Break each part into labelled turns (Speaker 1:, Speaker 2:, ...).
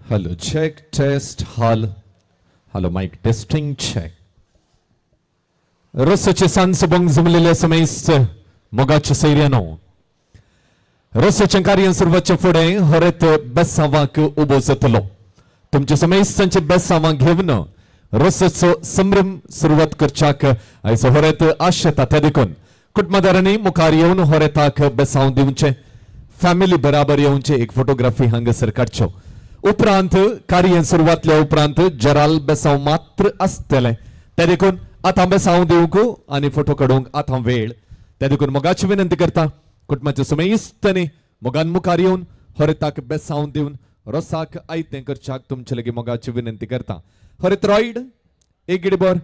Speaker 1: Hello check test hall hello mic testing check. रसाचे सांज बंग जमलेले समेस्त मोगाचे सैर्यानो रसाचें कार्य सुरवातचे फुडें हरेत बेसांवाक उबो जातलो. तुमच्या समेस्तांचे बेसांवां घेवन रसाचो संभ्रम सुरवात करच्याक आयज हरेत आशेता. त्या देखून कुटुंबदारांनी मुखार येवन हरेताक बेसांव दिवचें, फॅमिली बराबर येवचें, एक फोटोग्राफी हांगासर काडच्यो. उपरांत कार्य सुरवातल्या उपरांत जराल बेसांव मात्र आसतलें. त्या देखून आतां बेसांव दिवंक आनी फोटो काडूंक आतां वेळ. त्या देखून मोगाची विनंती करता कुटुंबाच्या समेस्तांनी मोगान मुखार येवन हरेताक बेसांव दिवन रोसाक आयतें करच्याक तुमचे लागीं मोगाची विनंती करता. हरेत रॉयड एक गिडबर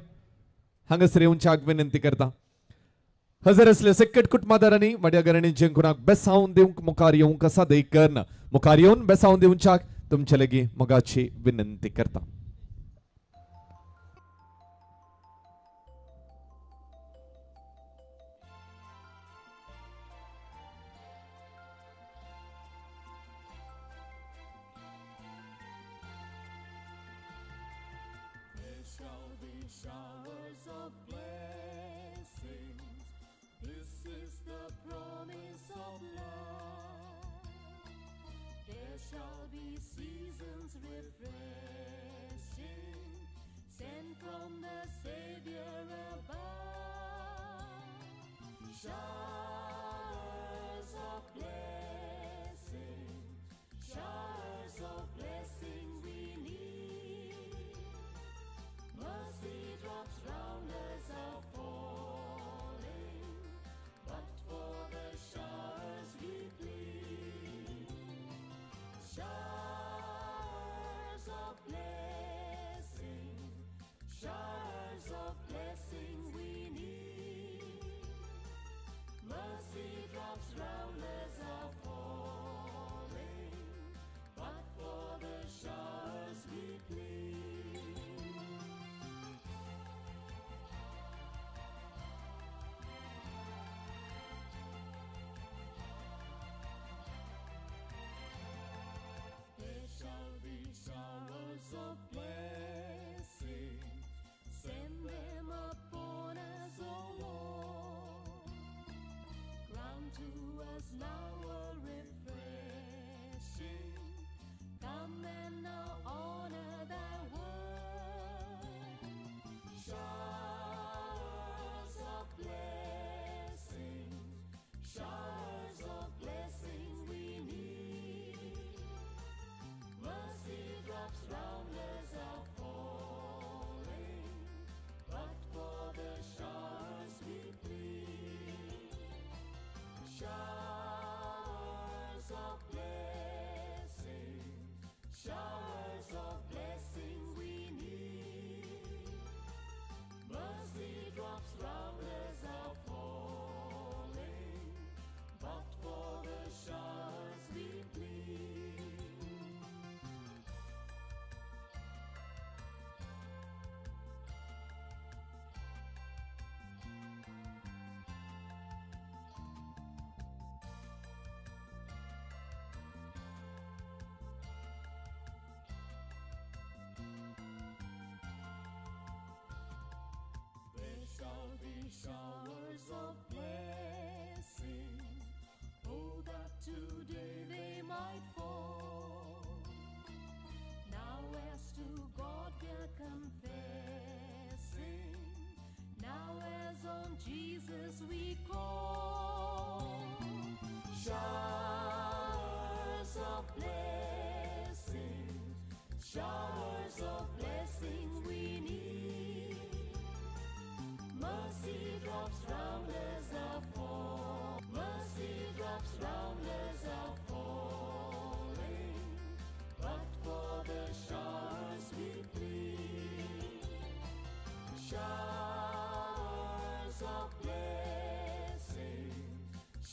Speaker 1: हांगासर येवच्याक विनंती करता. हजर असले सेकट कुटुंबादारांनी वाड्या घरांनी जेंकुणाक बेसांव दिवंक मुखार येवंक आसा देख मुखार येवन बेसांव दिवच्याक तुमचे लागीं मोगाची विनंती करता.
Speaker 2: Mercy drops round us are shall be showers of blessing. Oh, that today they might fall. Now as to God we're confessing, now as on Jesus we call. Showers of blessings, showers of blessings we need. Mercy drops round us are falling. Mercy drops round us are falling. But for the showers we plead. Showers of blessings,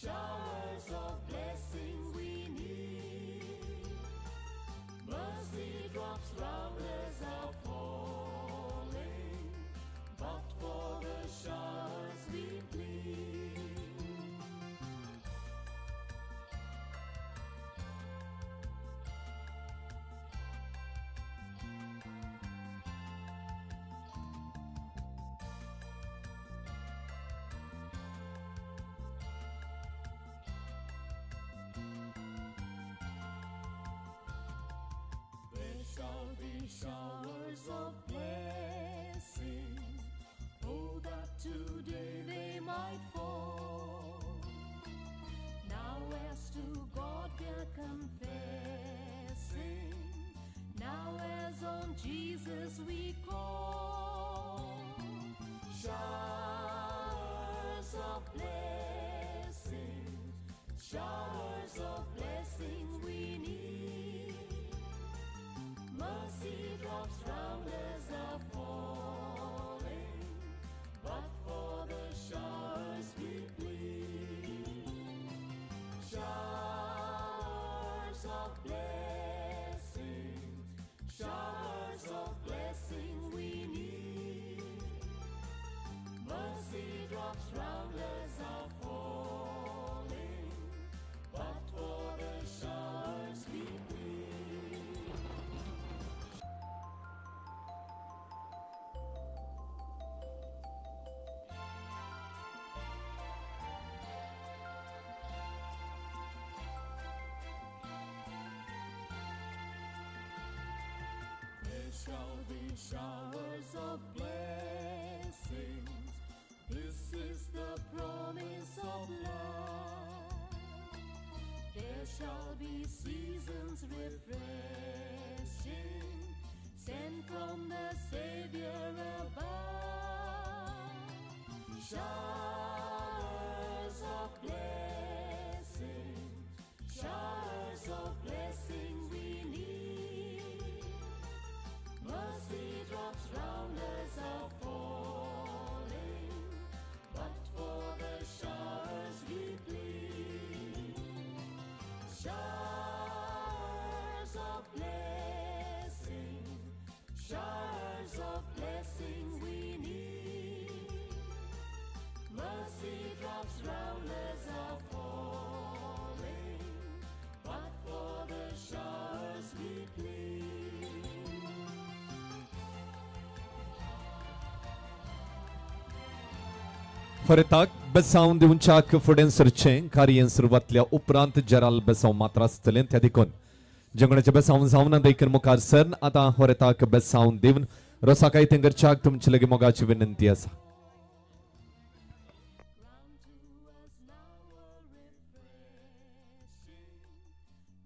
Speaker 2: showers of blessings we need. Mercy drops round us are falling, but for the showers we plead. There shall be showers of blessing. Oh, that today they might fall. Now as to God we're confessing, now as on Jesus we call. Showers of blessings, showers of blessings we need. Mercy drops round us are falling, but for the showers we plead. Showers of blessings, showers of blessings we need. Mercy drops round us are falling, but for the showers we plead. There shall be showers of blessings. This is the promise of love. There shall be seasons refreshing, sent from the Savior above. Showers of blessings, showers of blessings we need. Mercy drops round us are falling, but for the showers we plead. Showers of blessing, showers of blessing we need. Mercy drops round us are falling, but for the showers we plead.
Speaker 1: होरेताक बेसांव दिवच्याक फुडें सरचें कार्य सुरवातल्या उपरांत जराल बेसांव मात्र आसतलें त्या देखून जंगणाचें बेसांव जावना देखून मुखार सरन आतां होरेताक बेसांव दिवन रोसाकाय तेंगरच्याक तुमचे लागीं मोगाची विनंती आसा.
Speaker 2: Grant to us now a refreshing.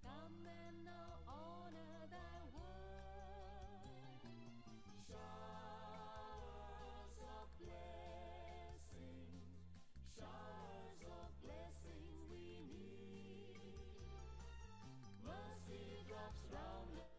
Speaker 2: Come and now honor thy word. Showers of blessings, showers of blessings we need. Mercy drops round us.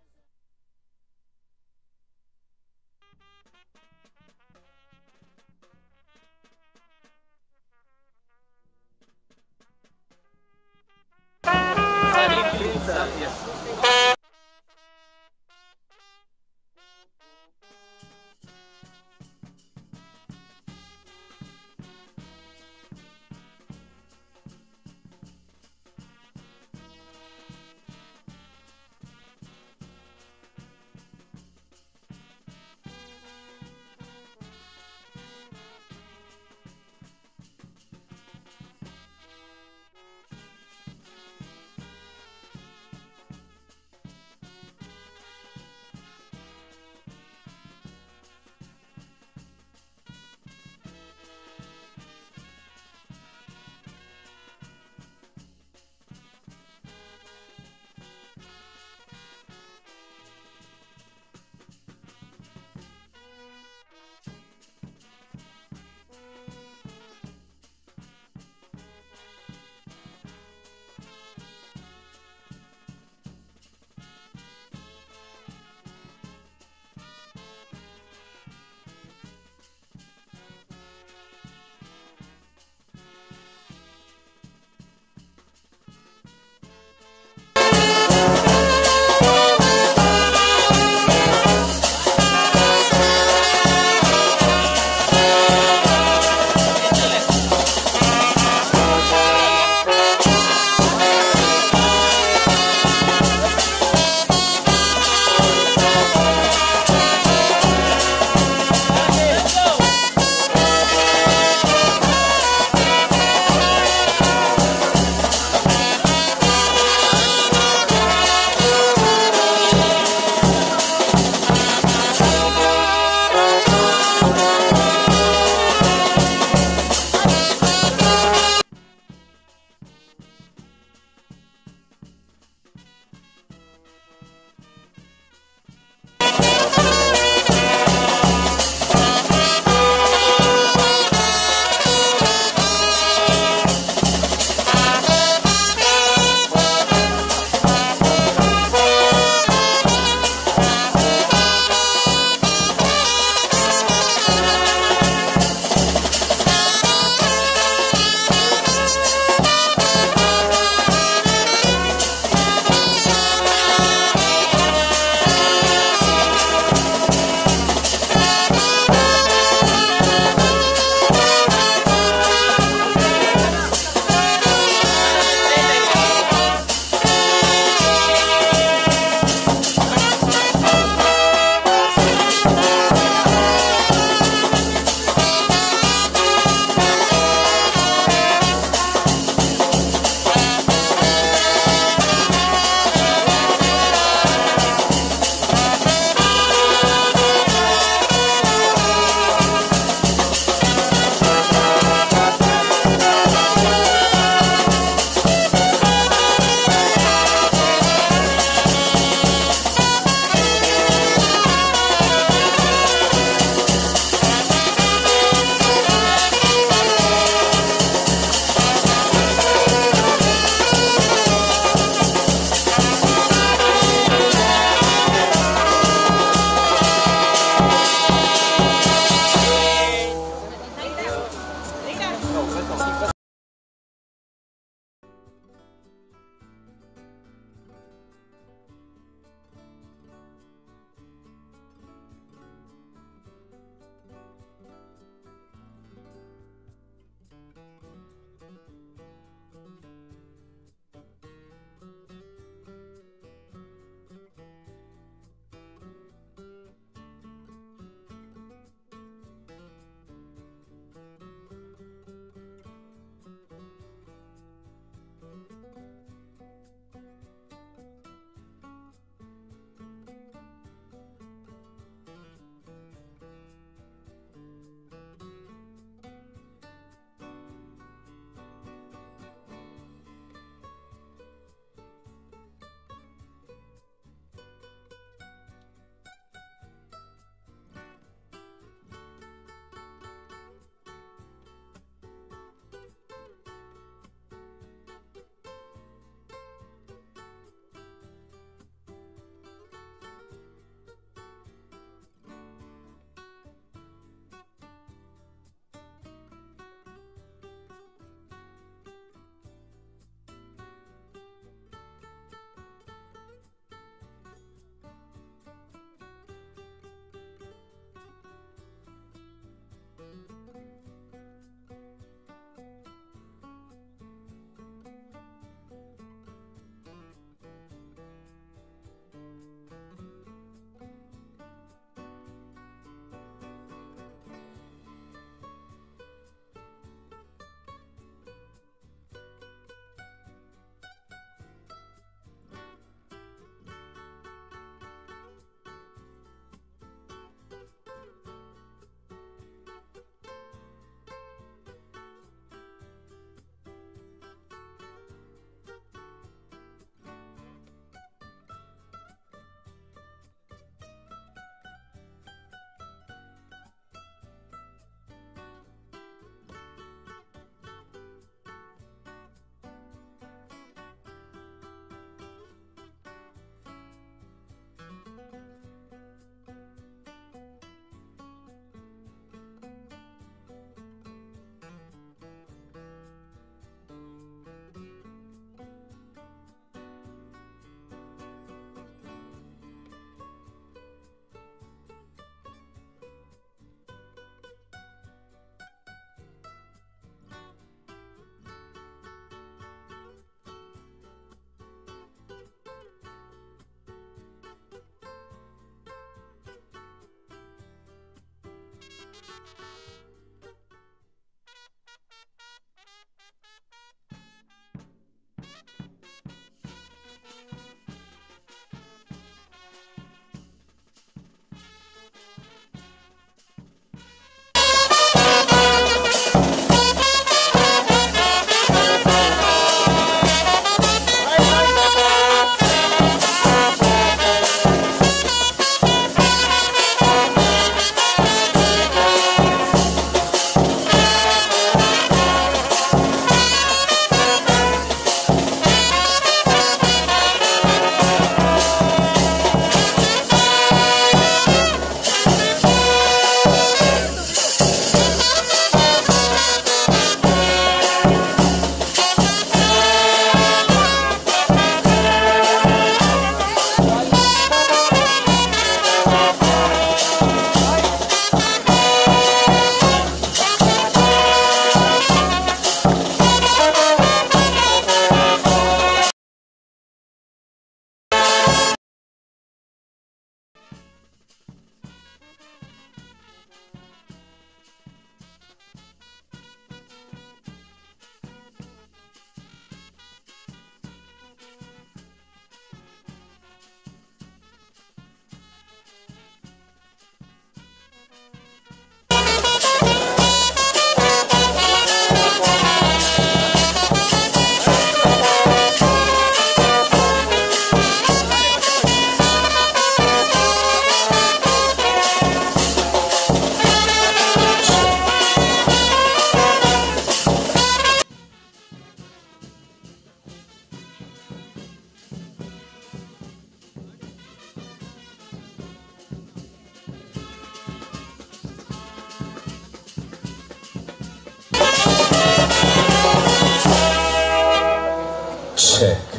Speaker 3: Check.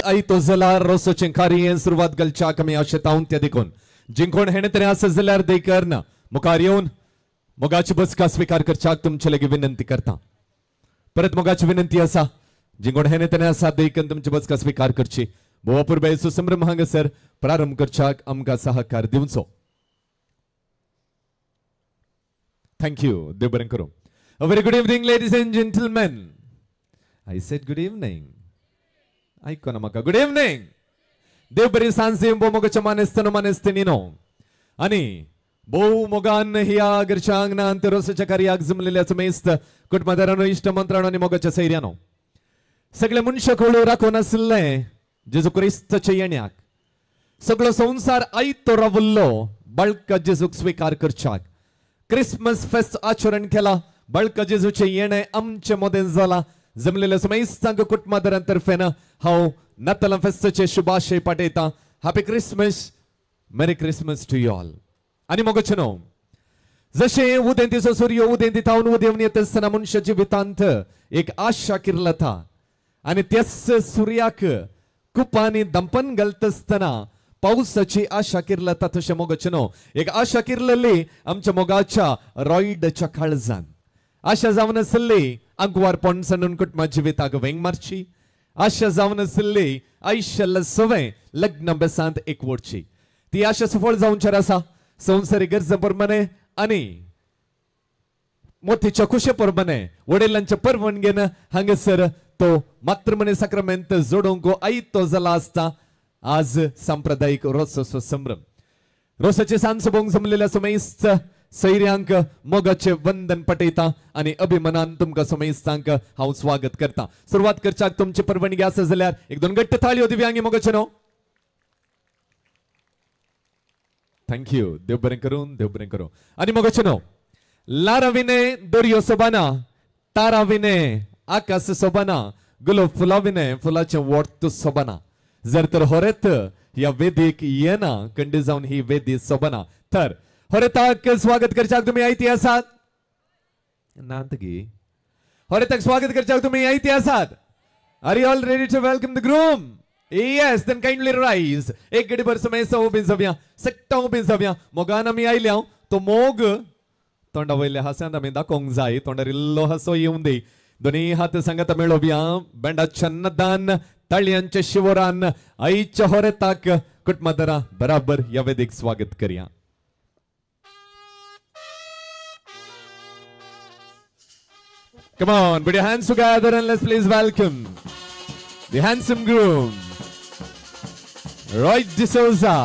Speaker 1: आयतो जाल्यार रोसोचें कार्य सुरवात घालच्याक आमी आशेता त्या देखून जिंकोण हेणे तरी आसा जाल्यार देकर मुखार येवन मोगाची बसका स्विकार करच्याक तुमचे लागीं विनंती करता. परत मोगाची विनंती आसा, जिंकोण हेणे तरी आसा देखून तुमची बसका स्विकार करची. भोव अपुरबायेचो संभ्रम हांगासर प्रारंभ करच्याक आमकां सहकार दिवचो. Thank you. देव बरें करूं. A very good evening, ladies and gentlemen. I said good evening. आयको ना म्हाका. Good evening. देव बरी सांज भोव मोगाच्या मानेस्तानो मानेस्तिनीनो आनी भोव मोगान ह्या घरच्या आंगणांत रोसाच्या कार्याक जमलेल्या समेस्त कुटुंबादारांनो, इश्ट मंत्रांनो आनी मोगाच्या सैर्यानो, सगळे मनशाक वळू राखून आशिल्लें जेजू क्रिस्ताच्या येण्याक सगळो संवसार आयतो रावल्लो बाळका जेजूक स्विकार करच्याक क्रिसमस फेस्त आचरण केला. बाळका जेजूचें येणें आमचे मदें जाला. जमलेल्या समेस्तांक कुटुंबादारां तर्फेन हांव नातालां फेस्ताचे शुभाशय पाठयतां. Happy Christmas, merry Christmas to you all. आनी मोगाचे न्हू, जशें उदेंतीचो सूर्य उदेंती थावन उदेवन येता आसतना मनशाच्या जिवितांत एक आशा किर्लता आनी त्याच सुर्याक कुपांनी दंपन घालता आसतना पावसाची आशा किर्लता, तशें मोगाचे न्हू एक आशा किर्लली आमच्या मोगाच्या रॉयडाच्या काळजान. आशा जावन आशिल्ली आंकवार पणसणून कुटुंबा जिविताक वेंग मारची. आशा जावन आशिल्ली आयुष्याला सवय लग्न बेसांत एकवटची. ती आशा सफळ जावचेर आसा. संवसारी गरजां प्रमाणे आनी मोतीच्या खुशे प्रमाणे वडिलांच्या परवानगेन हांगासर तो मातृमणी साक्रमेंत जोडूंक आयतो जाला आसता. आज सांप्रदायिक रोसाचो संभ्रम. रोसाचे सांज भोंग जमलेल्या समेस्त सैर्यांक मोगाचे वंदन पटयता आनी अभिमानान तुमकां समेस्तांक हांव स्वागत करता. सुरवात करच्याक तुमची परवानगी आसा जाल्यार एक दोन घट्ट ताळयो दिव्यांगी मोगाचे न्हू. Thank you. देव बरें करून, देव बरें करूं. आनी मोगाचे न्हू, लारा विने दर्यो सोबाना, तारा विने आकाश सोबाना, गुलाब फुला विने फुलाचें वोट सोबाना. जर तर होरेत ह्या वेदीक येना कंडी जावन ही वेदी सोबाना. तर होरेताक स्वागत करच्याक तुमी आयती आसात नात गी? होरेताक स्वागत करच्याक तुमी आयती आसात? Are you all ready to welcome the groom? Yes, then kindly rise. एक गडीभर समय उबी जावया, सट्टा उबी जावया. मोगान आमी आयल्या तो मोग तोंडा वयल्या हास्यांत आमी दाखोवंक जाय. तोंडार इल्लो हांसो येवं दी. दोनी हात सांगात मेळोवया. बँडाच्या नदान ताळयांच्या शिवरान आईच्या होरेताक कुटुंबादारा बराबर ह्या वेदीक स्वागत करया. Come on, put your hands together and let's please welcome the handsome groom, Roy D'Souza.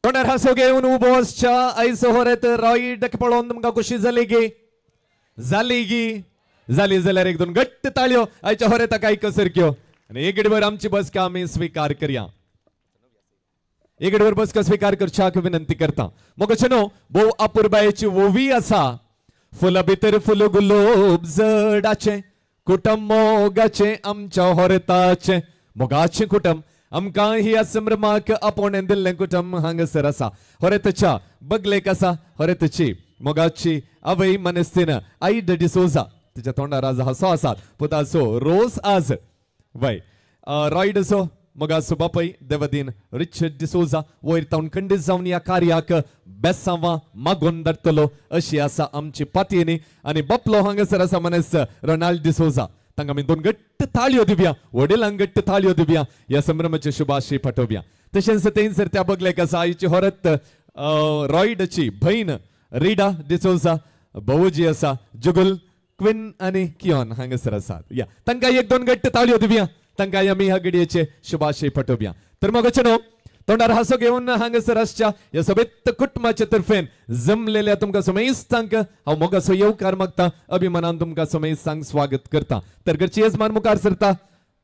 Speaker 1: तोंडार हांसो घेवन उबो आसच्या आयचो होरेत रॉय डक पळोवन तुमकां खुशी जाली गी? जाली गी? जाली जाल्यार एक दोन घट्ट ताळयो आयच्या होरेताक आयक सारक्यो. आनी एक गडभर आमची बसका आमी स्विकार करया. एक गडभर बसका स्विकार करच्याक विनंती करता. मोगाचे न्हू, भोव अपुरबायेची ओवी आसा. फुलां भितर फुल गुलोब जडाचें कुटुंब मोगाचें आमच्या होरेताचें. मोगाचें कुटुंब आमकां ह्या संभ्रमाक आपोवणें दिल्लें कुटुंब हांगासर आसा. होरेताच्या बगलेक आसा होरेताची मोगाची आवय मनेस्तीन आयडा डिसोजा. तिच्या तोंडार आज हांसो आसात. पुताचो रोस आज वय रॉयडचो मोगाचो बापय देवदीन रिचर्ड डिसोजा वयर तावन खंडीत जावन ह्या कार्याक बेसांवां मागोवन धाडटलो अशी आसा आमची पातयेनी. आनी बापलो हांगासर आसा मनेस्त रोनाल्ड डिसोजा. तांकां आमी दोन घट्ट ताळयो दिवया, वडिलांक घट्ट ताळयो दिवया, ह्या संभ्रमाचे शुभाशय पाठोवया. तशेंच थंयसर त्या बगलेक आसा आईची होरत रॉयडची भयण रिडा डिसोजा, भावोजी आसा जुगल, क्विन आनी कियोन हांगासर आसात. या तांकां एक दोन घट्ट ताळयो दिवया, तांकां आमी ह्या घडयेचे शुभाशय पाठोवया. तर मोगाचे न्हू, तोंडार हांसो घेवन हांगासर आसच्या ह्या समेत कुटुंबाचे तर्फेन जमलेल्या तुमकां समेस्तांक हांव मोगाचो येवकार मागता. अभिमानान तुमकां समेस्तांक स्वागत करता. तर घरची येजमान मुखार सरता,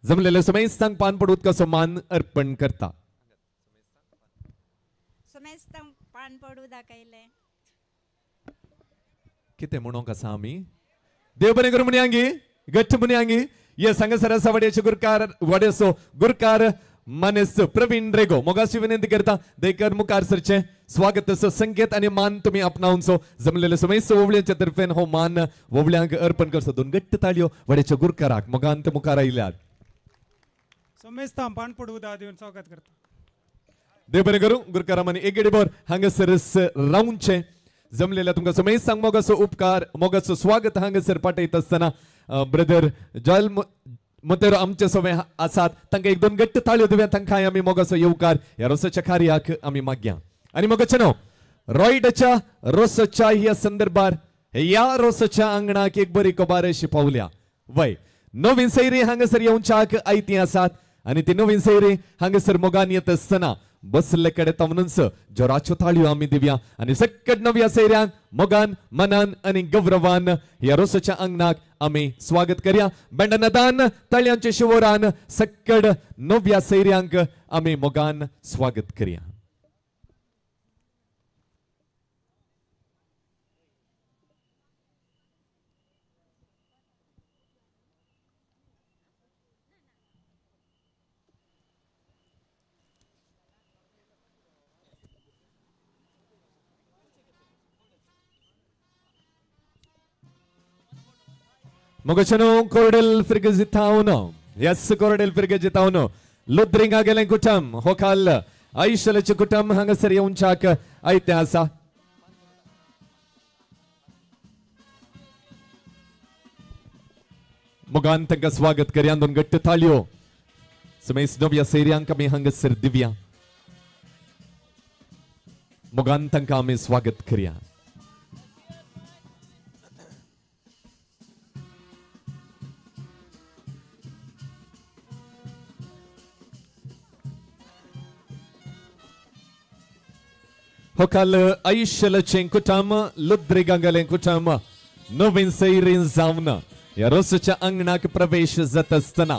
Speaker 1: जमलेल्या समेस्तांक पान पड उदकाचो मान अर्पण करता.
Speaker 4: समेस्तांक पान पडू दाखयलें.
Speaker 1: कितें म्हणोंक आसा आमी? देव बरें करूं म्हणया गी. गट्ट मुन्यांगी येस हांगासर आसा वाड्याचे गुरकार वाड्याचो गुरकार मानेस प्रवीण रेगो मोगाची विनंती करता देकर मुखार सरचे स्वागताचो संकेत आनी मान तुमी आपणावचो. जमलेले समेस्त ओवळ्यांच्या तर्फेन हो मान ओवळ्यांक अर्पण करचो. दोन गट्ट ताळयो वाड्याच्या गुरकाराक मोगान ते मुखार आयल्यात.
Speaker 3: समेस्त पान पडू दिवन स्वागत करता.
Speaker 1: देव बरें करूं गुरकारा मानी एक गडीभर हांगासर रावचे. जमलेल्या तुमकां समेस्तांक मोगाचो उपकार मोगाचो स्वागत हांगासर पाठयत आसतना ब्रदर जॉयल मोतेरो आमचे सवे आसात तांकां एक दोन गट्ट ताळयो दिवया. तांकां आमी मोगाचो येवकार ह्या रोसाच्या कार्याक आमी मागया. आनी मोगाचें नांव रॉयडाच्या रोसाच्या ह्या संदर्भार ह्या रोसाच्या आंगणाक एक बरी खबर अशी पावल्या. वय नवीन सैरी हांगासर येवच्याक आयती आसात आनी ती नवीन सैरी हांगासर मोगान येत आसतना बसले कडेन तवनच जोराच्यो ताळयो आमी दिवया आनी सकट नव्या सैऱ्यांक मोगान मनान आनी गौरवान ह्या रोसाच्या आंगणाक आमी स्वागत करया. बँडनादान ताळयांच्या शिवोरान सकट नव्या सैऱ्यांक आमी मोगान स्वागत करया. मोगचनो कोरडेल फिरगजितावनो यस कोरडेल फिरगजितावनो लुद्रिंगा गेलें कुटुंब होकाल आयुष्याचे कुटुंब हांगासर येवच्याक आयतें आसा. मोगान तांकां स्वागत करया. दोन गट्ट ताळयो समेस नव्या सैऱ्यांक आमी हांगासर दिवया. मोगान तांकां आमी स्वागत करया. होकाल आयुष्याचें कुटुंब लुद्रिगांगलें कुटुंब नवीन सैरीन जावन ह्या रोसाच्या आंगणाक प्रवेश जाता आसतना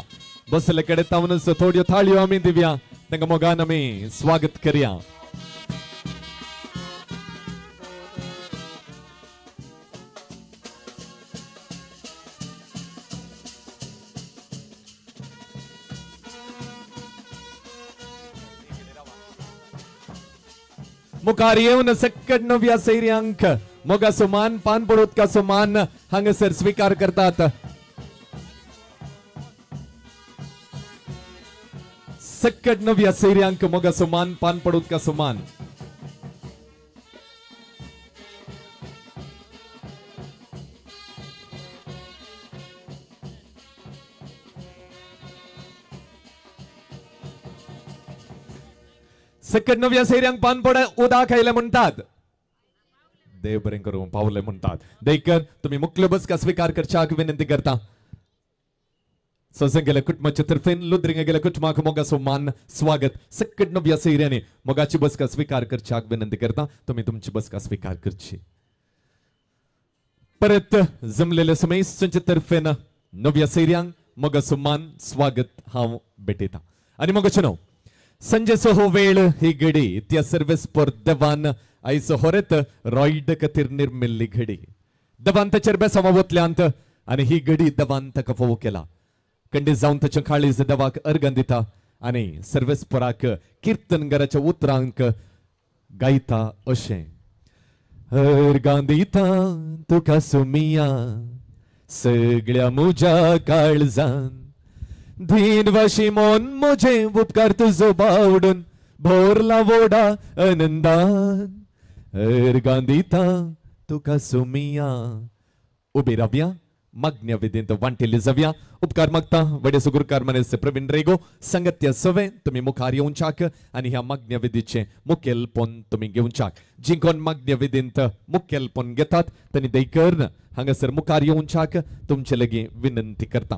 Speaker 1: बसले कडेन तावनच थोड्यो थाळयो आमी दिवया. तांकां मोगान आमी स्वागत करया. मुखार येवन सकट नव्या सैऱ्यांक मोगाचो मान पान पडोदकाचो मान हांगासर स्वीकार करतात. सकट नव्या सैऱ्यांक मोगाचो मान पान पडोदकाचो मान. सकट नव्या सैऱ्यांक पान पड उदक आयलें म्हणटात. देव बरें करूं पावले म्हणटात. देखून तुमी मुखल्यो बसका स्वीकार करच्याक विनंती करता. सजन गेल्या कुटुंबाच्या तर्फेन लुद्रिंगा गेल्या कुटुंबाक मोगाचो मान स्वागत सकट नव्या सैऱ्यांनी मोगाची बसका स्वीकार करच्याक विनंती करता. तुमी तुमची बसका स्वीकार करची. परत जमलेल्या समेस्तांच्या तर्फेन नव्या सैऱ्यांक मोगाचो मान स्वागत हांव भेटयता. आनी मोगाचें नांव संजेचो हो वेळ ही घडी त्या सर्वेस पर देवान आयचो होरेत रॉयड खातीर निर्मिल्ली घडी. देवान ताचेर बेसांव वतल्यांत आनी ही घडी देवान ताका फोव केला. कंडी जावन ताचें काळीज देवाक अर्गां दिता आनी सर्वेस्पराक किर्तनगराच्या उतरांक गायता अशें अर्गां दिता तुका सुमिया सगळ्या म्हज्या काळजान धीन वाशी मोन म्हजें उपकार तुजो बावडून भोरला वोडा आनंदान अर्गां दिता तुका सुमिया. उबी रावया मागण्या विधींत वांटिल्ली जावया. उपकार मागता वडेसो गुरुकार मानेस्त प्रवीण रेगो संगत्या सवे तुमी मुखार येवच्याक आनी ह्या मागण्या विधीचें मुखेलपण तुमी घेवच्याक. जी कोण मागण्या विधींत मुखेलपण घेतात तांणी देखून हांगासर मुखार येवच्याक तुमचे लागीं विनंती करता.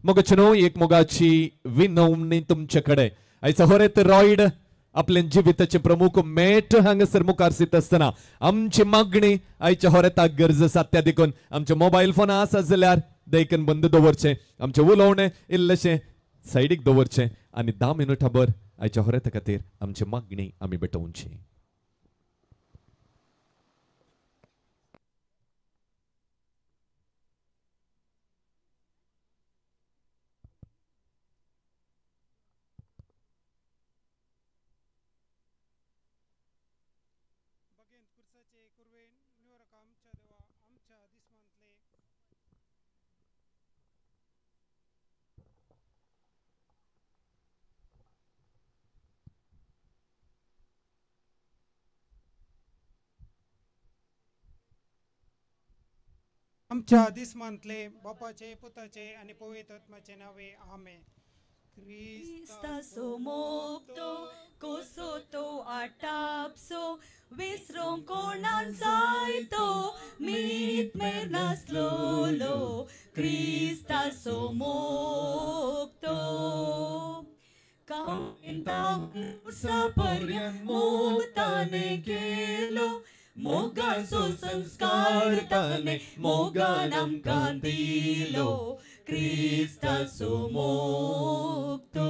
Speaker 1: मोगाचे एक मोगाची विनवणी तुमचे कडेन आयचो होरेत रॉयड आपले जिविताचे प्रमुख मेट हांगासर मुखार सीत आसतना आमची मागणी आयच्या होरेताक गरज आसा. त्या देखून आमचे मोबायल फोन आसा जाल्यार देखून बंद दवरचें, आमचें उलोवणें इल्लेशें सायडीक दवरचें आनी 10 मिनटां भर आयच्या होरेता खातीर आमची मागणी आमी भेटोवची.
Speaker 3: वरवीं निवरक आमच्या देवा आमच्या दिसमांतले आमच्या दिसमांतले बापाचे पुताचे आनी पवित्र आत्म्याचे नावे आमेन.
Speaker 2: क्रिस्ताचो मोग तो कसो तो आटापसो विसरोंक कोणाक जाय तो मीत मेरनासलोलो क्रिस्ताचो मोग तो पर्यंत मोग ताणे केलो मोगाचो संस्कार ताणे मोगान आमकां दिलो क्रिस्ताचो मोग तो.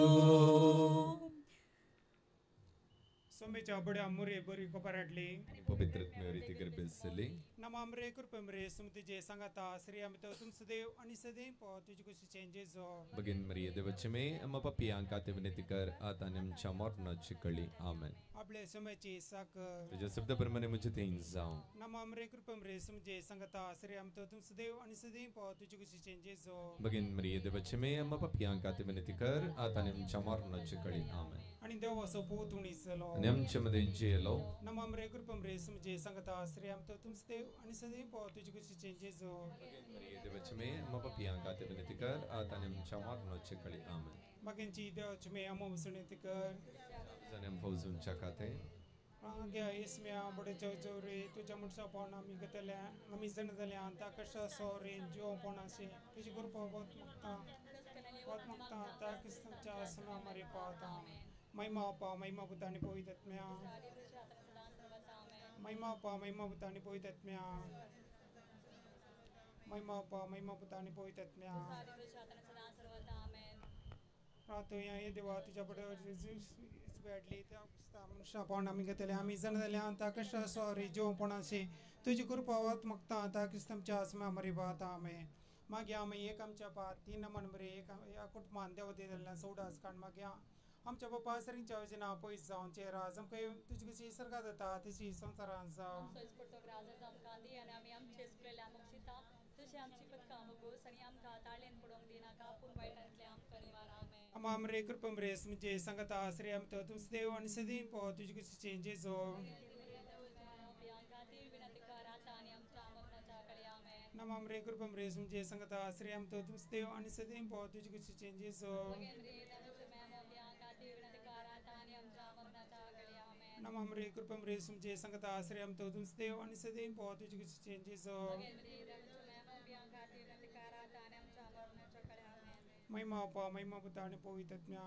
Speaker 3: सोमेच्या बड्या मुरे बरी कोपराडली
Speaker 1: पवित्र आत्म्यावरी गर्भेसली
Speaker 3: नमामरे कृपमरे सुमतीजे सांगाता श्री आमी तुमचो देव आनी सदैव पाव तुजे कुशीचें जेजो
Speaker 1: भगिन मरिये देवाचे मे आम्हा पापियांक आतां विनंती कर आता आनी आमच्या मरणाची कळी. आमेन.
Speaker 3: आपले सोम्याची साखर
Speaker 1: तुझ्या शब्दाप्रमाणे म्हजे थंय जावं.
Speaker 3: नमामरे कृपमरे सुमजे सांगाता श्री आमी तुमचो देव आनी सदैव पाव तुजे कुशीचें जेजो
Speaker 1: भगिन मरिये देवाचे मे आम्हा पापियांक आतां विनंती कर आता आनी आमच्या मरणाची कळी. आमेन.
Speaker 3: आनी देवाचो पूत उणीच जालो
Speaker 1: आनी आमचे मदें जियेलो.
Speaker 3: नमामरे कृपमरे सुमजे सांगाता श्री आमी तुमचो देव आनी सदैव पाव तुजे कुशीचें जेजो
Speaker 1: मरिये देवाचे मे आम्हा पापियांक आतां विनंती कर आता आनी आमच्या मरणाची कळी. आमेन.
Speaker 3: बाकींची देवाचे मे आमो विनंती कर
Speaker 1: फौजूंच्या खाते
Speaker 3: आग्या इसम्या बडे चौचौरी तुझ्या मनशा पावन आमी घेतल्या आमी जण जाल्या त्या कश्टा सोरी जीव पोणाशी तुजी कृपा बहुत मागता बहुत मागता त्या क्रिस्तांच्या आसमा मारी पावता. महिमा पा महिमा पुता आनी पवित्र आत्म्या महिमा पा महिमा पुता आनी पवित्र आत्म्या महिमा पा महिमा पुता आनी पवित्र आत्म्या. प्रार्थना हे देवा तुझ्या बडे त्या मनशा पावन आमी घेतले आमी जण जाल्या त्या कश्टा सॉरी जीव पोणाशी तुजी कृपा वत मागता त्या क्रिस्तांच्या आसमा मरी पावता. आमेन. मागीर आमी एक आमच्या पा तीन नमन बरे एक ह्या कुटुंबान देव दिल्ल्यान सोडास काण मागीर आमच्या बापा सरींच्या वचना पयस जावन चेराज आमकां तुजी कशी सर्गात जाता तशी संवसारांत जावं. आमरे कृपमरे म्हणजे सांगता श्री आमतो तुमचो देव आनी सदैव पाव तुजे कुशीचें जेजो नमामरे कृपमरे म्हणजे सांगता श्री आमतो तुमचो देव आनी सदैव पाव तुजे कुशीचें जेजो नमामरे कृपमरे म्हणजे सांगता श्री आमतो तुमचो देव आनी सदैव पाव तुजे कुशीचें जेजो महिमा पा महिमा पुता आनी पवित्र आत्म्या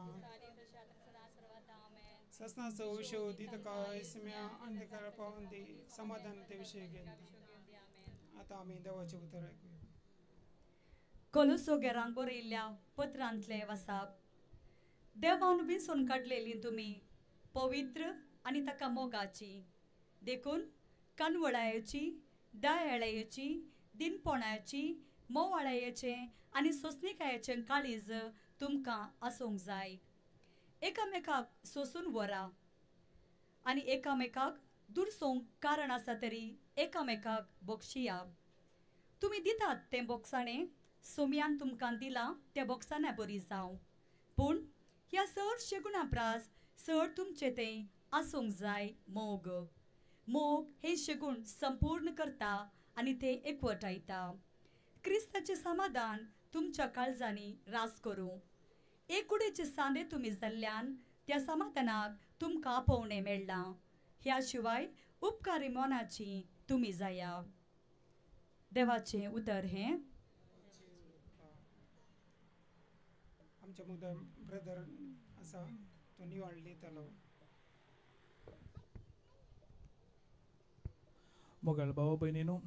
Speaker 3: ससनाचो विशय दितका इसम्या अंधकार पावन दी समाधान ते विशय घेवन आतां आमी देवाचें उतर आयकुया.
Speaker 2: कोलुसो गेरांक बरयिल्ल्या पत्रांतलें वसाप. देवान विंचून काडलेली तुमी पवित्र आनी ताका मोगाची देखून कानवळायेची दयाळायेची दिनपणाची मोवाळायेचें आनी सोंसणिकायेचें काळीज तुमकां आसूंक जाय. एकामेकाक सोंसून व्हरा आनी एकामेकाक दुरसोंक कारण आसा तरी एकामेकाक बक्षिया. तुमी दितात तें बोगसाणें सोम्यान तुमकां दिलां त्या बोगसाण्या बरी जावं पूण ह्या चडशे गुणा प्रास चड तुमचें तें आसूंक जाय मोग. मोग हें शेगूण संपूर्ण करता आनी तें एकवटायता. क्रिस्ताचें समाधान तुमच्या काळजांनी रास करूं. एकुडेचे सांदे तुमी जाल्ल्यान त्या समाधानाक तुमकां आपोवणें मेळ्ळां. ह्या शिवाय उपकारी मनाची तुमी जाया. देवाचें उतर हें.
Speaker 3: आमच्या मुद्दा ब्रदर आसा तो निवळ दितलो.
Speaker 5: मोगाळ भाव भयणीनो,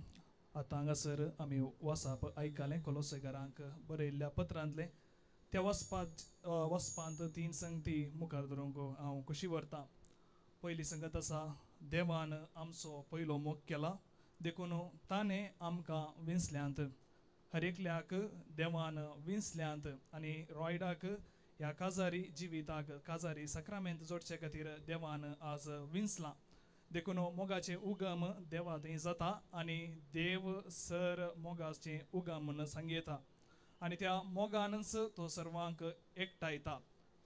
Speaker 5: आतां हांगासर आमी वासाप आयकलें कोलोसेकारांक बरयल्ल्या पत्रांतलें. त्या वचपांत तीन संगती मुखार धरूंक हांव खुशी व्हरतां. पयली संगत आसा, देवान आमचो पयलो मोग केला देखून ताणें आमकां विंचल्यांत. हर एकल्याक देवान विंचल्यांत आनी रॉयडाक ह्या काजारी जिविताक काजारी साक्रामेंत जोडचे खातीर देवान आज विंचलां. देखून मोगाचें उगम देवा थंय जाता आनी देव सर मोगाचें उगम म्हूण सांगयता आनी त्या मोगानच तो सर्वांक एकठांयता.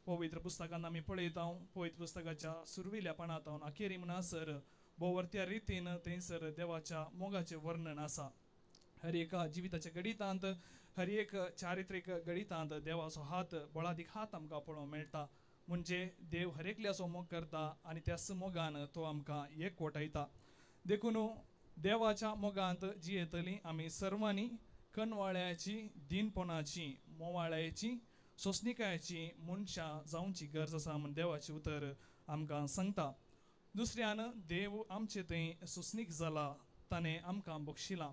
Speaker 5: पवित्र पुस्तकान आमी पळयता, पवित्र पुस्तकाच्या सुरविल्या पानांत अखेरी म्हणसर भोवर्त्या रितीन थंयसर देवाच्या मोगाचें वर्णन आसा. हर एका जिविताच्या गणितांत, हर एक चारित्रीक गणितांत देवाचो हात, बळादीक हात आमकां पळोवंक मेळटा. म्हणजे देव हर एकल्याचो मोग करता आनी त्याच मोगान तो आमकां एकवटायता. देखून देवाच्या मोगांत जियेतली आमी सर्वांनी कनवाळ्याची, दिनपणाची, मोवाळ्याची, सोंसणिकायेची मनशां जावची गरज आसा म्हूण देवाचें उतर आमकां सांगता. दुसऱ्यान देव आमचे थंय सोंसणीक जाला, ताणें आमकां बक्षिलां.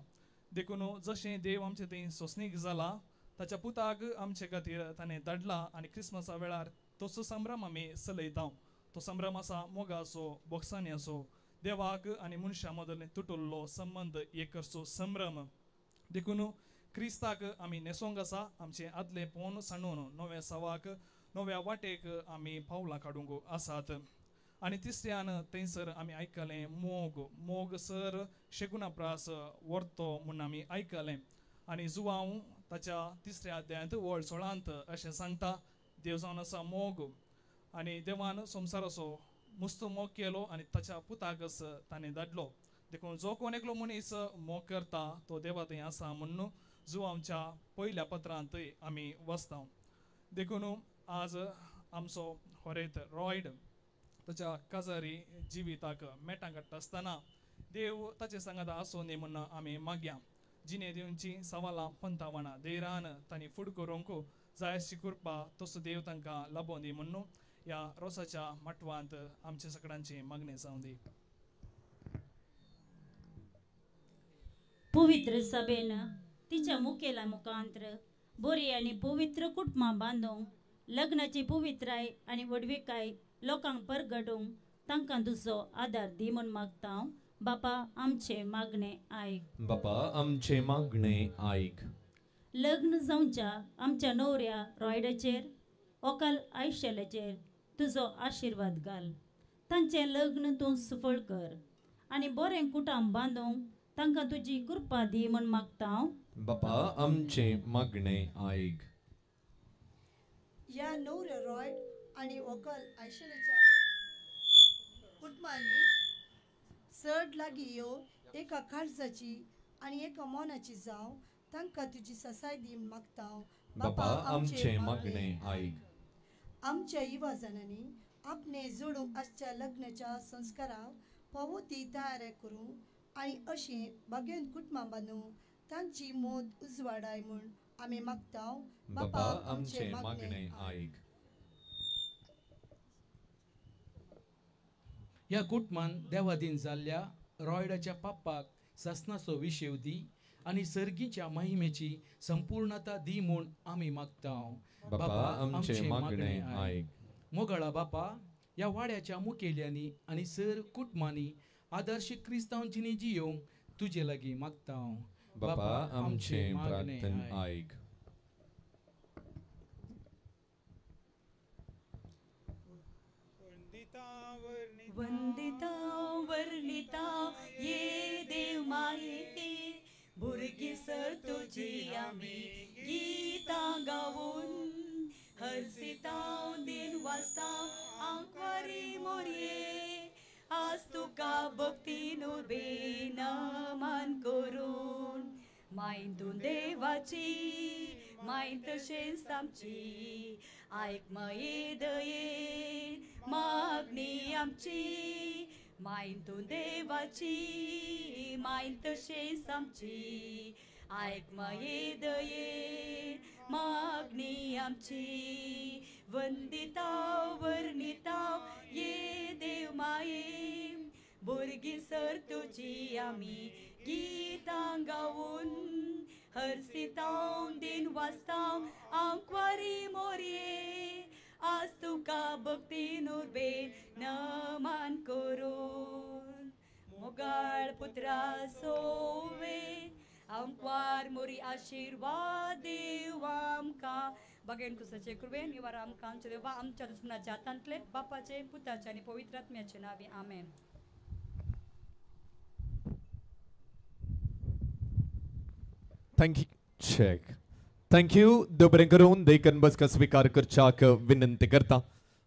Speaker 5: देखून जशें देव आमचे थंय सोंसणीक जाला, ताच्या पुताक आमचे खातीर ताणें धाडला आनी क्रिसमसा वेळार तसो संभ्रम आमी चलयता. तो संभ्रम आसा मोगाचो, बोगसाण्याचो, देवाक आनी मनशां मदले तुटुल्लो संबंद एक करचो संभ्रम. देखून क्रिस्ताक आमी न्हेसोंक आसा, आमचें आदलें पोन सांडून नव्या सवाक, नव्या वाटेक आमी पावलां काडूंक आसात. आनी तिसऱ्यान थंयसर आमी आयकलें मोग, मोग सर शेगुणा प्रास व्हरतो म्हूण आमी आयकलें. आनी जुवांव ताच्या तिसऱ्या अध्यायांत वळ 16 अशें सांगता, देव जावन आसा मोग आनी देवान संवसाराचो मुस्तो मोग केलो आनी ताच्या पुताकच ताणें धाडलो. देखून जो कोण एकलो मनीस मोग करता तो देवा थंय आसा म्हूण जुवांवच्या पयल्या पत्रांतय आमी वाचता. देखून आज आमचो होरेत रॉयड ताच्या काजारी जिविताक मेटां काडटा आसतना देव ताचे सांगात आसूं न्ही म्हूण आमी मागया. जिणे दिवची सवालां पंतावणां धैर्यान तांणी फुड करूंक जाय अशी कृपा तसो देव तांकां लाबोवन दी म्हूण ह्या रोसाच्या माटवांत आमच्या सगळ्यांची मागणें जावं दी.
Speaker 4: पवित्र सभेन तिच्या मुखेला मुखांत्र बरी आनी पवित्र कुटुंबां बांदूंक, लग्नाची पवित्राय आनी व्हडविकाय लोकांक परगटूंक तांकां तुजो आदार दी म्हूण मागता. बापा आमचें मागणें आयक.
Speaker 1: बापा आमचें मागणें आयक.
Speaker 4: लग्न जावच्या आमच्या नवऱ्या रॉयडाचेर, ओकाल आयशेलाचेर तुजो आशिर्वाद घाल. तांचें लग्न तूं सफळ कर आनी बरें कुटुंब बांदूंक तांकां तुजी कृपा दी म्हूण मागता.
Speaker 1: बापा आमचें मागणें आयक.
Speaker 6: ह्या नवऱ्या रॉयड आनी व्हंकल आयशेलाच्या कुटुंबांनी चड लागीं येवन एका काळजाची आनी एका मनाची जावं तांकां तुजी ससाय दी मागता.
Speaker 1: बापा आमचें मागणें आयक.
Speaker 6: आमच्या युवा जाणांनी आपणे जोडूंक आसच्या लग्नाच्या संस्काराक फावो ती तयारी करूंक आनी अशें बागेन कुटुंबां बांदूंक तांची मोद उजवाडाय म्हूण आमी मागता.
Speaker 1: बापा आमचें मागणें आयक.
Speaker 7: ह्या कुटुंबान देवादीन जाल्ल्या रॉयडाच्या पापाक सासनाचो विशेव दी आनी सर्गीच्या महिमेची संपूर्णता दी म्हूण आमी मागता.
Speaker 1: बापा आमचें मागणें आयक.
Speaker 7: मोगाळा बापा, ह्या वाड्याच्या मुखेल्यांनी आनी सर कुटुंबांनी आदर्श क्रिस्तांव जिणी जियोवंक तुजे लागीं मागता.
Speaker 1: बापा आमचें प्रार्थन आयक.
Speaker 2: वंदिता वर्णिता ये देव माये, भुरगीं सर तुजी आमी गीतां गावून हरसितां दिन वाचता आंकवारी मोरये, आज तुका भक्तीन उर्बेन मान करून. मायन तूं देवाची, मायन तशेंच आमची, आयक माये दये मागणी आमची. मायन तूं देवाची, मायन तशेंच आमची, आयक माये दये मागणी आमची. वंदिता वर्णिता ये देव माये, भुरगीं सर तुजी आमी गीतां गावून हरसितां दिन वाचतां आंकवारी मोरये, आज तुका भक्तीन उर्बेन नमान करून. मोगाळ पुत्रा सोवे आंकवार मोरी आशिर्वाद देव आमकां. बागेन कुसाचे कृपेन निवार आमकां आमच्या देवा आमच्या दुस्मनाच्या हातांतले, बापाचे पुताचे आनी पवित्र आत्म्याचे नांवी आमेन.
Speaker 1: Thank you check thank you देव बरें करून देखन बसका स्विकार करच्याक विनंती करता.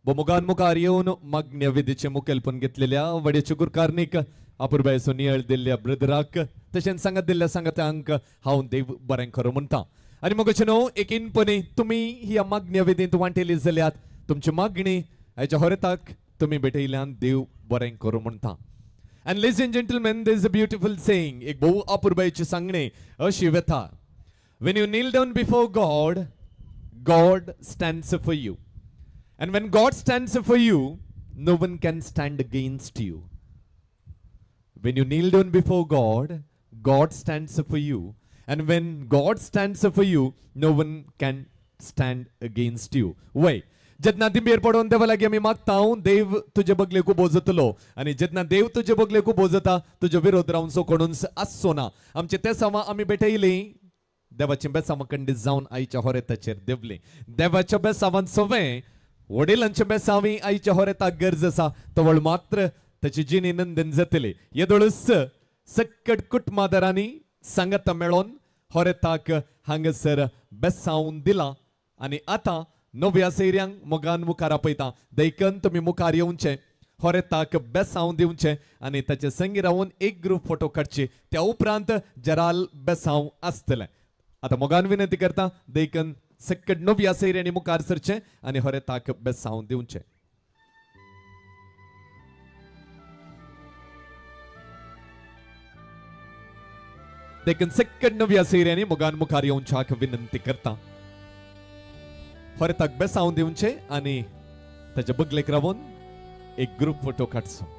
Speaker 1: बोमुगान मुखार येवन मागण्या विधीचें मुखेलपण घेतलेल्या वड्याच्या गुरकारनीक अपुरबायेचो नियाळ दिल्ल्या ब्रदराक तशेंच सांगत दिल्ल्या सांगत्यांक हांव देव बरें करूं म्हणटा. आनी मगोचें न्हू एकीनपणी तुमी ह्या मागण्या विधींत वांटेली जाल्यात तुमची मागणी हाच्या होरेताक तुमी भेटयल्यान देव बरें करूं म्हणटा. And ladies and gentlemen, there is a beautiful saying, एक भोव अपुरबायेची सांगणे अशी व्यथा, When you kneel down before God, God stands for you. And when God stands for you, no one can stand against you. When you kneel down before God, God stands for you. And when God stands for you, no one can stand against you. Why? जेन्ना दिंबेर पडोवन देवा लागीं आमी मागता देव तुजे बगलेक उबो जातलो आनी जेन्ना देव तुजे बगलेक उबो जाता तुजो विरोध रावचो कोणूच आसचो ना. आमचे तेसांवां आमी भेटयलीं देवाचें बेसांवां खंडीत जावन आईच्या होरेताचेर देवलीं. देवाच्या बेसांवान सवें वडिलांच्या बेसांवी आईच्या होरेताक गरज आसा तवळ मात्र ताची जिणी नंदन जातली. येदोळूच सक्कट कुटुंबादारांनी सांगाता मेळोन होरेताक हांगासर बेसावन दिला आनी आतां नव्या सैऱ्यांक मोगान मुखार आपयता. देखून तुमी मुखार येवचें होरेताक बेसांव दिवचें आनी ताचे संगी रावन एक ग्रुप फोटो काडचे. त्या उपरांत जराल बेसांव आसतलें. आतां मोगान विनंती करता देखून सक्कट नव्या सैऱ्यांनी मुखार सरचें आनी होरेताक बेसांव दिवचें. देखून सक्कट नव्या सैऱ्यांनी मोगान मुखार येवच्याक विनंती करता. होरेताक बेसांव दिवचें आनी ताच्या बगलेक रावन एक ग्रुप फोटो काडचो.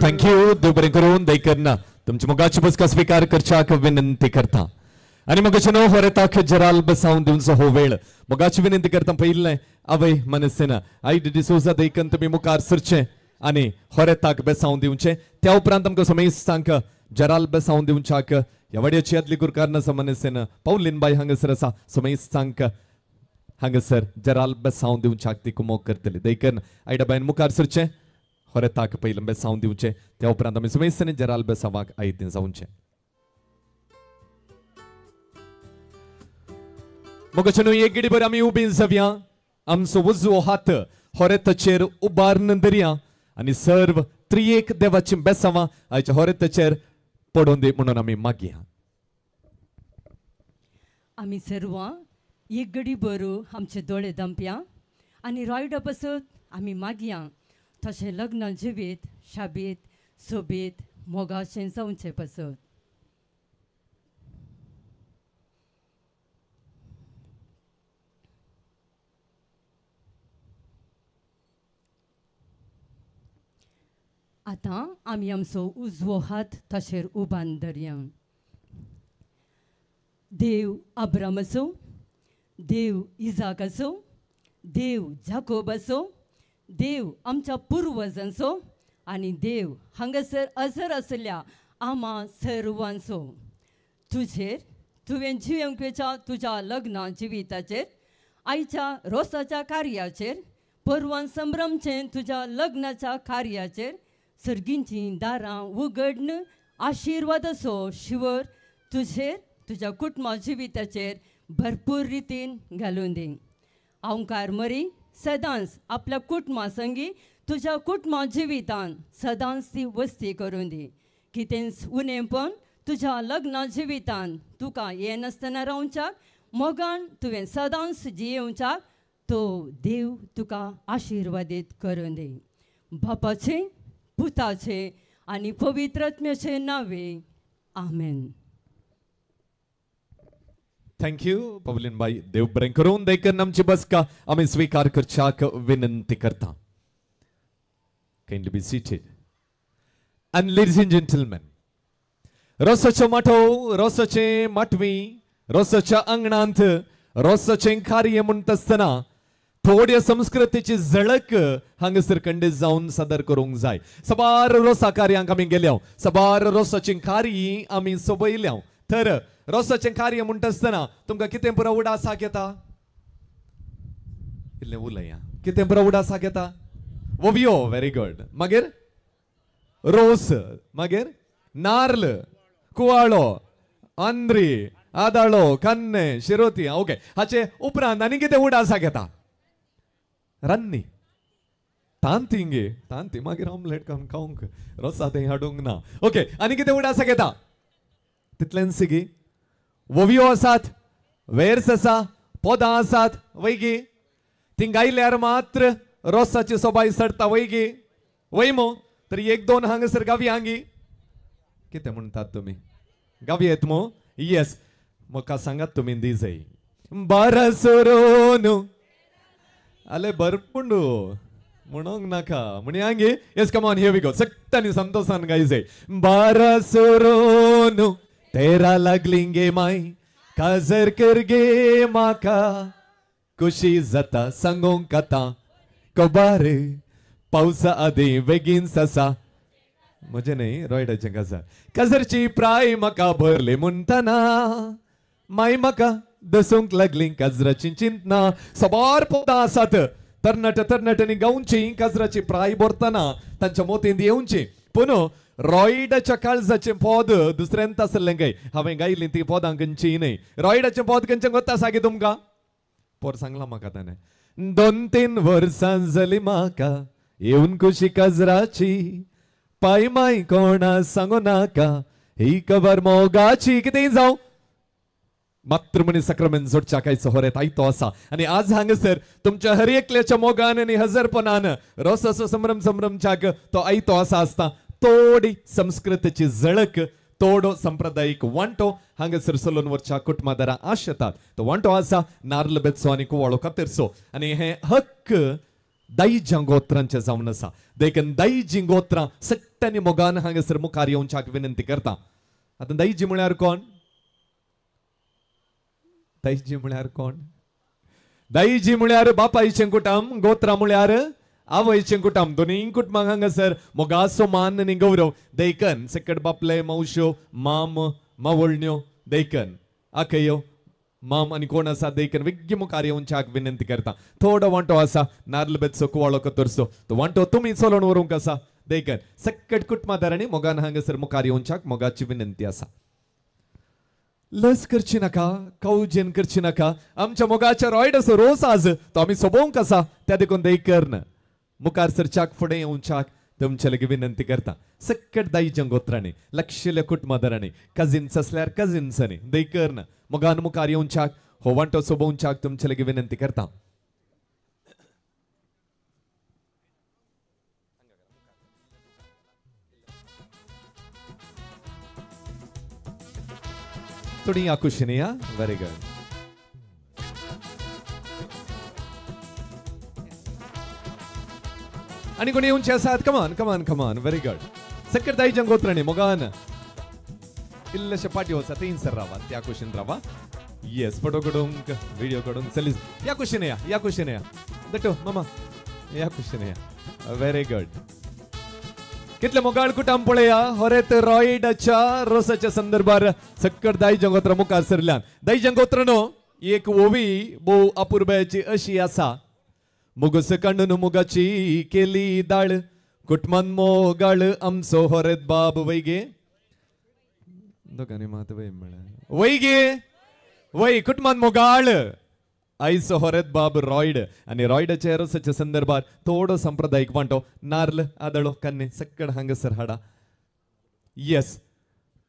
Speaker 1: Thank you देव बरें करून देखून तुमची मोगाची बसका स्विकार करच्याक विनंती करता. आनी मगाचे न्हू होरेताक जराल बसावन दिवचो हो वेळ मोगाची विनंती करता. पयलें आवय मनसेना I D D'Souza देखून तुमी मुखार सरचें आनी होरेताक बेसांव दिवचें. त्या उपरांत आमकां समेस्तांक जराल बेसांव दिवच्याक ह्या वाड्याची आदली गुरकार समनेसेन पावलीन बाय हांगासर आसा. समेस्तांक हांगासर जराल बेसांव दिवच्याक ती कुमोक करतली. देखून आयडाबायन मुखार सरचें, होरेताक पयलें बेसांव दिवचें, त्या उपरांत आमी समेस्तांनी जराल बेसांवाक आयतें जावचें. मोगाच्यानो एक गडीभर आमी उबी जावया, आमचो उजवो हात होरेताचेर उबारून धरया आनी सर्व त्रियेक देवाची बेसांवां आयच्या होरेताचेर पडोवन दी म्हणून आमी मागया.
Speaker 8: आमी सर्वां एक गडी बरू आमचे दोळे दंपया आनी रॉयडा पासत आमी मागया तशें लग्न जिवीत शाबीत सोबीत मोगाचें जावचें पासत. आतां आमी आमचो उजवो हात ताचेर उबान धरया. देव अब्रामाचो, देव इजाकाचो, देव जाकोबाचो, देव आमच्या पुर्वजांचो आनी देव हांगासर अजर आसल्या आमा सर्वांचो, तुजेर तुवें जिवंकच्या तुज्या लग्न जिविताचेर, आयच्या रोसाच्या कार्याचेर, परवान संभ्रमचें तुज्या लग्नाच्या कार्याचेर सर्गींचीं दारां उगडन आशिर्वादाचो शिवर तुजेर तुज्या कुटुंबा जिविताचेर भरपूर रितीन घालून दी. ओंकार मरी सदांच आपल्या कुटुंबा संगी तुज्या कुटुंबा जिवितान सदांच ती वस्ती करून दी. कितेंच उणेपण तुज्या लग्न जिवितान तुका येनासतना रावच्याक मोगान तुवें सदांच जियेवच्याक तो देव तुका आशिर्वादीत करून दी. बापाचे, पुताचे आनी पवित्र आत्म्याचे नावे, आमेन.
Speaker 1: Thank you Pauline बाई. देव बरें करून देखून आमची बसका आमी स्वीकार करच्याक विनंती करता. Kindly be seated. And ladies and gentlemen, रोसाचो माटोव, रोसाचें माटवी, रोसाच्या आंगणांत रोसाचें कार्य म्हणटा आसतना थोड्या संस्कृतीची झळक हांगासर खंडीत जावन सादर करूंक जाय. साबार रोसा कार्यांक आमी गेल्या, साबार रोसाचीं कार्य आमी सोबयल्या. तर रोसाचें कार्य म्हणटा आसतना तुमकां कितें पुरो उडासाक येता? इल्लें उलया, कितें पुरो उडासाक येता? वोवियो, व्हेरी गुड. मागीर रोस, मागीर नार्ल, कुवाळो, आंद्री, आदाळो, कन्ने, शिरोती. ओके, हाचे उपरांत आनी कितें उडासाक येता? रान्नी, तांती गे, तांती मागीर ऑमलेट खावन खावंक रोसा तें हाडूंक ना. ओके, आनी कितें उडासाक येता? तितलेंच गी. वोवियो आसात, वेर्स आसा, पोदां आसात, वय गी. ती गायल्यार मात्र रोसाची सोबाय चडटा, वय गी, वय मो. तरी एक दोन हांगासर गावी हांगी कितें म्हणटात तुमी? गावी येत मो? येस, म्हाका सांगात तुमी दी जाय. बारा सोरोन आले भरपूर म्हणूंक नाका म्हणया गे. Yes, come on, here we go. सट्टानी संतोषान गाय जाय. बारा सोरोन तेरा लागली गे माय, काजर कर गे माका, खुशी जाता सांगोंक आतां कबार, पावसा आदी बेगीन ससा. म्हजें न्हय, रॉयडाचें काजार. काजरची प्राय म्हाका भरली म्हणटना माय म्हाका दसूंक लागली काजराची चिंतना. साबार पदां आसात तरणाट्या तरणाट्यांनी गावची, काजराची प्राय भरतना तांच्या मोतींत येवची. पूण रॉयडाच्या काळजाचें पद दुसऱ्यांत आसलें काय हांवें गायलीं ती पदां खंयची न्हय. रॉयडाचें पद खंयचें गोत्ता आसा की तुमकां? पोर सांगलां म्हाका ताणें. 2-3 वर्सां जालीं म्हाका येवन खुशी काजराची, पाय माय कोणा सांगू नाका ही खबर मोगाची. कितेंय जावं, मातृमणी सक्रमेंत जोडच्या कांयचो होरेत आयतो आसा. आनी आज हांगासर तुमच्या हर एकल्याच्या मोगान आनी हजरपणान रोसाचो संभ्रम संभ्रमच्याक तो आयतो आसा आसता. थोडी संस्कृतीची झळक, थोडो संप्रदायीक वांटो हांगासर चलून वरच्या कुटुंबादारां आशेतात. तो वांटो आसा नार्ल बेचो आनी कुवाळो कातेरचो. आनी हे हक्क दाईज्या गोत्रांचे जावन आसा. देखून दाईजी गोत्रां सट्ट्यांनी मोगान हांगासर मुखार येवच्याक विनंती करता. आतां दाईजी म्हळ्यार कोण? दाईजी म्हळ्यार कोण? दाईजी म्हळ्यार बापायचें कुटुंब, गोत्रां म्हळ्यार आवयचें कुटुंब दोनूय कुटुंबांक हांगासर मोगाचो मान आनी गौरव देखन सकट बापले मावश्यो माम मावळण्यो देखन आकयो माम आनी कोण आसा देखन वेग्गी मुखार येवच्याक विनंती करता. थोडो वांटो आसा नार्ल बेतचो कुवाळो कतरचो तो वांटो तुमी चलोवन व्हरूंक आसा देखन सकट कुटुंबादारांनी मोगान हांगासर मुखार येवच्याक मोगाची विनंती आसा. लस करची नाका, कावजेन करची नाका. आमच्या मोगाच्या रॉयडाचो रोस आज तो आमी सोबोवंक आसा त्या देखून देखन मुखार सरच्याक फुडें येवच्याक तुमचे लागीं विनंती करता. सकट दाईच्या गोत्रांनी लक्षिल्ल्या कुटुंबादारांनी कजिन्स आसल्यार कजिन्सांनी देखन मोगान मुखार येवच्याक हो वांटो सोबोवच्याक तुमचे लागीं विनंती करता. थोडी आकुशी या व्हेरी गुड. आणि कोणी येवचे आसात? कमान कमान कमान व्हेरी गुड. सकट दाईच्या गोत्रांनी मोगान इल्लेशे पाटी वचा थंयसर रावा त्या कुशीन रावा. येस फोटो काडूंक व्हिडिओ काडूंक चलीस या कुशीन या या कुशीन या दटो मामा या कुशीन या व्हेरी गुड. कितले मोगाळ कुटुंब पळया होरेत रॉयडाच्या रोसाच्या संदर्भार सक्कट दाई जंगोत्र मुखार सरल्यान. दाई जंगोत्रनो एक ओवी भोव अपुरबायेची अशी आसा. मुगस कांडून मुगाची केली दाळ कुटमान मोगाळ आमचो होरेत बाब वैगे दोगांनी मात वय म्हळ्यार वैगे वय कुटमान मोगाळ आयचो होरेत बाब रॉयड आनी रॉयडाच्या रोसाच्या संदर्भार थोडो सांप्रदायीक वांटो नार्ल आदळो कन्ने सक्कड हांगासर हाडा. येस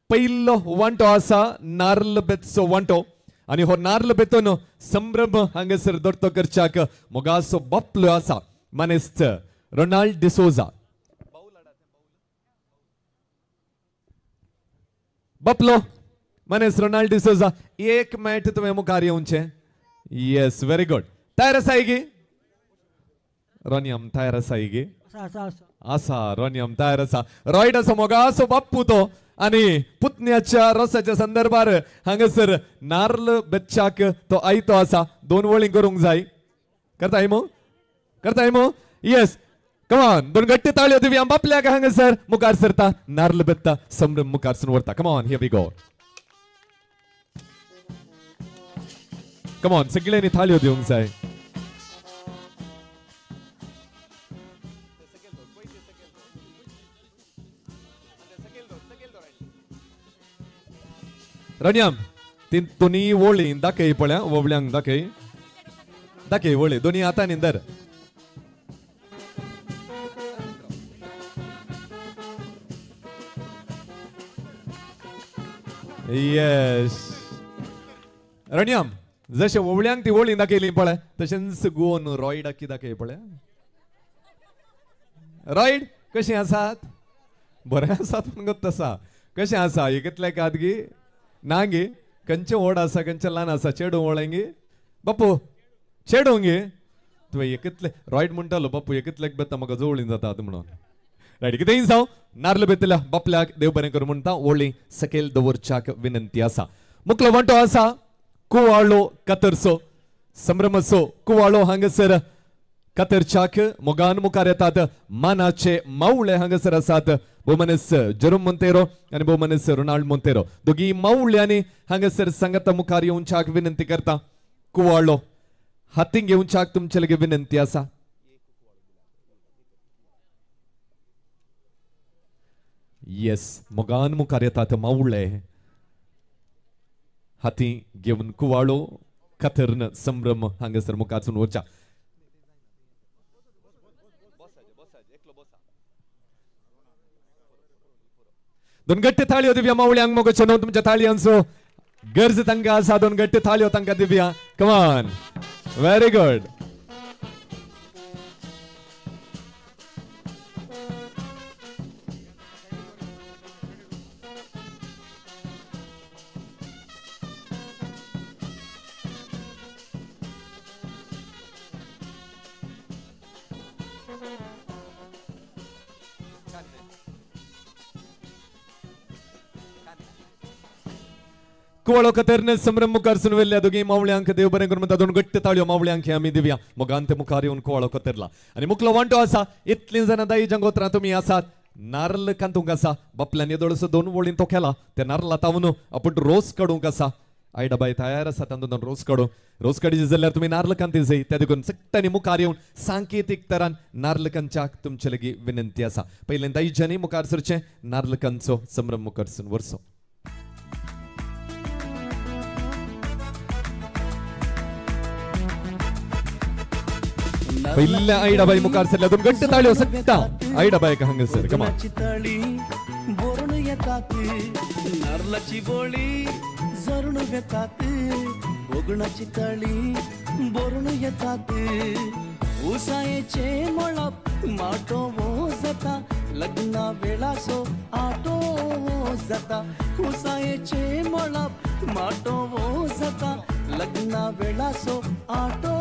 Speaker 1: पयलो वांटो आसा नार्ल बेतचो वांटो आनी हो नार्ल बेतोन संभ्रम हांगासर दोडतो करच्याक मोगाचो बापलो आसा मानेस्त रोनाल्ड डिसोजा. बापलो मानेस्त रोनाल्ड डिसोजा एक मॅट तुवें मुखार येवचें. येस व्हेरी गुड. तयार आसाय गे रोनियम? तयार आसाय गे? आसा रोनियम तयार आसा. रॉयडाचो मोगाचो बाप्पू तो आनी पुतण्याच्या रोसाच्या संदर्भार हांगासर नार्ल बेतच्याक तो आयतो आसा. दोन वळी करूंक जाय. करताय मो? करताय मो? येस कमान दोन गट्टे ताळयो दिवया बापल्याक हांगासर मुखार सरता नार्ल बेत्ता संभ्रम मुखार सून व्हरता. Come on here we go. Come on सगळ्यांनी थाळयो दिवंक जाय. रण्यम ती दोन्ही वळी दाखय पळया वोवळ्यांक दाखय दाखय वळी दोन्ही हातांनी धर. येस रण्यम जशें वोवळ्यांक ती वळी दाखयली पळय तशेंच गोवन रॉयडाक दाखय पळय. रॉयड कशें आसात? बरें आसात म्हणून आसा. कशें आसा? हे कितले कात गी ना गे? खंयचें व्हड आसा खंयचें ल्हान आसा? चेडूं व्हड गे बापू? चेडूं गे तुवें एकतले रॉयड म्हणटालो बापू एकतलेक बेता म्हाका जवळीन जाता म्हणून. रायट कितेंय जावं नार्ल बेतल्या बापल्याक देव बरें करूं म्हणटा. वळी सकयल दवरच्याक विनंती आसा. मुकलो वांटो आसा कुवाळो कतरचो संभ्रमाचो कुवाळो हांगासर कतरच्याक मोगान मुखार येतात. मानाचे मावळे हांगासर आसात भोवमानेस्त जेरोम मोंतेरो आनी भोवमानेस्त रोनाल्ड मोंतेरो. दोगी मावळ्यांनी हांगासर सांगाता मुखार येवच्याक विनंती करता. कुवाळो हातीं घेवच्याक तुमचे लागीं विनंती आसा. येस मोगान मुखार येतात मावळे हाती घेवन कुवाळो कथर्न संभ्रम हांगासर मुखार वचा. दोन गट्टे थाळयो दिवया मावळ्यांक मोगाच्यो न्हू तुमच्या थाळयांचो गरज तांकां आसा. दोन गट्टे थाळयो तांकां दिवया. कमान व्हेरी गुड. कुवाळो कतेरने संभ्रम मुखार सून वेल्ल्या दोगी मावळ्यांक देव बरें करून म्हणटा दोन घट्ट ताळयो मावळ्यांक आमी दिवया मोगान ते मुखार येवन कुवाळो कतेरला आनी मुखलो वांटो आसा इतलीं जाणां दाई गोत्रां तुमी आसात नारल कांतूंक आसा बापल्यान येदोळसो दोन वळीन तो केला त्या नारला तावन आपूण रोस काडूंक आसा आयडाबाय तयार आसा तातूंत रोस काडूंक रोस काडीचे जाल्यार तुमी नारल कांती जाय त्या देखून सगळ्यांनी मुखार येवन सांकेतीक तरान नारल कांच्याक तुमचे लागीं विनंती आसा. पयलें दाईज्यांनी मुखार सरचें नारल कांचो संभ्रम मुखार सून व्हरचो. पहिल्या आयडाबाई मुखार सरल्या दोन घट्ट ताळयो सट्टा आयडाबाई हांगासर कमा
Speaker 9: बोरण येतात नारलाची बोळी झरण वेतात बोगणाची तळी बोरण येतात उसायेचे मळप माटो जाता लग्ना वेळाचो आटो जाता उसायेचे मळप माटो जाता लग्ना वेळाचो आटो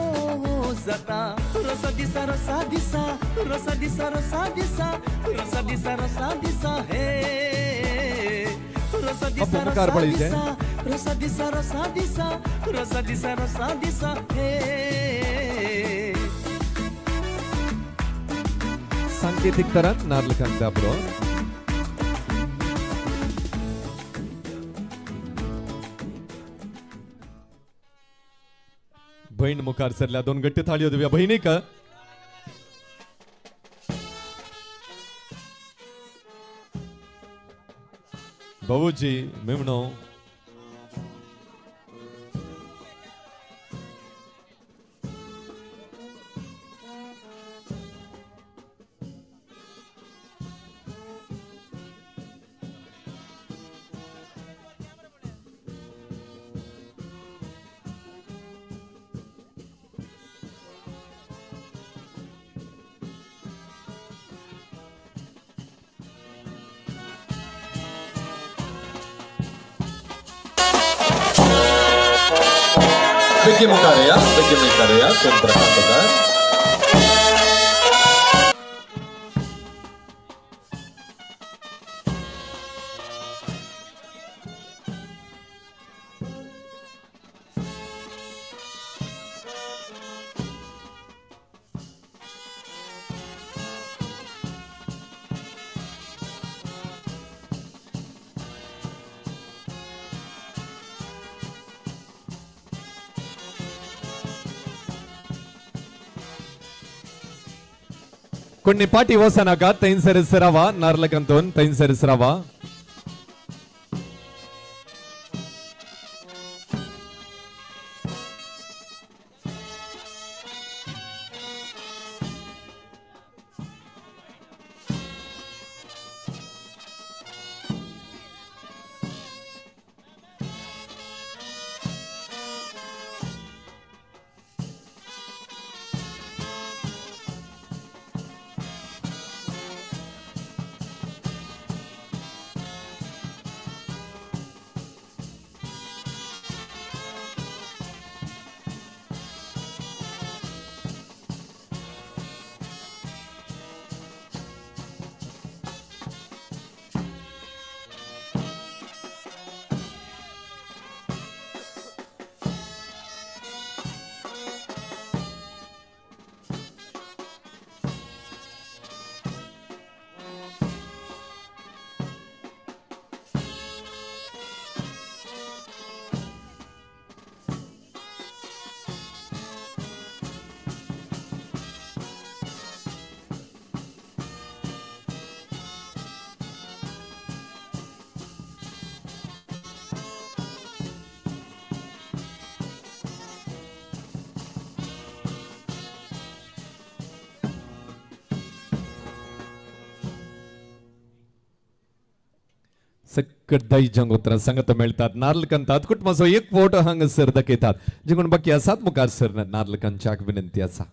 Speaker 9: जाता रसा दिसा रसा दिसा रसा दिसा रसा दिसा रसा दिसा रसा दिसा हे रसा दिसा रसा दिसा रसा दिसा रसा दिसा रसा दिसा रसा दिसा हे.
Speaker 1: सांकेतीक तरान नारल कांदा बरो बहीण मुखार सरल्या दोन गट्टे थाळयो दिवया बहिणीक. भाऊजी मेमणो बेगी मुखार या बेगी मुखार या कोण कोणी पाटी वसनाका थंयसर सरावा नारल कंतून थंयसर सरावा. सक्कट दाई जंगोत्रां सांगत मेळटात नारल कंतात कुटुंबाचो एक फोटो हांगासर दाखयतात जे कोण बाकी आसात मुखार सर नारल कंच्याक विनंती आसा.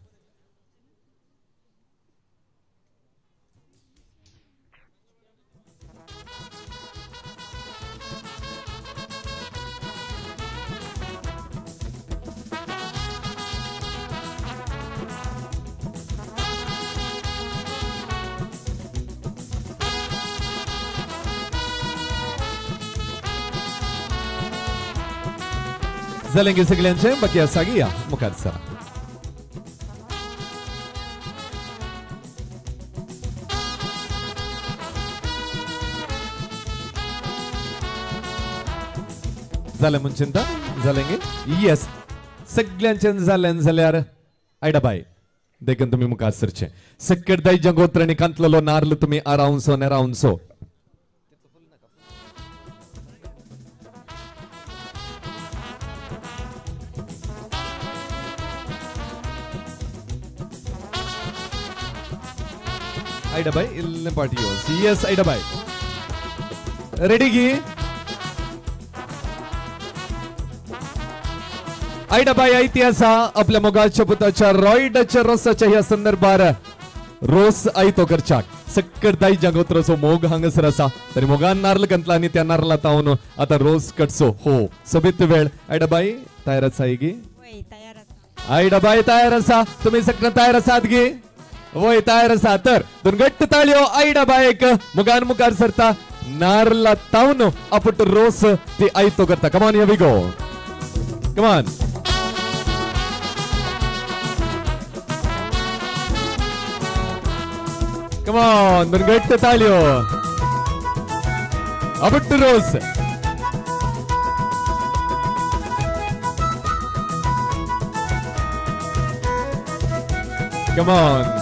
Speaker 1: जालें गे सगळ्यांचें बाकी आसा या मुखार सरा. जालें म्हूण चिंता जालें गे? येस सगळ्यांचें जालें जाल्यार आयडा बाय देखून तुमी मुखार सरचें. सक्कट दाई जंगोत्र आनी कांतलेलो नार्ल तुमी आरावंसो नेरावंसो. आयडा बाय इल्लें पाटी यो. येस आयडा बाय रेडी गी? आयडाबाई आयती आसा आपल्या मोगाच्या पुताच्या रॉयडाच्या रोसाच्या ह्या संदर्भार रोस आयतो करच्याक सक्कट दाई जगोत्राचो मोग हांगासर आसा तरी मोगान नार्ल कंतला आनी त्या नार्ला तावन आतां रोस कटचो हो सोबीत वेळ. आयडाबाई तयार आसा गी? आयडाबाई तयार आसा. तुमी सगळें तयार आसात गी? वय तयार आसा. तर दोन घट्ट ताळयो आयडाबायक मोगान मुखार सरता नार्ला तावन आपूट रोस ती आयतो करता. Come on here we go. Come on. Come on, दोन घट्ट ताळयो. अबट्ट रोस. Come on.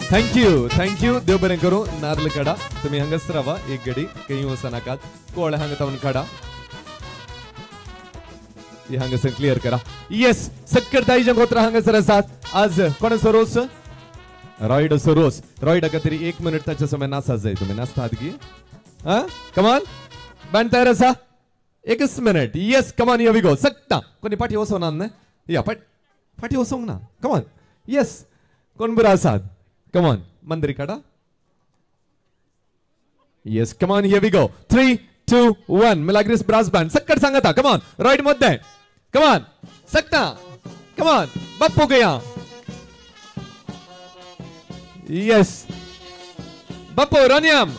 Speaker 1: Thank you, thank you. देव बरें करूं. नार्ल काडा तुमी हांगाच रावा एक घडी खंय वचनाकात. कोळ हांगा तावन काडा ही हांगासर क्लियर करा. येस सक्कर दाई जंगोत्र हांगासर आसात. आज कोणाचो रोस? रॉयडाचो रोस. रॉयडा खातीर एक मिनिट ताच्या समय नासा जाय. तुमी नाचतात गी? आं कमान बँड तयार आसा? एकच minute. Yes come on here we go. सकता कोणी फाटी वचोना न्हय? या फाटी वचोंक ना. कमान येस कोण बरो आसात? कमान मंदिर काडा. Yes come on here we go. 3 2 1 Milagres brass band सक्कट सांगता. कमान राईट मध्ये. कमान सकता. कमान बाप्पू गया. येस बाप्पू रोनियम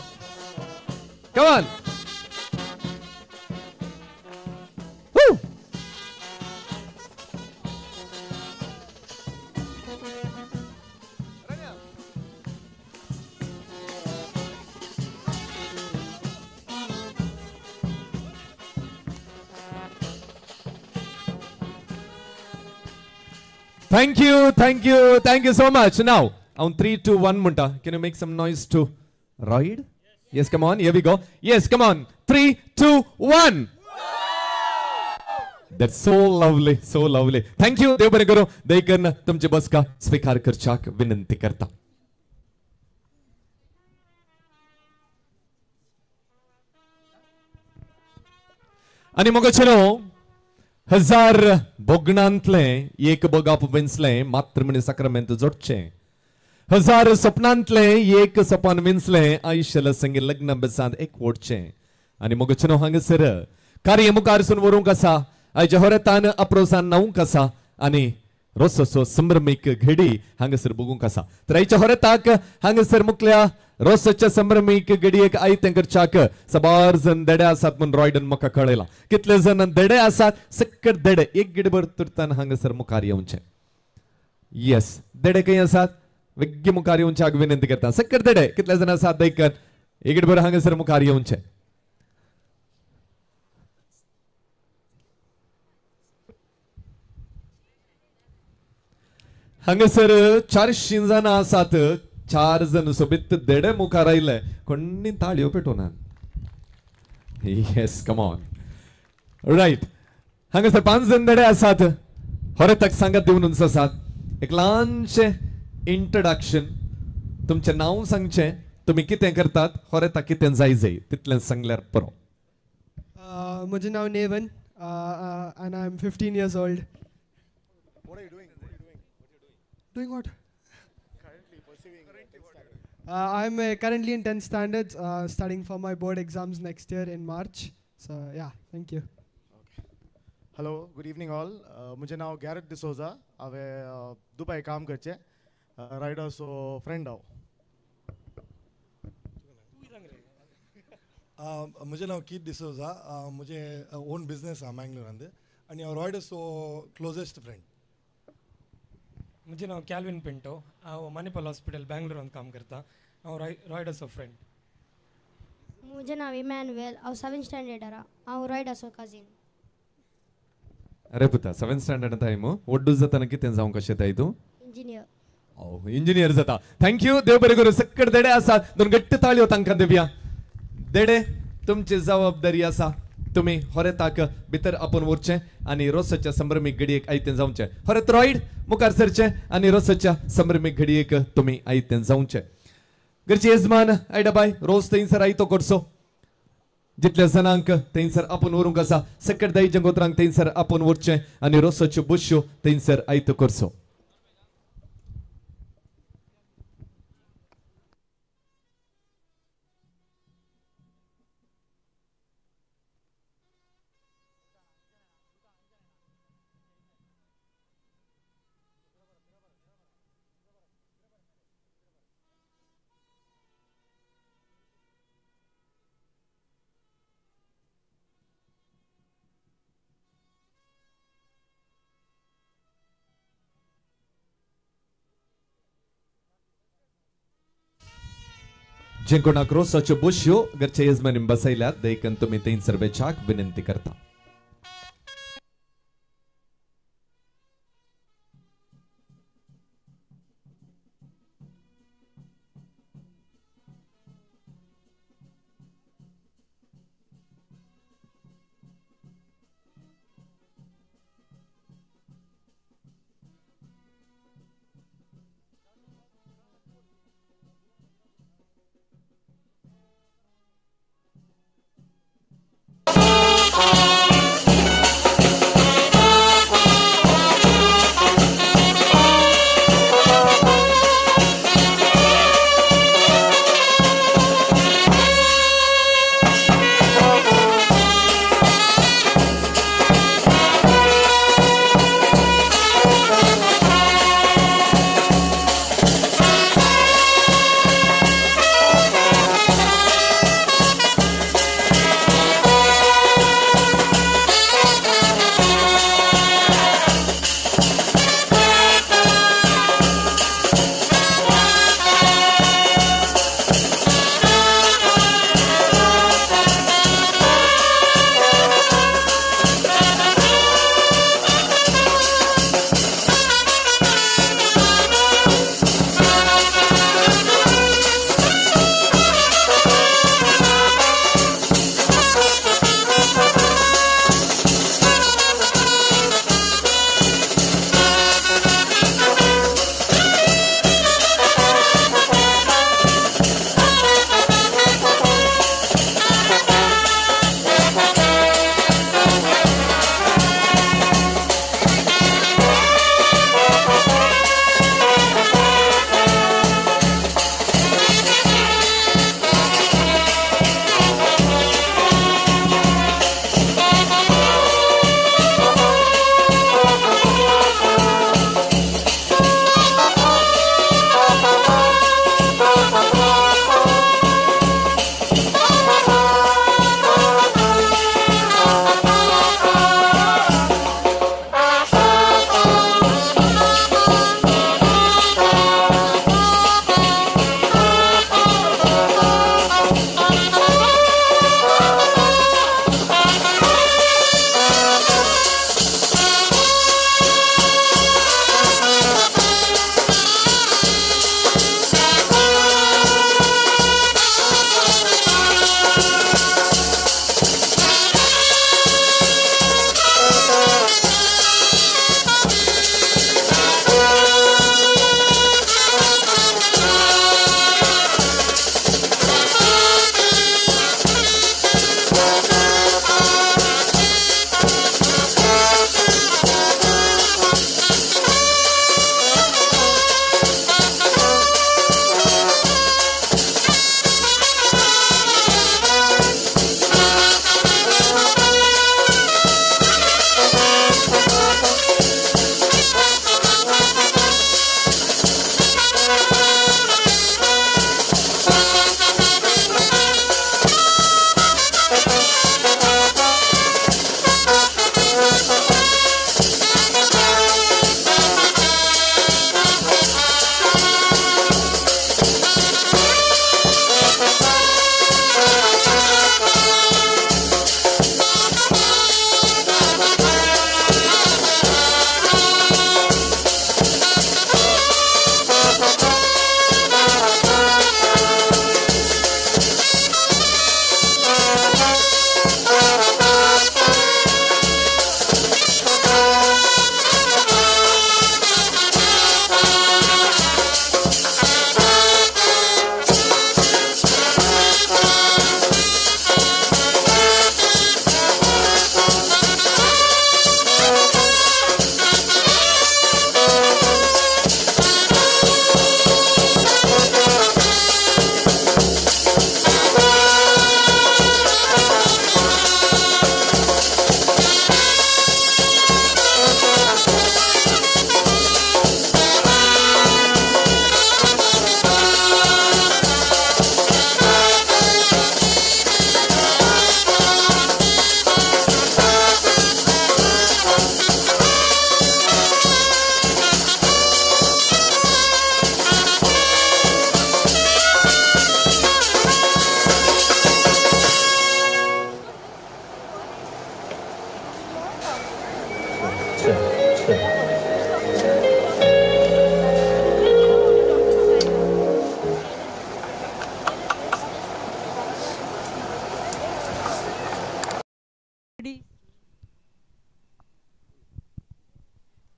Speaker 1: come on. Thank you, thank you, thank you so much. Now, on 3, 2, 1 munta, can you make some noise to ride? Yes, come on, here we go. Yes, come on. 3, 2, 1. That's so lovely, so lovely. Thank you. देव बरें करूं. देखून तुमची बसका स्वीकार करच्याक विनंती करता. आनी मगो चलो हजार भोगणांतले एक भोगाप विंचलें मात्र म्हणी साक्रामेंत जोडचें. हजार सपनांतले एक सपन विंचलें आयुष्याला संगी लग्न बेसांत एक वोडचें. आनी मगो हांगासर कार्य मुखार सून व्हरूंक आसा. आयच्या होरेतान अप्रोसान न्हावूंक आसा आनी रोसोसो संभ्रमीक घडी हांगासर बघूंक आसा. तर आयच्या होरेताक हांगासर मुकल्या रोसोच्या संभ्रमीक घडयेक आयतें करच्याक सबार जण देडे आसात म्हूण रॉयडन म्हाका कळयलां. कितले जण देडे आसात? सक्कट देडे एक गिडभर तुरतान हांगासर मुखार येवचें. येस देडे खंय आसात? वेग्गी मुखार येवच्याक विनंती करता. सक्कट देडे कितले जण आसात? देखन एक गिडभर हांगासर मुखार येवचें. हांगासर 400 जाणां आसात. 4 जण सोबीत देडे मुखार आयले. कोणी ताळयो पेटोवनात. येस कमॉन रायट. हांगासर 5 जण देडे आसात. होरेताक सांगात दिवन आसात. एक ल्हानशें इंट्रोडक्शन. तुमचें नांव सांगचें, तुमी कितें करतात, होरेताक कितें जाय जाय तितलें सांगल्यार पुरो.
Speaker 10: म्हजें नांव Newan and I am 15 years old.
Speaker 11: What are you doing?
Speaker 10: Doing what?
Speaker 11: Currently pursuing.
Speaker 10: I'm currently in 10th standards, studying for my board exams next year in March. So yeah, thank you.
Speaker 11: Okay. Hello, good evening all. मुझे नाव Garrett D'Souza. हांवें Dubai काम करचें. रायडर्सो friend हांव.
Speaker 12: म्हजें नांव कीत डिसोजा. म्हजें own business आहा मँगलोरांत आनी हांव रॉयडसो क्लोजस्ट फ्रेंड.
Speaker 13: म्हजें नांव कॅल्विन पिंटो. हांव मणिपाल हॉस्पिटल बँगलोरांत काम करता. हांव रॉयडाचो फ्रेंड.
Speaker 14: म्हजें नांव इमॅन्युएल. हांव सेवन स्टँडर्डार. हांव रॉयडाचो कजीन.
Speaker 1: अरे पुता, सेवन स्टँडर्डांत आहाय मू, व्हड्डू जाताना कितें जावंक कशें ताय तूं?
Speaker 14: इंजिनियर.
Speaker 1: इंजिनियर जाता. Thank you. देव बरें करूं. सक्कड देडे आसा, दोन घट्ट ताळयो तांकां दिवया. देडे, तुमची जबाबदारी आसा, तुमी होरेताक भितर आपोवन व्हरचें आनी रोसाच्या संभ्रमीक घडयेक आयतें जावचें. होरेत रॉयड मुखार सरचें आनी रोसाच्या संभ्रमीक घडयेक तुमी आयतें जावचें. घरची येजमान आयडाबाय रोस थंयसर आयतो करचो. जितल्या जणांक थंयसर आपोवन व्हरूंक आसा सकट दाईच्या गोत्रांक थंयसर आपोवन व्हरचें आनी रोसाच्यो बश्यो थंयसर आयतो करचो. जे कोणाक रोसाच्यो बश्यो घरच्या येजमानीन बसयल्यात देखून तुमी थंयसर वेच्याक विनंती करता.
Speaker 2: Oh!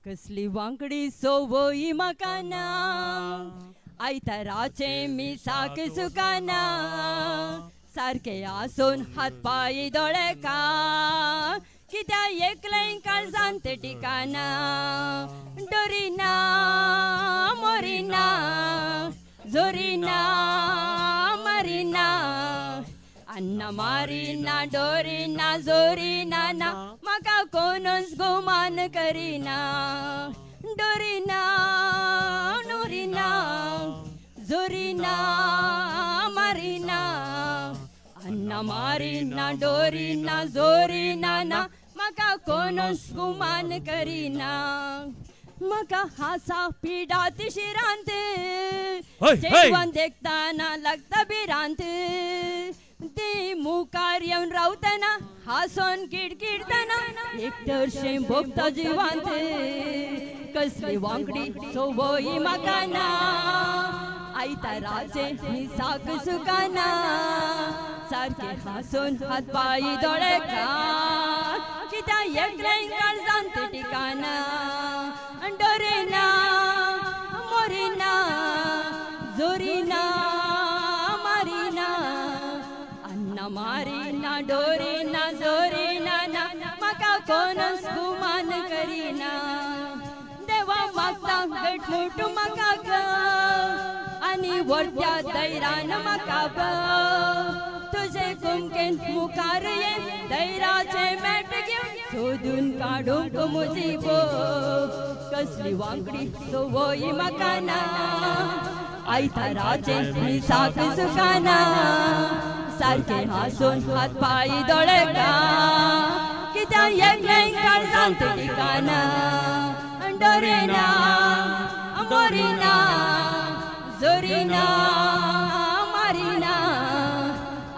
Speaker 8: कसली वांकडी सोवई म्हाका ना, आयताराचें मिसाक सुकाना, सारकें आसून हात पांय दोळे का, कित्याक एकलें काळजांत ठिकाना, डोरिना मोरिना जोरिना मारिना, अन्ना मारिना डोरिना जोरिना ना, म्हाका कोणूच गुमान करिना, डोरिना नोरिना जोरिना मारिना, अन्ना मारिना डोरिना जोरिना ना, म्हाका कोणूच गुमान करिना, म्हाका हासा पिडा शिरांत, चेडवान देखताना लागता भिरांत, ती मुखार येवन रावतना हांसोन किडकिडतना, एक तरशें भोगता जिवांत, कसली वांकडी सोवई म्हाका ना, आयताराचें मिसाक सुकाना, सारकें हांसून हात पांय दोळे का, कित्याक एकलें काळजांत ठिकाना, डोरिना मोरिना जोरिना मारिना, अन्ना मारिना डोरिना जोरिना ना, म्हाका कोणूच गुमान करिना, देवा मागता घटमूट म्हाका ग, आनी व्हडल्या दैरान म्हाका ब, तुजे कुमकेन मुखार ये दैराचें मेट घेवन सोदून काडूंक म्हजी बो, कसली वांकडी सोवई म्हाका ना, आयताराचें मिसाक सुकाना, सारकें हांसून हात पांय दोळे का, कित्याक एकलें काळजांत ठिकाना, डोरिना मोरिना जोरिना मारिना,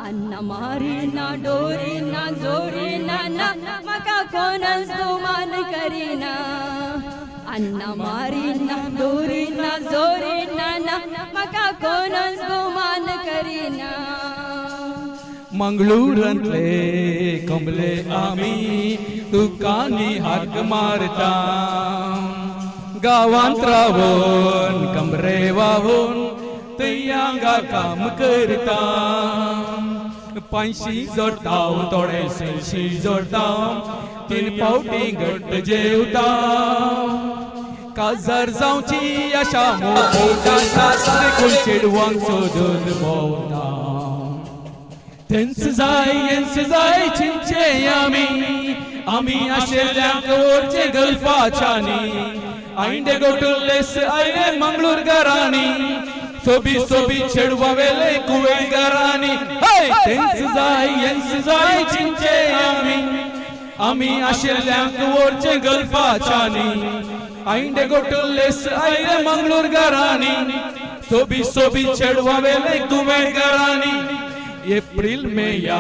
Speaker 8: अन्ना मारिना डोरिना जोरिना ना, म्हाका कोणूच गुमान करिना, अन्ना मारिना डोरिना जोरिना ना, म्हाका कोणूच गुमान करिना.
Speaker 7: मंगळूरांतले कमले आमी तुका हाक मारता, गांवांत रावून कमरे वाहून थंय काम करता, 500 जोडटा थोडे 600 जोडटा, 3 पावटी घट्ट जेवता, काजार जावची आशा मोटा देखून चेडवांक सोदून भोंवता, तेंच जाय हेंच जाय चिंचे आमी, आमी आशिल्ल्यांक व्हरचे गल्फाच्यानी, आयंडे गोटुल्लेस आयले मंगळूर घरांनी, सोबी सोबी चेडवा वेले कुवेत घरांनी, तेंच जाय हेंच जाय चिंचे आमी, आमी आशिल्ल्यांक व्हरचे गल्फाच्यानी, आयंडे गोटुल्लेस आयले मंगळूर घरांनी, सोबी सोबी चेडवा वेले कुवेत घरांनी. एप्रिल मेया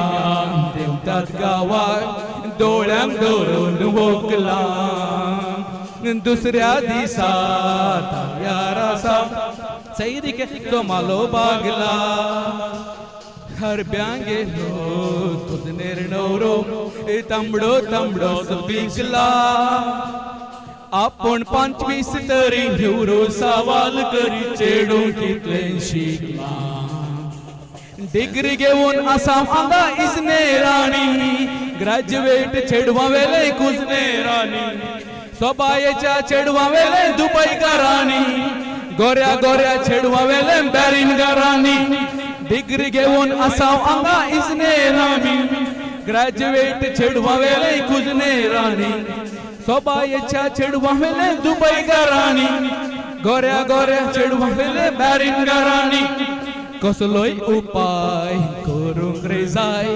Speaker 7: देवतात गांवाक दोळ्यांक धरून वोकला, दुसऱ्या दिसा तयार आसा सैरिके तो बागला, हरब्यांक गेलो तुजनेर न्हवरो तांबडो तांबडो पिकला, आपूण 25 तरी न्हवरो सवाल करी चेडूं कितलें शिकला, डिग्री घेवन आसा हांगा इजनेराणी, ग्रॅज्युएट चेडवा वेले कुजनेराणी, सोबायेच्या चेडवा वेले दुबय घरांनी, गोऱ्या गोऱ्या चेडवा वेले बॅरीन घरांनी, डिग्री घेवन आसा हांगा इजनेराणी, ग्रॅज्युएट चेडवा वेले कुजनेराणी, सोबायेच्या चेडवा वेले दुबय घरांनी, गोऱ्या गोऱ्या चेडवा वेले बॅरीन घरांनी. कसलोय उपाय करूंक रे जाय,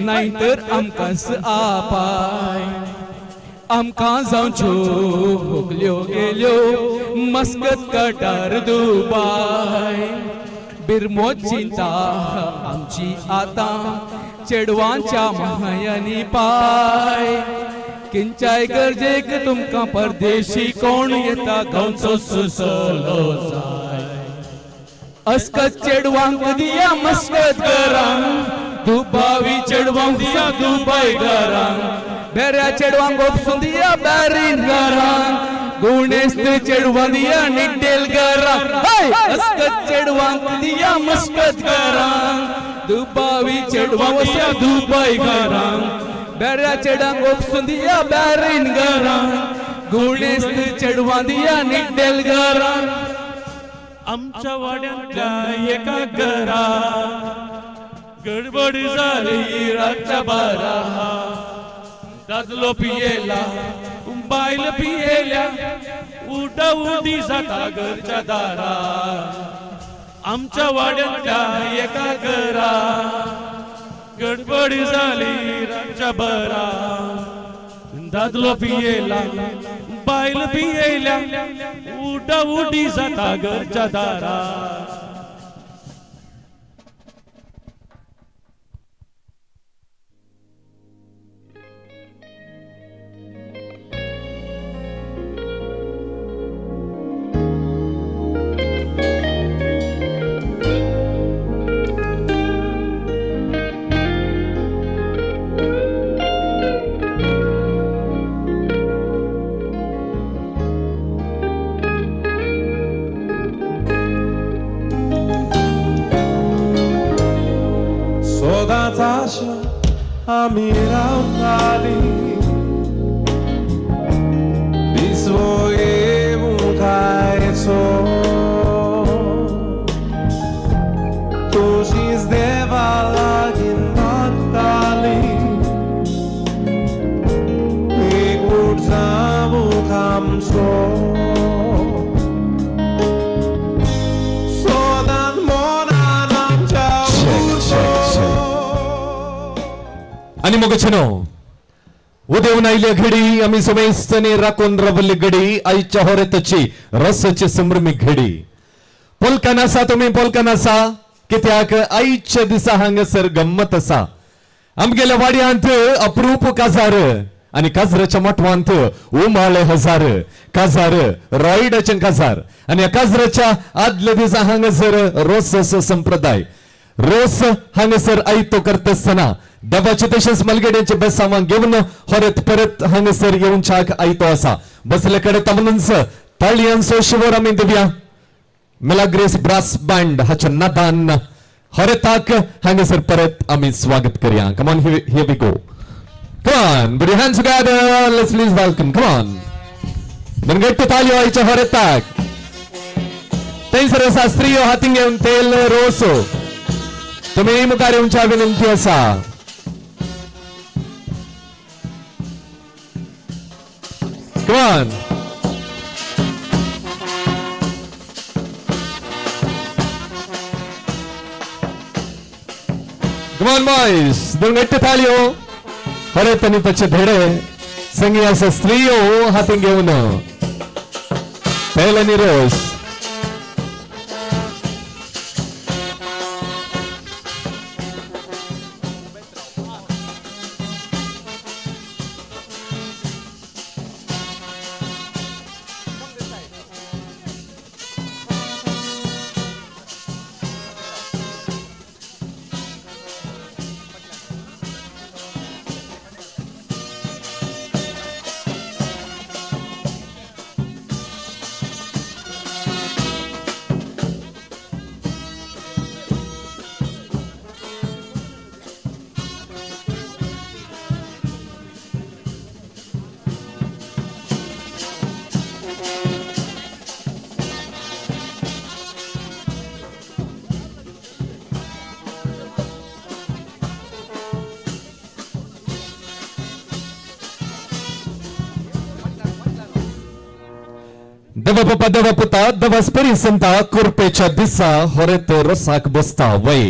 Speaker 7: नायतर आमकांच आपाय, आमकां जावच्यो होगल्यो गेल्यो मस्कत कटार दुबाय, बिरमो चिंता आमची आतां चेडवांच्या मायांनी पाय, किंचाय गरजेक तुमकां परदेशी कोण येता गांवचो सुसलो जाय, अस्कत चेडवांक दिया मस्कत घरांक, दुबावी चेडवांक दिया दुबय घरांक, बेऱ्या चेडवांक ओपसून दिया बॅरीन घरांक, गुणेस्त चेडवां दिया निड्डेल घरां अस्कत चेडवांक दिया मस्कत घरां दुबावी चेडवां वस्या दुबय घरां बेऱ्या चेडांक ओपसून दिया बॅरीन घरां गुणेस्त चेडवां दिया निड्डेल घरां.
Speaker 15: आमच्या वाड्यांतल्या एका घरा गडबड जाली रातच्या बारा दादलो पियेला बायल पियेल्या उडा उडी जाता घरच्या दारा. आमच्या वाड्यांतल्या एका घरा गडबड जाली रातच्या बारा दादलो पियेला बायल पियेल्या उडा उडी जाता घरच्या दारा.
Speaker 16: आमी रावताली दिसवो येवूंक आयचो तुजीच देवा लागीं मागताली एकवट जावूंक आमचो सदांच मनान आमच्या.
Speaker 1: आनी मोगचनो उदेवन आयिल्ल्या घडी आमी समेस्तने राखून रावल्ली घडी आयच्या होरेताची रसाची संभ्रमीक घडी. पोलकान आसा तुमी पोलकान आसा कित्याक आयच्या दिसा हांगासर गम्मत आसा. आमगेल्या वाड्यांत अप्रूप काजार आनी काजराच्या मठवांत उमाळे हजार काजार रॉयडाचें काजार आनी ह्या काजराच्या आदल्या दिसा हांगासर रोसाचो संप्रदाय रोस हांगासर आयतो करता आसतना देवाचे तशेंच मलगड्यांचे बेसांवां घेवन हरत परत हांगासर येवच्याक आयतो आसा. बसले कडेन तमनंच ताळयांचो शिवर आमी दिवया. मेलाग्रेस ब्रास बँड हाच्या नादान हरताक हांगासर परत आमी स्वागत करया. Come on, here we go. Come on, put your hands together. Let's please welcome. Come on. मनगट्ट ताळयो आयच्या हरताक. थंयसर आसा स्त्रियो हातीन घेवन तेल रोसो. तुमी मुखार येवच्या विनंती आसा. Come on. Come on boys. दोन गट्टे ताळयो. हरत आनी ताचे धेडे संगी आसा स्त्रियो हातीन घेवन तेल आनी रोस. देवा बापा देवा पुता देवा स्पिरीत संता कुरपेच्या दिसा होरेत रोसाक बसता वय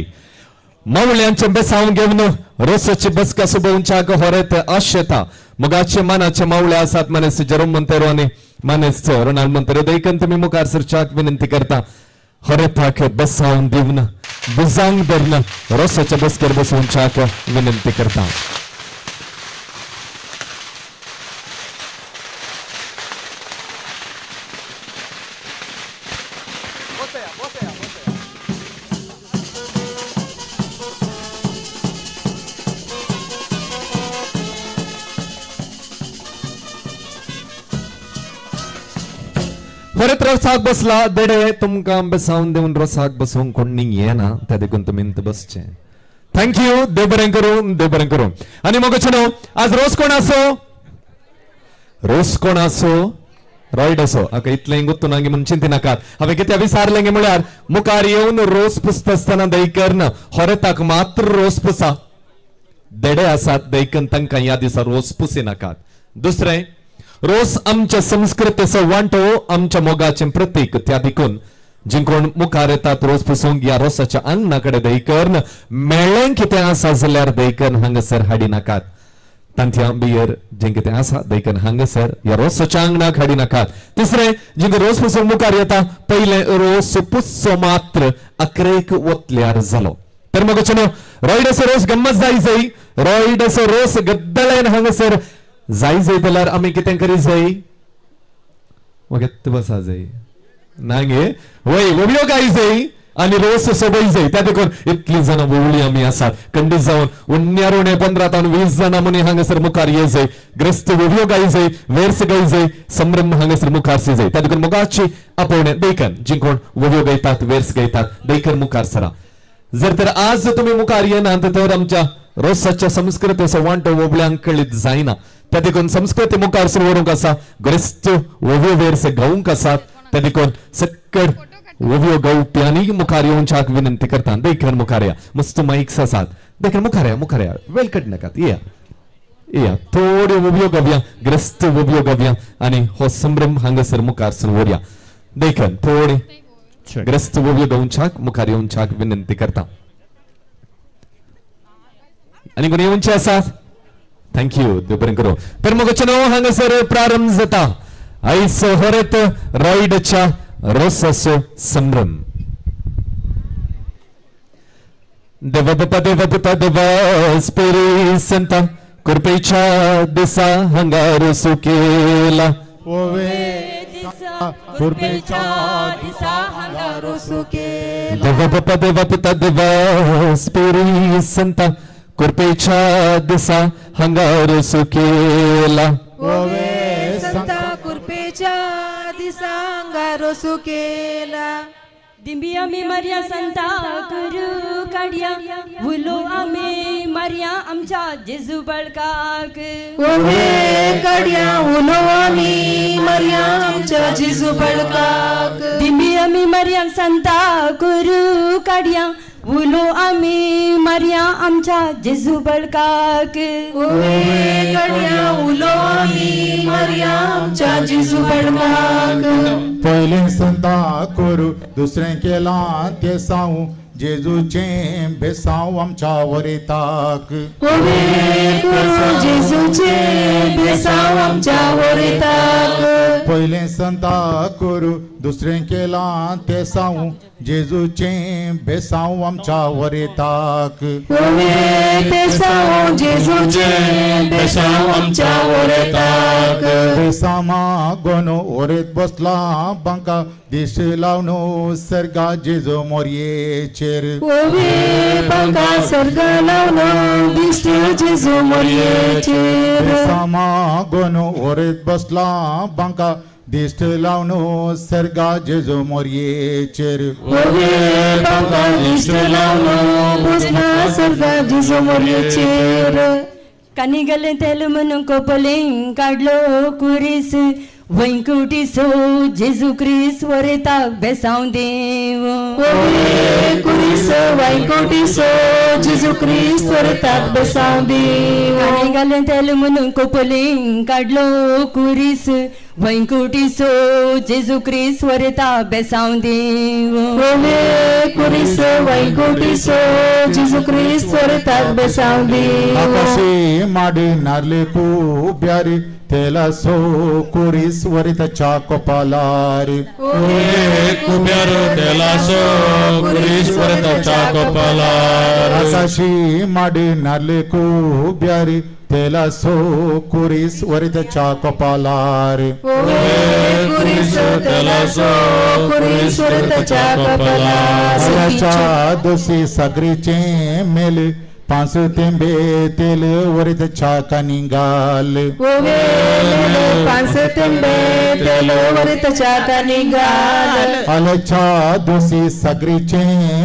Speaker 1: मावळ्यांचे बेसांव घेवन रोसाची बसका सुबोवच्याक होरेत आशेता. मुगाचे मानाचे मावळे आसात मानेस्त जेरोम मंतेरो आनी मानेस्त रोनाल्ड मंतेरो. देखून तुमी मुखार सरच्याक विनंती करता होरेताक बेसांव दिवन भुजांग धरून रोसाच्या बसकेर बसोवच्याक विनंती करता. होरेत रोसाक बसला देडे तुमकां बेसावन देवन रोसाक बसोवंक कोण येना त्या देखून तुमी बसचे. Thank you. देव बरें करूं, देव बरें करूं. आनी मग न्हू आज रोस कोण आसो, रोस कोण आसो, रॉयड असो. आका इतलें गुत्तू नागे म्हणून चिंती नाकात. हांवें कित्याक विचारलें म्हळ्यार मुखार येवन रोस पुसता आसतना दैकर्न होरेताक मात्र रोस पुसा. देडे आसात दैकन तांकां ह्या दिसा रोस पुसी नाकात. दुसरें, रोस आमच्या संस्कृतेचो वांटो, आमच्या मोगाचें प्रतीक. त्या देखून जी कोण मुखार येतात रोस पुसूंक ह्या रोसाच्या आंगणा कडेन दैकर्न मेळ्ळें कितें आसा जाल्यार दैकर्न हांगासर हाडी नाकात. तांतयां बियर जें कितें आसा दैकन हांगासर ह्या रोसाच्या आंगणाक हाडी नाकात. तिसरें, जिंक रोस पुसूंक मुखार येता पयलें रोस पुसचो मात्र अकरेक वतल्यार जालो. तर मग न्हू रॉयडाचो रोस गम्मत जाय जाय, रॉयडाचो रोस गद्दळेन हांगासर जाय जाय जाल्यार आमी कितें करी जाय, मगेत बसा जाय ना गे वय वोवयो गाय जाय आनी रोस सोबय जाय. त्या देखून इतली जाणां वोवळी आमी आसात खंडीत जावन उण्यार उणे 15 तावन 20 जाणां मनी हांगासर मुखार ये जाय. ग्रस्त वोवयो गाय जाय, वेर्स गाय जाय, संभ्रम हांगासर मुखार सी जाय. त्या देखून मुखाची आपोवणें देखन जी कोण वोवयो गायतात वेर्स गायतात देखन मुखार सरा. जर तर आज तुमी मुखार येनात तर आमच्या रोसाच्या संस्कृतेचो वांटो वोबल्यांक कळीत जायना. त्या देखून संस्कृती मुखार सुरू व्हरूंक आसा, ग्रस्त वोवयो वेर्स गावंक आसात. त्या देखून सक्कड वोवयो गावप्यांनी मुखार येवच्याक विनंती करता. देखन मुखार या, मस्त मायक्स आसात, देखन मुखार या, मुखार या, वेल कड नाकात, येया येया थोड्यो वोवयो गावया, ग्रस्त वोवयो गावया आनी हो संभ्रम हांगासर मुखार सुरू व्हरया. देखन थोडे ग्रस्त वोवयो गावच्याक मुखार येवच्याक विनंती करता. आनी कोण येवचे आसात? Thank you, देव बरें करूं. तर मग न्हू हांगासर प्रारंभ जाता आयज होरेत रॉयडाच्या रोसाचो संभ्रम. देवा बापा देवा पुता देवा स्पिरित संता कृपेच्या दिसा हांगा रोसू केला.
Speaker 2: कृपेच्या दिसा हांगा रोसू केला.
Speaker 1: देवा बापा देवा पुता देवा स्पिरित संता कृपेच्या दिसा हांगा रोसू केला.
Speaker 2: संता कृपेच्या दिसा हांगा रोसू केला.
Speaker 8: दिंबी आमी मारया संता करू काडया, उलो आमी मारया आमच्या जेजू बळकाक.
Speaker 2: ओवे काडया उलो आमी मारया आमच्या जेजू बळकाक.
Speaker 8: दिंबी आमी मारया संता करू काडया, उलो आमी मारया आमच्या जेजू बळकाक.
Speaker 2: ओवे काडया उलो आमी मारया आमच्या जेजू बळकाक.
Speaker 17: पयलें संता करू दुसरें केलां तें सावू जेजूचें बेसांव आमच्या वरेताक.
Speaker 2: ओवे करू जेजूचें बेसांव आमच्या वरेताक.
Speaker 17: पयलें संता करू दुसरें केलां तें सावू जेजूचें बेसांव आमच्या वरेताक.
Speaker 2: ओवे बेसांव जेजूचें बेसांव आमच्या वरेताक.
Speaker 17: बेसामा गोनो ओरेत बसला बांका दिश लावन सर्गा जेजू मोरयेचेर.
Speaker 2: ओवे बांका सर्गा लावन दिश्ट जेजू मोरयेचेर.
Speaker 17: बेसामा गोनो ओरेत बसला बांका दिश्ट लावन सर्गा जेजू मोरयेचेर.
Speaker 2: ओवे बांका दिश्ट लावन बसला सर्गा जेजू मोरयेचेर.
Speaker 8: कानी गेलें तेल म्हणून कोपलें काडलो कुरीस वैकुटीसो जेजू क्रिस्त वरेताक बेसांव देव.
Speaker 2: ओवे कुरीस वैकुटीसो जेजू क्रिस्त वरेताक बेसांव देव.
Speaker 8: कानी गेलें तेल म्हणून कोपलें काडलो कुरीस वैकुटीसो जेजू क्रिस्त वरेताक बेसांव देव.
Speaker 2: ओवे कुरीस वैकुटीसो जेजू क्रिस्त वरेताक बेसांव देव.
Speaker 17: आकाशी माडी नारले कुब्यारी तेलासो कुरीस वरिताच्या कपालार.
Speaker 15: ओवे कुब्यार तेलासो कुरीस वरिताच्या कपालार.
Speaker 17: आकाशी माडी नारले कुब्यारी तेलासो कुरीस वरिताच्या कपालार.
Speaker 2: ओवे कुरीस तेलासो कुरीस वरिताच्या कपालार.
Speaker 17: दोशी सागरीचे मेल पांच तेंबे तेल वरिताच्या कानिंगाल.
Speaker 2: ओवे
Speaker 18: पांच तेंबे तेल वरेताच्या कानी घाल.
Speaker 17: आल्याच्या दोसी सागरीचे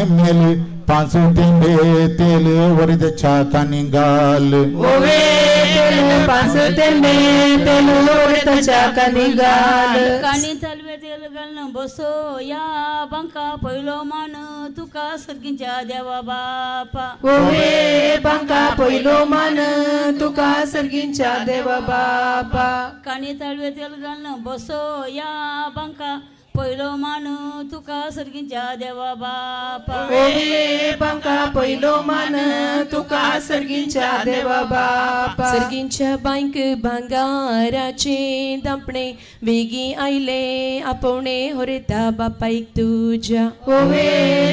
Speaker 17: मेल पांच तेंबे तेल वरेताच्या कानी घाल.
Speaker 18: ओवे तेल पांच तेंबे तेल वरेताच्या कानी घाल.
Speaker 4: काणी चालवे तेल घालून बसो या बांका पयलो मान तुका सर्गीच्या देवा बापा.
Speaker 18: ओवे बांका पयलो मान तुका सर्गीच्या देवा बापा.
Speaker 4: काणी चालवे तेल घालून बसो या बांका पयलो मान तुका सर्गीच्या देवा बापा.
Speaker 18: ओवे बांका पयलो मान तुका सर्गीच्या देवा बापा.
Speaker 19: सर्गींच्या बांयक भांगाराचे दांपणे वेगीं आयले आपोवणे होरेता बापायक तुज्या.
Speaker 18: ओवे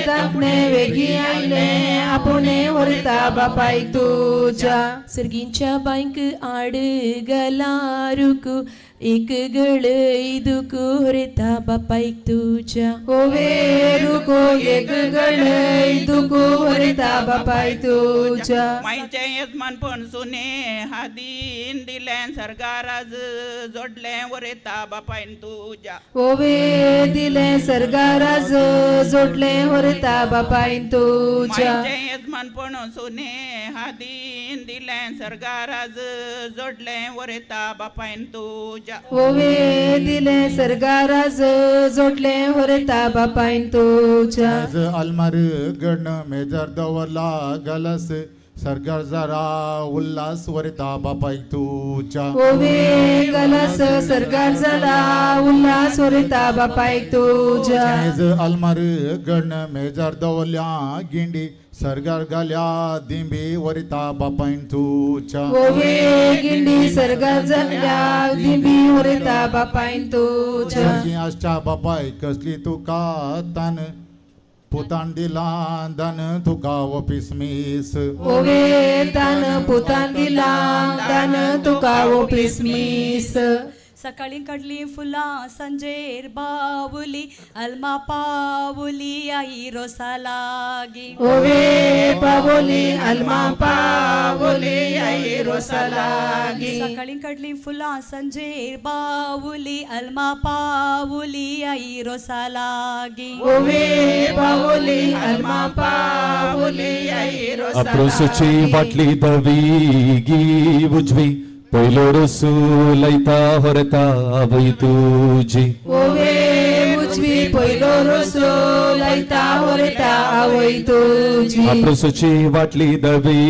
Speaker 18: दांपणे वेगीं आयले आपोवणे होरेता बापायक तुज्या.
Speaker 19: सर्गींच्या बांयक आड गला रुक एक गळय दुख होरेता बापायक तुज्या.
Speaker 18: ओवे रुको एक गळय दुख होरेता बापायक तुज्या.
Speaker 20: मायचें येजमानपण सुने हादीन दिलें सर्गाराज जोडलें वरेता बापायन तुज्या.
Speaker 18: ओवे दिलें सर्गाराज जोडलें वरेता बापायन तुज्या.
Speaker 20: मायचें येजमानपण सुने हादीन दिलें सर्गाराज जोडलें वरेता बापायन तुज्या.
Speaker 18: ओवे दिलें सर्गाराज जोडलें होरेता बापायन तुज्या.
Speaker 17: आलमार गण मेजर दवरला गलस सरकार जरा उल्हास वरेता बापायक तुज्या.
Speaker 18: ओवे गलस सरकार जरा उल्हास वरेता बापायक तुज्या.
Speaker 17: आलमार गण मेजर दवरल्या गिंडी सरगार घाल्या दिंबी वरेता बापायन तुज्या.
Speaker 18: ओवे गिंडी सरगार जाल्या दिंबी वरेता बापायन तुज्या.
Speaker 17: आसच्या बापाय कसली तुका तान पुतान दिला दान तुका ओपीस मीस.
Speaker 18: ओवे दान पुतान दिला दान तुका ओपीस मीस.
Speaker 8: सकाळी काडली फुलां सांजेर बावली अल्मा पावली आई रोसा लागी.
Speaker 18: ओवे पावली अल्मा पावली आई रोसा लागी.
Speaker 8: सकाळी काडली फुलां सांजेर बावली अल्मा पावली आई रोसा लागी.
Speaker 18: ओवे पावली अल्मा पावली आई रोसा लागी.
Speaker 1: अप्रोसची बाटली धवी गी उजवी पयलो रोसू लयता होरता आवय तुजी.
Speaker 18: ओवे उजवी पयलो रोसू लयता होरता आवय तुजी.
Speaker 1: अप्रोसची बाटली धवी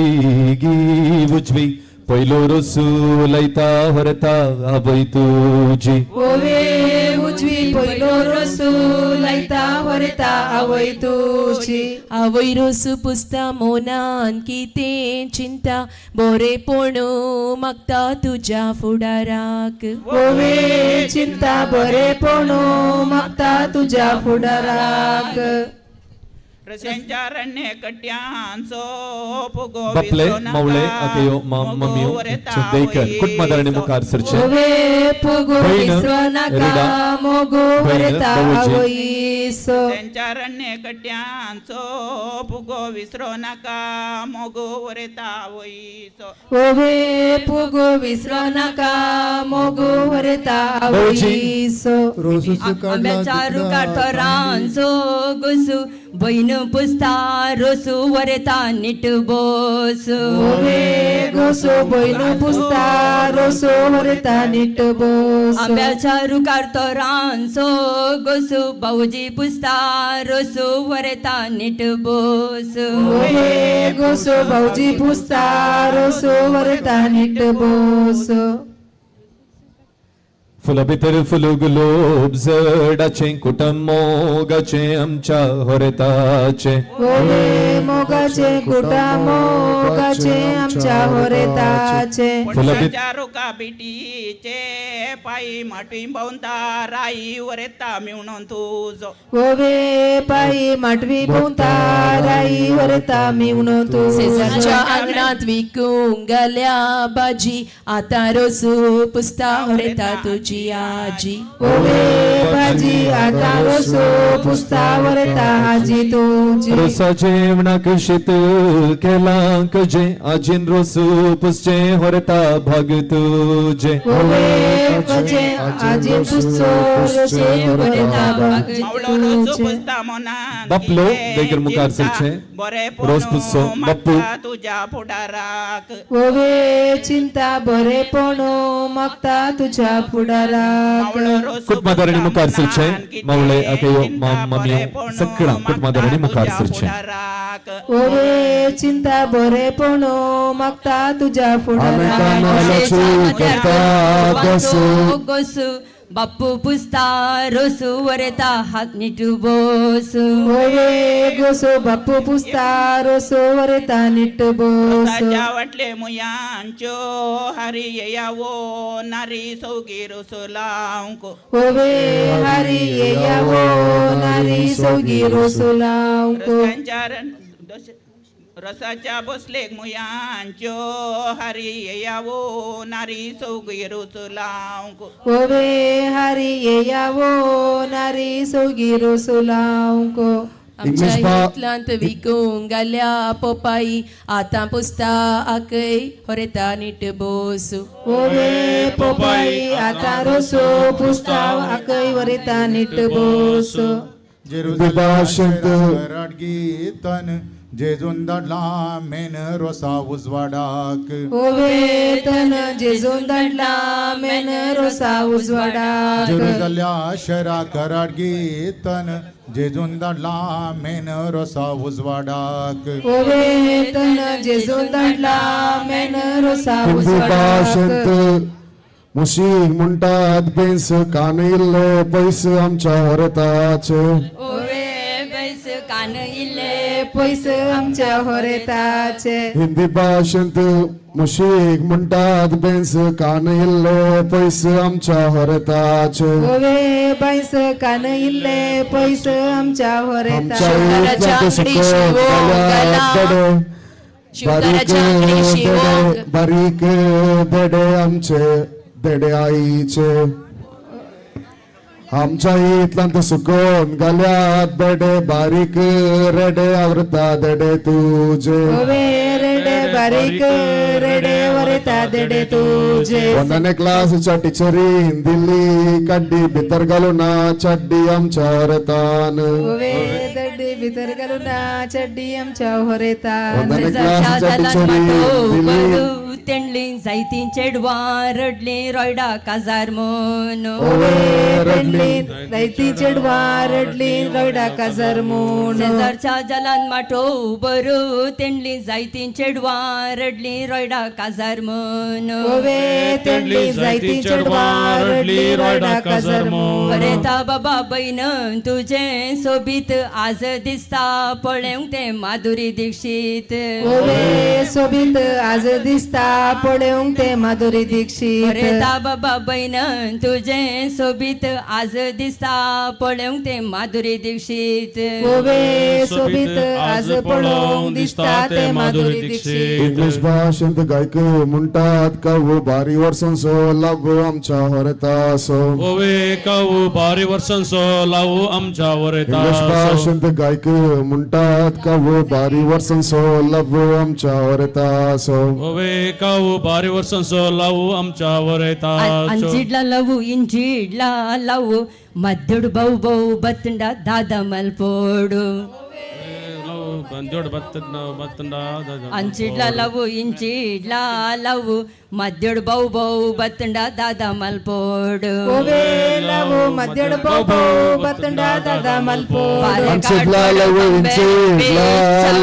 Speaker 1: गी उजवी पयलो रोसू लयता होरता आवय तुजी.
Speaker 18: ओवे उजवी पयलो रोसू लयता होरता आवय तुजी.
Speaker 19: आवय रोसू पुसता मोनान कितें चिंता बरेपण मागता तुज्या फुडाराक.
Speaker 18: ओवे चिंता बरेपण मागता तुज्या फुडाराक.
Speaker 1: बापले मावळे आकेयो मम्मियो चंदेकर कुटुंबादारांनी मुखार सरचें.
Speaker 18: ओवे पुगो
Speaker 1: बहीण
Speaker 18: विसरो नाका
Speaker 1: रिडा
Speaker 18: मोगो
Speaker 1: बहीण
Speaker 18: वरेता
Speaker 1: भावोजी.
Speaker 18: आवयसो.
Speaker 20: तेंच्यारण्य कट्यांचो पुगो विसरो नाका मोगो वरेता आवयसो.
Speaker 18: ओवे पुगो विसरो नाका मोगो वरेता आवयसो.
Speaker 8: आंब्याच्या रुखार तो रानचो गोसू बयन पुसता रोसू वरेता नीट बोस.
Speaker 18: ओवे गोसो बयन पुसता रोसो वरेता नीट बोस.
Speaker 8: आंब्याच्या रुखार तो रानचो गोसू भाऊजी पुसता रोसू वरेता नीट बोस.
Speaker 18: ओवे गोसो भाऊजी पुसता रोसो वरेता नीट बोस.
Speaker 1: फुलां भितर फुलू गुलोब जडाचें कुटुंब मोगाचें आमच्या होरेताचें.
Speaker 18: ओवे मोगाचें कुटुंब मोगाचें आमच्या होरेताचें.
Speaker 1: फुलां भितर
Speaker 20: पणसाच्या रुखा बिटीचे पायी माटवी भोंवता राई वरेता मेवणो तुजो.
Speaker 18: ओवे पायी माटवी भोंवता राई वरेता मेवणो तुजो.
Speaker 19: शेजारच्या आंगणांत विकूंक गेल्या भाजी आतां रोसू पुसता होरेता तुजी आजी.
Speaker 18: ओवे भाजी आतां रोसो पुसता वरेता आजी तुजी.
Speaker 1: रोसा जेवणाक शीत केलां कजें आजीन रोसू पुसचें होरेता भाग तुजें.
Speaker 18: ओवे आजेन पुसचो रोसो वरेता
Speaker 20: मावळो पुसता मोनान
Speaker 1: बापलो बेगीर मुखार सरचें रोस पुसचो बाप्पू
Speaker 20: तुज्या फुडाराक
Speaker 18: ओवे चिंता बरेपण मागता तुज्या फुडाराक
Speaker 1: कुटुंबादारांनी मुखार सरचें मावळे आकयो मम्मी सगळां कुटुंबादारांनी मुखार सरचें
Speaker 18: ओवे चिंता बरेपण मागता तुज्या फुडाराक
Speaker 8: बाप्पू पुसता रोसू वरेता हात निटू बोसू
Speaker 18: ओवे गोसो बाप्पू पुसता रोसो वरेता निट बोसू
Speaker 20: वाटले मुयांच्यो हरी येयावो नारी सौगी रोसो लावंक
Speaker 18: ओवे हरी येयावो नारी सौगी रोसो लावंक
Speaker 20: रसाच्या बसलेक मुयांच्यो हरी येयावो नारी सौगी रोसो लावंक
Speaker 18: ओवे हरी येयावो नारी सौगी रोसो लावंक
Speaker 19: आमच्या हितलांत विकूंक घाल्या पोपाई आतां पुसता आकय होरेता नीट बोसू
Speaker 18: ओवे पोपाई आतां रोसो पुसता आकय वरेता नीट बोसू
Speaker 17: गीतन जेजून धाडला मेन रोसा उजवाडाक
Speaker 18: ओवे तन जेजून धाडला मेन रोसा उजवाडाक
Speaker 17: जेरुजल्या शहरा कराड गीतन जेजून धाडला मेन रोसा उजवाडाक
Speaker 18: ओवे तन जेजून धाडला मेन रोसा उजवाडाक
Speaker 21: मुशीक म्हणटात बेंस कान इल्ले पयस आमच्या होरताचे
Speaker 8: ओवे बेंस कान इल्ले
Speaker 18: पयस आमच्या होरेताचे
Speaker 21: हिंदी भाशेंत मुशीक म्हणटात बेंस कान इल्ले पयस आमच्या होरेताचे
Speaker 18: ओवे बैस कान इल्ले पयस आमच्या होरेताचे
Speaker 21: बारीक बेडे आमचे देडे आईचे आमच्या इतल्यान सुकोन घाल्यात बेडे बारीक रेडे आवरता देडे तुजे
Speaker 18: ओवे रेडे बारीक रेडे वरता देडे तुजे
Speaker 21: वंदने क्लासच्या टिचरीन दिल्ली कड्डी भितर घालून चड्डी आमच्या होरेतान
Speaker 18: ओवे दड्डी भितर घालून चड्डी आमच्या होरेतान
Speaker 21: वंदने क्लासच्या टिचरीन दिल्ली
Speaker 8: तेंडली जायती चेडवां रडली रोयडा काजार म्हूण
Speaker 18: ओवे रडली जायती चेडवां रडली रोयडा काजार म्हूण
Speaker 8: शेजारच्या जलान माटो बरू तेंडली जायती चेडवां रडली रोयडा काजार म्हूण
Speaker 18: ओवे तेंडली जायती चेडवां रडली रोयडा काजार म्हूण
Speaker 8: बरेता बाबा बयन तुजें सोबीत आज दिसता पळोवंक तें माधुरी दीक्षित
Speaker 18: ओवे सोबीत आज दिसता पळोवंक तें माधुरी दीक्षित
Speaker 8: बरेता बाबा बयन तुजें सोबीत आज दिसता पळोवंक तें माधुरी दीक्षित
Speaker 18: ओवे सोबीत आज पळोवंक दिसता तें माधुरी दीक्षित
Speaker 21: इंग्लीश भाशेंत गायक म्हणटात कावू बारी वर्सांचो लागू आमच्या होरेतासो
Speaker 15: ओवे कावू बारी वर्सांचो लावू आमच्या
Speaker 21: इंग्लीश
Speaker 15: होरेतासो
Speaker 21: भाशेंत गायक म्हणटात कावू बारी वर्सांचो लागू आमच्या होरेतासो
Speaker 15: ओवे कावू बारी वर्सांचो लावू आमच्या होरेतासो
Speaker 8: ಅಂಚಿಡ್ಲ ಲವು ಇಂಚಿಡ್ಲ ಲವು ಮದ್ದೊಡು ಬೌ ಬೌ ಬತ್ತಂಡ ದಾದ ಮಲ್ಪೋಡು
Speaker 15: ಬಂದೋಡು ಬತ್ತಂಡ ಬತ್ತಂಡ
Speaker 8: ಅಂಚಿಡ್ಲ ಲವು ಇಂಚಿಡ್ಲ ಲವು ಮದ್ದೊಡು ಬೌ ಬೌ ಬತ್ತಂಡ ದಾದ ಮಲ್ಪೋಡು
Speaker 18: ಓವೇ ಲವು ಮದ್ದೊಡು ಬೌ ಬೌ ಬತ್ತಂಡ ದಾದ ಮಲ್ಪೋಡು
Speaker 21: ಅಂಚಿಡ್ಲ ಲವು ಇಂಚಿಡ್ಲ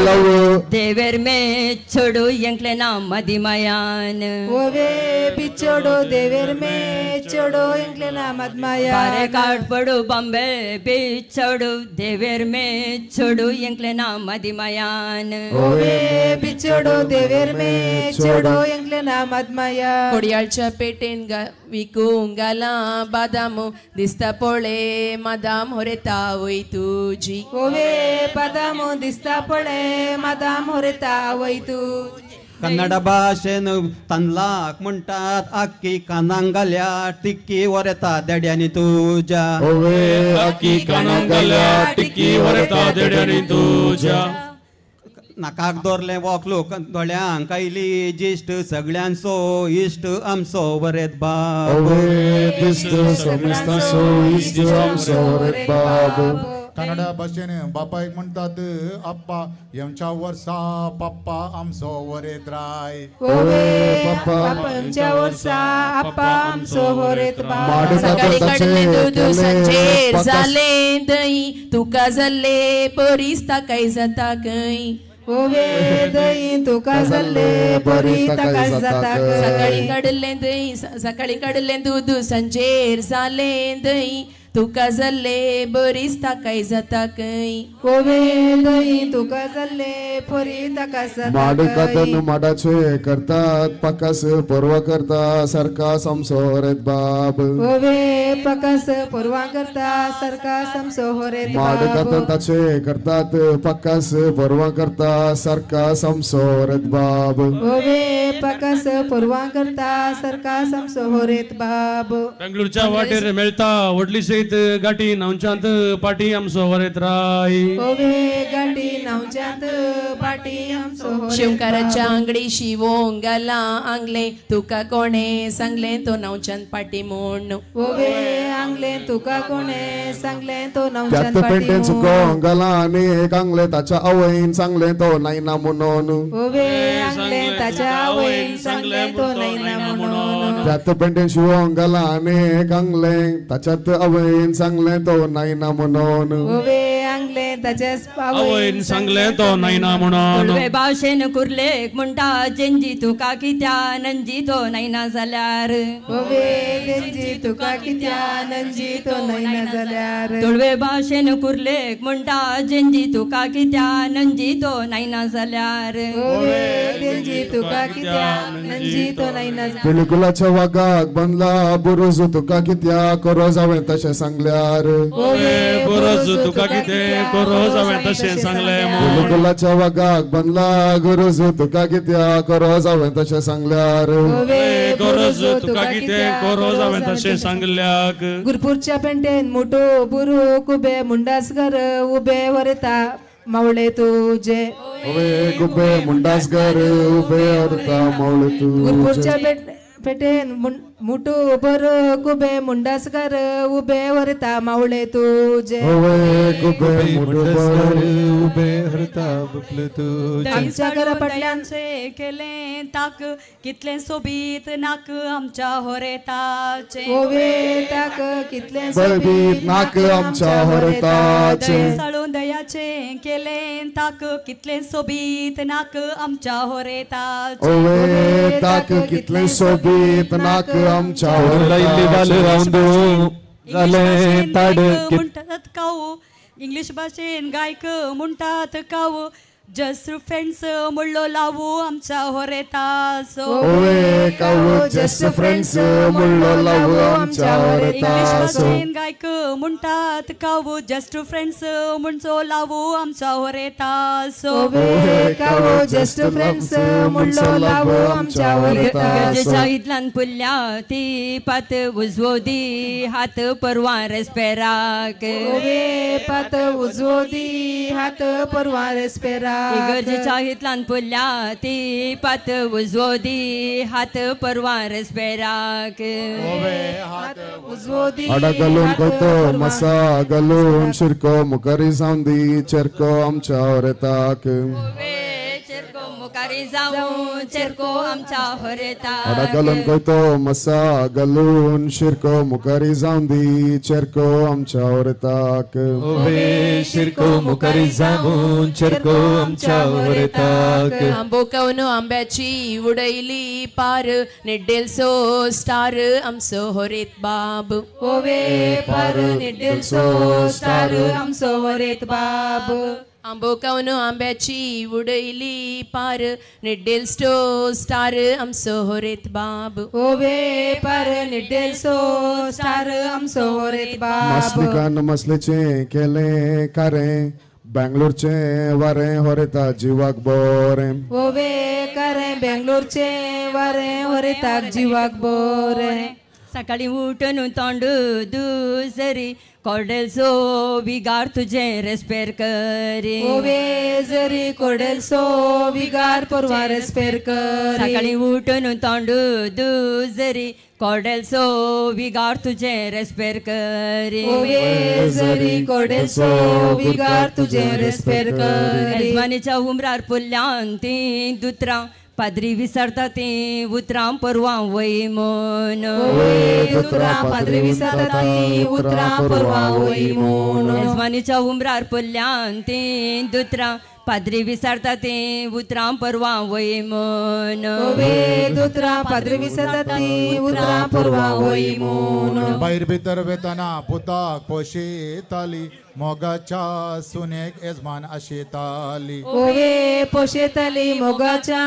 Speaker 21: ಲವು
Speaker 8: ದೇವೇರ್ ಮೇಚೊಡು ಎಂಕ್ಲೆನ ಮದಿಮಯಾನ್
Speaker 18: ಓವೇ ಬಿಚ್ಚೋಡು ದೇವೇರ್ ಮೇಚೊಡು ಎಂಕ್ಲೆನ ಮದ್ಮಯ
Speaker 8: ಬಾರೆ ಕಾಡ್ಪಡು ಬಾಂಬೆ ಬಿಚ್ಚೋಡು ದೇವೇರ್ ಮೇಚೊಡು ಎಂಕ್ಲೆನ ಮದಿಮಯಾನ್
Speaker 18: ಓವೇ ಬಿಚ್ಚೋಡು ದೇವೇರ್ ಮೇಚೊಡು ಎಂಕ್ಲೆನ ಮದ್ಮಯ
Speaker 19: कोडयाळच्या पेटेन विकूंक घालां बादाम दिसता पळे मादाम होरेता वय तुजी
Speaker 18: ओवे बादाम दिसता पळे मादाम होरेता वय तुजी
Speaker 9: कन्नड भाशेन तनलाक म्हणटात आक्की कानांक घाल्या टिक्की वरेता देड्यांनी तुज्या
Speaker 21: ओवे
Speaker 15: आक्की कानांक घाल्या टिक्की वरेता देड्यांनी तुज्या
Speaker 3: नाकाक दोरलें वोकलो दोळ्यांक आयली जिश्ट सगळ्यांचो इश्ट आमचो वरेत बाब
Speaker 21: दिश्ट समेस्तांचो इश्ट आमचो वरेत बाब.
Speaker 17: कन्नडा भाशेन बापायक म्हणटात आप्पा येमच्या वर्सा पप्पा आमचो वरेत राय.
Speaker 18: पप्पा आमच्या वर्सा आप्पा आमचो वरेत बाय.
Speaker 19: सकाळी कडलें दूद सांजेर जालें दही तुका जाल्ले बरीच ताकाय जाता खंय.
Speaker 18: ओवे दही तुका जाल्ले बरी ताकाय जाता.
Speaker 19: सकाळी काडलें दही सकाळी काडलें दूद सांजेर जालें दही तुका जाल्ले बरीच ताकाय जाता खंय.
Speaker 18: ओवे दही तुका जाल्ले बरी ताकाय जाता.
Speaker 21: माड कातन माडाचे करतात पकास परवा करता सारका आमचो वरेत बाब.
Speaker 18: ओवे पकास परवा करता सारका आमचो वरेत बाब.
Speaker 21: माड कातन ताचे करतात पकास परवा करता सारका आमचो वरेत बाब.
Speaker 18: ओवे पकास परवा करता सारका आमचो वरेत बाब.
Speaker 15: बेंगळूरच्या वाटेर मेळता व्हडली शेत गाठी नावच्यांत पाटी आमचो वरेत राय.
Speaker 18: ओवे गाठी नावच्यांत पाटी आमचो.
Speaker 19: शिवकाराच्या आंगडी शिवोंग घाला आंगले तुका कोणे सांगले तो नावच्यांत पाटी म्हूण.
Speaker 18: ओवे आंगले तुका कोणे सांगले तो नावच्यांत पाटी
Speaker 21: पेंटेन सुकोंग घाला आनी एक आंगले ताच्या आवयन सांगले तो नायना म्हणून.
Speaker 18: ओवे आंगले ताच्या आवयन सांगले तो नायना म्हणून.
Speaker 21: त्यात पेंटेन शिवोंग घाला आनी एक आंगले ताच्यात आवयन सांगले तो नायना म्हणून.
Speaker 18: ओवे आंगले ताच्या
Speaker 15: आवयन सांगले तो नायना म्हणून.
Speaker 8: तुळवे भाशेन कुर्लेक म्हणटा जेंजी तुका कित्या नंजी तो नायना जाल्यार.
Speaker 18: ओवे जेंजी तुका कित्या नंजी तो नायना जाल्यार.
Speaker 8: तुळवे भाशेन कुर्लेक म्हणटा जेंजी तुका कित्या नंजी तो नायना जाल्यार.
Speaker 18: ओवे जेंजी तुका कित्या नंजी तो नायना.
Speaker 21: पिळकुलाच्या वागाक बांदला बुरुज तुका कित्या करो जावें तशें सांगल्यार.
Speaker 15: ओवे बुरुज तुका कितें करो जावें तशें सांगलें.
Speaker 21: पिळकुलाच्या वागाक बांदला गुरुज तुका कित्या करो जावें तशें सांगल्यार.
Speaker 15: ओवे गरज तुका कितें करो जावें तशें सांगल्याक.
Speaker 18: गुरपूरच्या पेंटेन मोटो बुरू कुबे मुंडासगर उबे वरेता मावळे तुझे.
Speaker 21: ओवे कुबे मुंडासगर उबे वरता मावळे तुझे.
Speaker 18: गुरपूरच्या पेटेन मुटू बर कुबे मुंडासगर उबे वरता मावळे तुझे.
Speaker 21: ओवे कुबे मुंडासगर
Speaker 16: उबे वरता मावळे तुझे.
Speaker 18: आमच्या घरा फाटल्यान
Speaker 8: केलें ताक कितलें सोबीत नाक आमच्या होरेताचें.
Speaker 18: ओवे ताक कितलें
Speaker 21: सोबीत नाक आमच्या होरेताचें.
Speaker 8: साळून दयाचें केलें ताक कितलें सोबीत नाक आमच्या होरेताचें.
Speaker 21: ओवे ताक कितलें सोबीत नाक आमच्या होरेताचें.
Speaker 8: म्हणटात काऊ इंग्लीश भाशेन गायक म्हणटात काऊ जस्ट फ्रेंड्स मुळ्ळो लावू आमच्या होरेताचो.
Speaker 21: ओवे काऊ जस्ट फ्रेंड्स मुळ्ळो लावू आमच्या
Speaker 8: इंग्लीश
Speaker 21: होरेताचो.
Speaker 8: भाशेन गायक म्हणटात काऊ जस्ट फ्रेंड्स म्हणचो लावू आमच्या होरेताचो.
Speaker 18: ओवे काऊ जस्ट फ्रेंड्स मुळ्ळो लावू आमच्या होरेताचो.
Speaker 8: इतल्यान पुल्या ती पात उजवो दी हात परवा रेस्पेराक.
Speaker 18: ओवे पात उजवो दी हात परवा रेस्पेराक.
Speaker 8: इगर्जेच्या हितलान पुल्या ती पात उजवो दी हात परवा रेस्पेराक.
Speaker 18: उजवो दी
Speaker 21: आडा घालून कोतो मसा घालून शिरको मुखारी जावन दी चेरको आमच्या होरेताक.
Speaker 8: चेरको मुखारी जावं चेरको आमच्या होरेताक.
Speaker 21: आडा घालून कोतो मसा घालून शिरको मुखारी जावन दी चेरको आमच्या होरेताक.
Speaker 16: ओवे शिरको मुखारी जावन चेरको आमच्या होरेताक.
Speaker 19: आंबो कवन आंब्याची उडयली पार निड्डेलसो स्टार आमचो होरेत बाब.
Speaker 18: ओवे पार निड्डेलसो स्टार आमचो होरेत बाब.
Speaker 19: आंबो कवन आंब्याची उडयली पार निड्डेलसो स्टार आमचो होरेत बाब.
Speaker 18: ओवे पार निड्डेलसो स्टार आमचो होरेत बाब.
Speaker 21: मसलिकान मसलेचें केलें कारें बेंगलोरचें वारें होरेता जिवाक बोरें.
Speaker 18: ओवे कारें बेंगलोरचें वारें होरेताक जिवाक बोरें.
Speaker 8: सकाळी उठून तोंड दुसरी कोडेल सो विगार तुझे रेस्पेर करी.
Speaker 18: ओवे जरी कोडेल सो विगार परवा रेस्पेर करी.
Speaker 8: सकाळी उठून तोंड दुसरी कोडेल सो विगार तुझे रेस्पेर करी.
Speaker 18: ओवे जरी कोडेल सो विगार तुझे रेस्पेर करी.
Speaker 8: येजमानीच्या उमरार पुल्यान ती दुत्रां पाद्री विसरता ती उतरां परवा वय म्हूण.
Speaker 18: उतरां पाद्री विसरता ती उतरां परवा वय म्हूण.
Speaker 8: येजमानीच्या उमरार पुल्यान ती दुत्रां पाद्री विसरता ती उतरां परवा वय म्हूण.
Speaker 18: दुत्रां पाद्री विसरता ती उतरां परवा वय म्हूण.
Speaker 17: भायर भितर वेतना पुताक पोशेताली मोगाच्या सुनेक येजमान आशेताली.
Speaker 18: ओवे पोशेताली मोगाच्या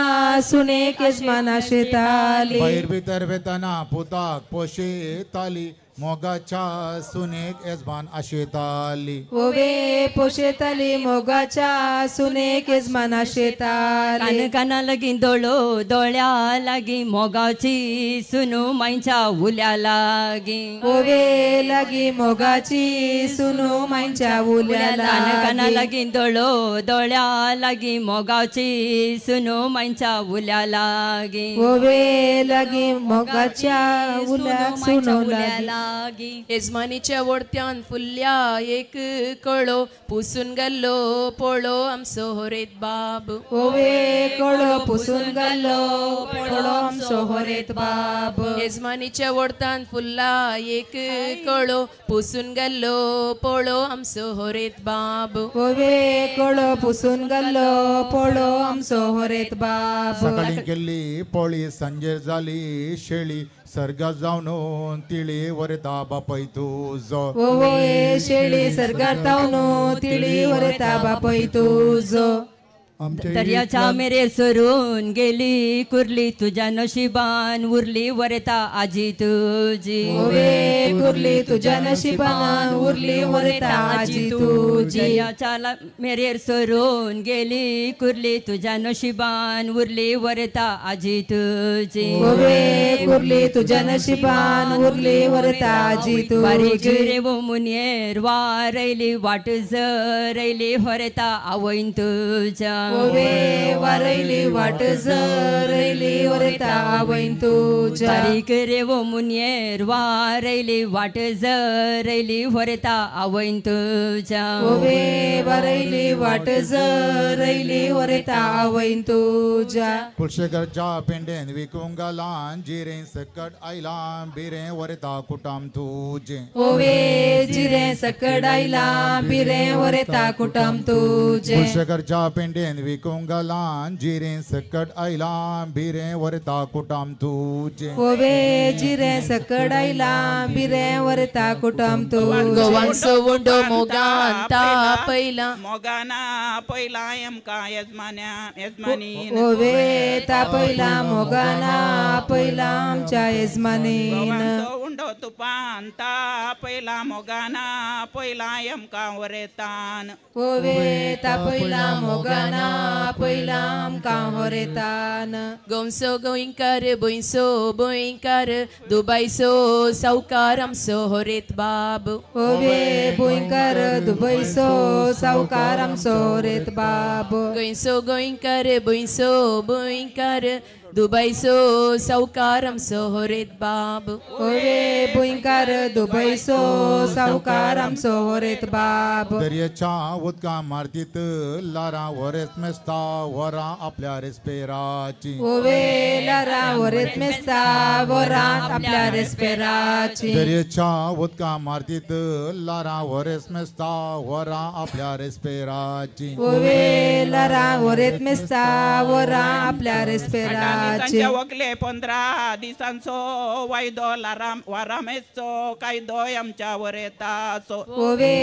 Speaker 18: सुनेक येजमान आशेताली.
Speaker 17: भायर भितर वेतना पुताक पोशेताली मोगाच्या सुनेक येजमान आशेताली.
Speaker 18: ओवे पोशेताली मोगाच्या सुनेक येजमान आशेताली.
Speaker 8: कान काना लागीं दोळो दोळ्या लागीं मोगाची सुनू मांयच्या उल्या लागीं.
Speaker 18: ओवे लागीं मोगाची सुनू मांयच्या उल्या
Speaker 8: कान काना
Speaker 18: लागीं.
Speaker 8: लागीं दोळो दोळ्या लागीं मोगाची सुनू मांयच्या उल्या लागीं.
Speaker 18: ओवे लागीं मोगाच्या उल्याक सुनू लागीं.
Speaker 19: येजमानीच्या वोडत्यान फुल्ल्या एक कळो पुसून गेल्लो पोळो आमचो होरेत बाब.
Speaker 18: ओवे कळो पुसून गेल्लो पोळो आमचो होरेत बाब.
Speaker 19: येजमानीच्या वोडतान फुल्ला एक कळो पुसून गेल्लो पोळो आमचो होरेत बाब.
Speaker 18: ओवे कळो पुसून गेल्लो पोळो आमचो होरेत बाब.
Speaker 17: सकाळी केल्ली पोळी सांजेर जाली शेळी सर्गा जावन तिळी वरता बापय तुजो.
Speaker 18: ओवे शेळी सर्गार जावन तिळी वरता बापय तुजो.
Speaker 8: दर्याच्या मेरेर सरून गेली कुर्ली तुझ्या नशिबान उरली वरता आजी तुजी.
Speaker 18: ओवे कुर्ली तुझ्या नशिबान उरली वरता आजी तुजी.
Speaker 8: दर्याच्या मेरेर सरून गेली कुर्ली तुझ्या नशिबान उरली वरता आजी तुजी.
Speaker 18: ओवे कुर्ली तुझ्या नशिबान उरली वरता आजी तुजी.
Speaker 8: बारीक रेवो मुनयेर वारयली वाट जरयली होरता आवयन तुज्या.
Speaker 18: ओवे वारयली वाट जरयली वरता आवयन तुज्या.
Speaker 8: बारीक रेवो मुनयेर वारयली वाट जरयली होरता आवयन तुज्या.
Speaker 18: ओवे वारयली वाट जरयली वरता आवयन तुज्या.
Speaker 17: कुलशेखरच्या पेंडेन विकूंक घालान जिरें सकट आयलां बिरें वरता कुटाम तुजें.
Speaker 18: ओवे जिरें सकट आयलां बिरें वरता कुटाम तुजें.
Speaker 17: कुलशेखरच्या पेंडेन विकूंक घालान जिरें सकट आयलां बिरें वरता कुटाम तुजें.
Speaker 18: ओवे जिरें सकट आयलां बिरें वरता कुटाम तुजें.
Speaker 19: गोवांचो उंडो मोगान तापयला
Speaker 20: मोगाना पयला आमकां येजमान्या येजमानीन.
Speaker 18: ओवे तापयला मोगाना पयला आमच्या येजमानीन.
Speaker 20: गोवांचो उंडो तुपान तापयला मोगाना पयला आमकां वरेतान.
Speaker 18: ओवे तापयला मोगाना पयला आमकां वरेतान.
Speaker 19: गोंसो गोंयकार भुंयसो गोंयकार दुबयसो सावकार आमचो होरेत बाब.
Speaker 18: ओवे भुंयकार दुबयसो सावकार आमचो होरेत बाब.
Speaker 19: गोंयसो गोंयकार भुंयसो गोंयकार दुबयसो सावकार आमचो होरेत बाब.
Speaker 18: ओवे भुंयकार दुबयसो सावकार आमचो होरेत बाब.
Speaker 17: दर्याच्या उदका मारतीत लारां वरेत मेस्ता वरां आपल्या रेस्पेराची.
Speaker 18: ओवे लारां वरेत मेस्ता वरां आपल्या रेस्पेराची.
Speaker 17: दर्याच्या उदका मारतीत लारां वरेत मेस्ता वरां आपल्या रेस्पेराची.
Speaker 18: ओवे लारां वरेत मेस्ता वरां आपल्या रेस्पेराची.
Speaker 20: दिसांचे वकले 15 दिसांचो वायदो वारामेचो कायदो आमच्या वरेताचो.
Speaker 18: ओवे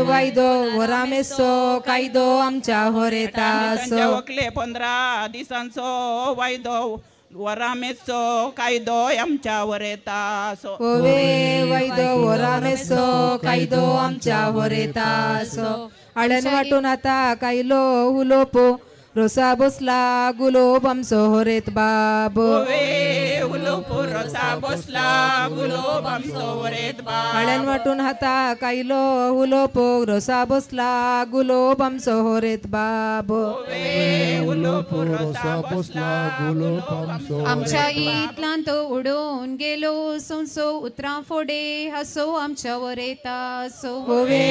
Speaker 18: वायदो वरामेचो कायदो आमच्या होरेताचो.
Speaker 20: वकले 15 दिसांचो वायदो वरामेचो कायदो आमच्या वरेताचो.
Speaker 18: ओवे वायदो वरामेचो कायदो आमच्या होरेताचो. आळ्यान वाटून आता कायलो उलोपो रोसा बसला गुलोब आमचो होरेत बाब.
Speaker 20: रोसा बसला गुलोब आमचो होरेत बाब.
Speaker 18: हाळ्यान वांटून हाताक आयलो उलोवप रोसा बसला गुलोब आमचो होरेत बाब.
Speaker 5: आमच्या इतल्यान तो उडोवन गेलो सोंसो उतरां फुडें हासो आमच्या वरेता सो.
Speaker 18: होवे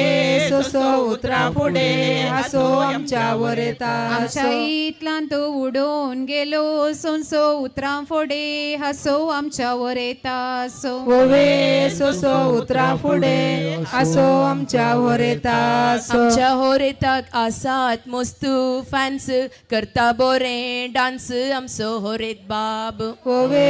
Speaker 18: सोसो उतरां फुडें हासो आमच्या वरेता.
Speaker 5: आमच्या इतल्यान तो उडोवन गेलो सोंसो उतरां फुडें हासो आमच्या वरेता सो.
Speaker 18: होवे सोसो उतरां फुडें हासो आमच्या वरेता.
Speaker 19: आमच्या होरेताक आसात मोस्तू फॅन्स करता बोरें डान्स आमचो होरेत बाब.
Speaker 18: होवे